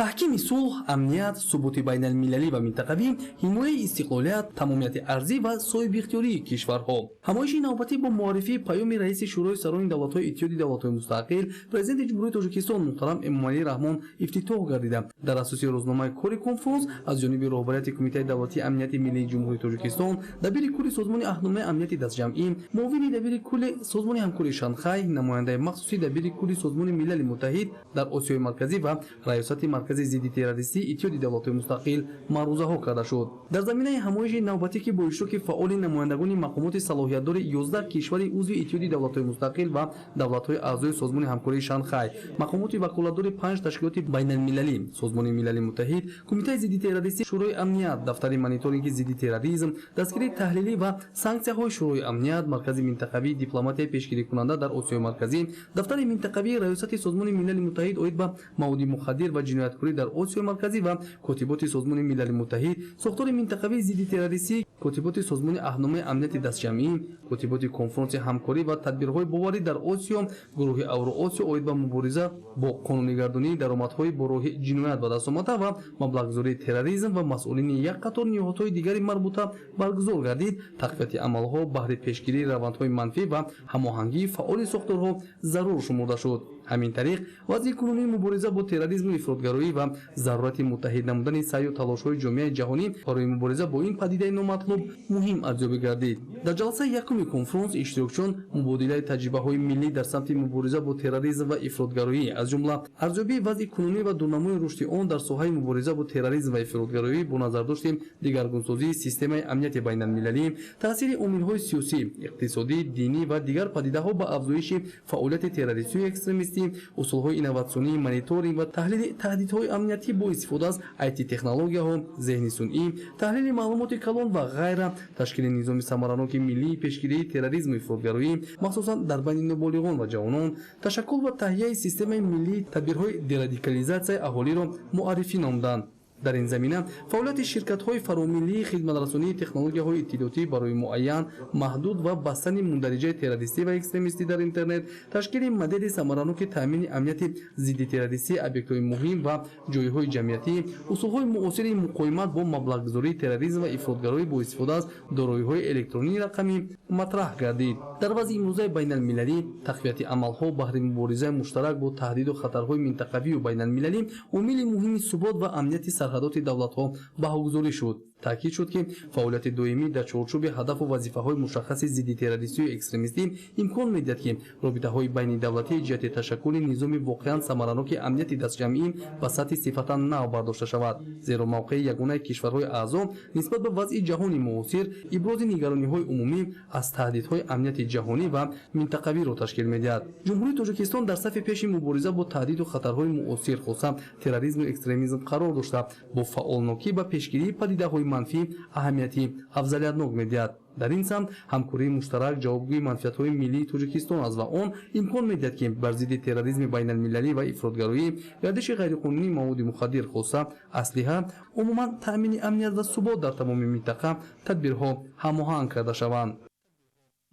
S9: Таҳкими сулҳ, амният, суботи байналмилалӣ ва минтақавӣ, ҳимояи истиқлолият, тамомияти арзӣ ва соҳибихтиёрии кишварҳо. Ҳамоиши навбатӣ бо муаррифии паёми раиси Шӯрои сарони давлатҳои Иттиҳоди давлатҳои мустақил, Президенти Ҷумҳурии Тоҷикистон муҳтарам Эмомалӣ Раҳмон ифтитоҳ гардида. Дар асоси рӯзномаи кори конфронс аз ҷониби роҳбарияти Кумитаи давлатии амнияти миллии Ҷумҳурии Тоҷикистон, дабири кулли Созмони Аҳдномаи Амнияти Дастҷамъӣ, муовини дабири кулли Созмони Ҳамкории Шанхай, намояндаи махсуси дабири кулли Созмони Милали Муттаҳид дар Осиёи Марказӣ ва раёсати Маркази зидди террористии Иттиҳоди давлатҳои мустақил маърузаҳо карда шуд. Дар заминаи ҳамоиши навбатӣ, ки бо иштироки фаъоли намояндагони мақомоти салоҳиятдори 11 кишвари узви Иттиҳоди давлатҳои мустақил ва давлатҳои аъзои Созмони Ҳамкории Шанхай, мақомоти ваколатдори 5 ташкилоти байналмилалӣ, Созмони Милали Муттаҳид, Кумитаи зидди террористӣ Шӯрои Амният, Дафтари мониторинги зидди терроризм, дастгирии таҳлилӣ ва санксияҳои Шӯрои Амният, Маркази минтақавии дипломатияи пешгирикунанда дар Осиёи Марказӣ, Дафтари минтақавии раёсати Созмони Милали Муттаҳид оид ба маводи мухаддир ва ҷинояткорӣ дар Осиёи Марказӣ ва котиботи Созмони Милали Муттаҳид, сохтори минтақавии зидди террористӣ, котиботи Созмони Аҳдномаи Амнияти Дастҷамъӣ, котиботи Конфронси ҳамкорӣ ва тадбирҳои боварӣ дар Осиё, гурӯҳи Авроосиё оид ба мубориза бо қонунигардонии даромадҳои бо роҳи ҷиноят ба даст омада ва маблағгузории терроризм ва масъулини як қатор ниҳодҳои дигари марбута баргузор гардид. Тақвияти амалҳо баҳри пешгирии равандҳои манфӣ ва ҳамоҳангии фаъоли сохторҳо зарур шумурда шуд. Ҳамин тариқ, вазъи кунунии мубориза бо терроризму ифротгароӣ ва зарурати муттаҳид намудани саъю талошҳои ҷомеаи ҷаҳонӣ барои мубориза бо ин падидаи номатлуб муҳим арзёбӣ гардид. Дар ҷаласаи якуми конфронс иштирокчиён мубодилаи таҷрибаҳои миллӣ дар самти мубориза бо терроризм ва ифротгароӣ, аз ҷумла арзёбии вазъи кунунӣ ва дурнамои рушди он дар соҳаи мубориза бо терроризм ва ифротгароӣ бо назардошти дигаргунсозии системаи амнияти байналмилалӣ, таъсири омилҳои сиёсӣ, иқтисодӣ, динӣ ва дигар падидаҳо ба афзоиши фаъолияти террористию экстремистӣ, усулҳои инноватсионии мониторинг ва таҳлили таҳдидҳои амниятӣ бо истифода аз IT-технологияҳо, зеҳни сунъӣ, таҳлили маълумоти калон ва ғайра, ташкили низоми самараноки миллии пешгирии терроризму ифротгароӣ, махсусан дар байни ноболиғон ва ҷавонон, ташаккул ва таҳияи системаи миллии тадбирҳои дерадикализатсияи аҳолиро муаррифӣ намуданд. Дар ин замина фаъолияти ширкатҳои фаромиллии хизматрасонии технологияҳои иттилоотӣ барои муайян, маҳдуд ва бастани мундариҷаи террористӣ ва экстремистӣ дар интернет, ташкили модели самараноки таъмини амнияти зидди террористии объектҳои муҳим ва ҷойҳои ҷамъиятӣ, усулҳои муосири муқоимат бо маблағгузории терроризм ва ифротгароӣ бо истифода аз дороиҳои электронии рақамӣ матраҳ гардид. Дар вазъи имрӯзаи байналмилалӣ тақвияти амалҳо баҳри муборизаи муштарак бо таҳдиду хатарҳои минтақавию байналмилалӣ омили муҳими субот ва амнияти сарҳадоти давлатҳо баҳогузорӣ шуд. Таъкид шуд, ки фаъолияти доимӣ дар чорчӯби ҳадафу вазифаҳои мушаххаси зидди террористию экстремистӣ имкон медиҳад, ки робитаҳои байнидавлатии ҷиҳати ташаккули низоми воқеан самараноки амнияти дастҷамъӣ ба сатҳи сифатан нав бардошта шавад, зеро мавқеи ягонаи кишварҳои аъзо нисбат ба вазъи ҷаҳони муосир ибрози нигарониҳои умумӣ аз таҳдидҳои амнияти ҷаҳонӣ ва минтақавиро ташкил медиҳад. Ҷумҳурии Тоҷикистон дар сафи пеши мубориза бо таҳдиду хатарҳои муосир, хоса терроризму экстремизм қарор дошта, бо фаъолнокӣ ба пешгирии падидаҳои манфӣ аҳамияти афзалиятнок медиҳад. Дар ин самт ҳамкории муштарак ҷавобгӯи манфиатҳои миллии Тоҷикистон аст ва он имкон медиҳад, ки бар зидди терроризми байналмилалӣ ва ифротгароӣ, гардиши ғайриқонунии маводи мухаддир, хоса аслиҳа, умуман таъмини амният ва субот дар тамоми минтақа тадбирҳо ҳамоҳанг карда шаванд.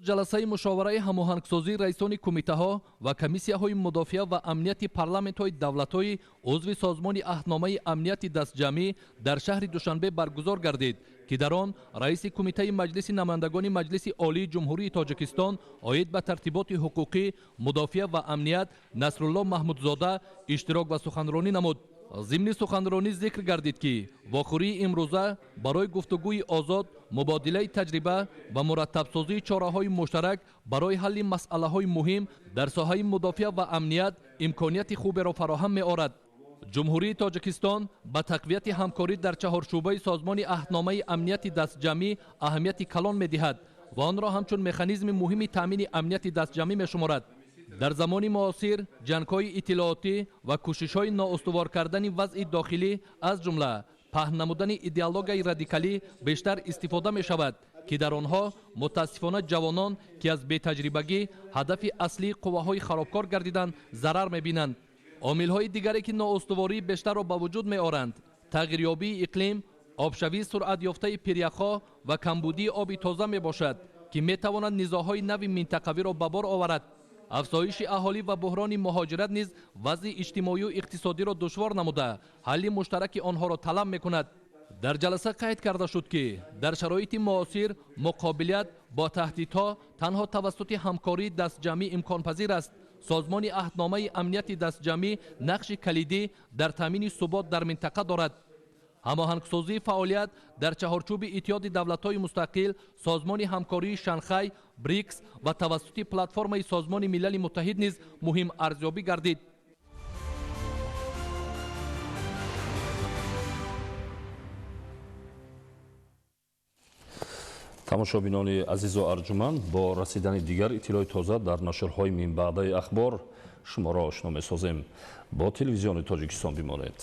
S13: Ҷаласаи мушовараи ҳамоҳангсозии раисони кумитаҳо ва комиссияҳои мудофиа ва амнияти парламентҳои давлатҳои узви Созмони Аҳдномаи Амнияти Дастҷамъӣ дар шаҳри Душанбе баргузор гардид, ки дар он раиси Кумитаи Маҷлиси намояндагони Маҷлиси Олии Ҷумҳурии Тоҷикистон оид ба тартиботи ҳуқуқӣ, мудофиа ва амният Насрулло Маҳмудзода иштирок ва суханронӣ намуд. Зимни суханронӣ зикр гардид, ки вохӯрии имрӯза барои гуфтугӯи озод, мубодилаи таҷриба ва мураттабсозии чораҳои муштарак барои ҳалли масъалаҳои муҳим дар соҳаи мудофиа ва амният имконияти хуберо фароҳам меорад. Ҷумҳурии Тоҷикистон ба тақвияти ҳамкорӣ дар чаҳорчӯбаи Созмони Аҳдномаи Амнияти Дастҷамъӣ аҳамияти калон медиҳад ва онро ҳамчун механизми муҳими таъмини амнияти дастҷамъӣ мешуморад. Дар замони муосир ҷангҳои иттилоотӣ ва кӯшишҳои ноустувор кардани вазъи дохилӣ, аз ҷумла паҳн намудани идеологияи радикалӣ бештар истифода мешавад, ки дар онҳо мутаассифона ҷавонон, ки аз бетаҷрибагӣ ҳадафи аслии қувваҳои харобкор гардиданд, зарар мебинанд. Омилҳои дигаре, ки ноустувории бештарро ба вуҷуд меоранд, тағйирёбии иқлим, обшавии суръатёфтаи пиряхҳо ва камбудии оби тоза мебошад, ки метавонад низоъҳои нави минтақавиро ба бор оварад. Афзоиши аҳолӣ ва буҳрони муҳоҷират низ вазъи иҷтимоию иқтисодиро душвор намуда, ҳалли муштараки онҳоро талаб мекунад. Дар ҷаласа қайд карда шуд, ки дар шароити муосир муқобилият бо таҳдидҳо танҳо тавассути ҳамкории дастҷамъӣ имконпазир аст. Созмони аҳдномаи амнияти дастҷамъӣ нақши калидӣ дар таъмини субот дар минтақа дорад. Ҳамоҳангсозии фаъолият дар чаҳорчӯби Иттиҳоди давлатҳои мустақил, Созмони ҳамкории Шанхай, БРИКС ва тавассути платформаи Созмони Милали Муттаҳид низ муҳим арзёбӣ гардид.
S1: Тамошобинони азизу арҷуманд, бо расидани дигар иттилои тоза дар нашрҳои минбаъдаи ахбор шуморо ошно месозем. Бо телевизиони Тоҷикистон бимонед.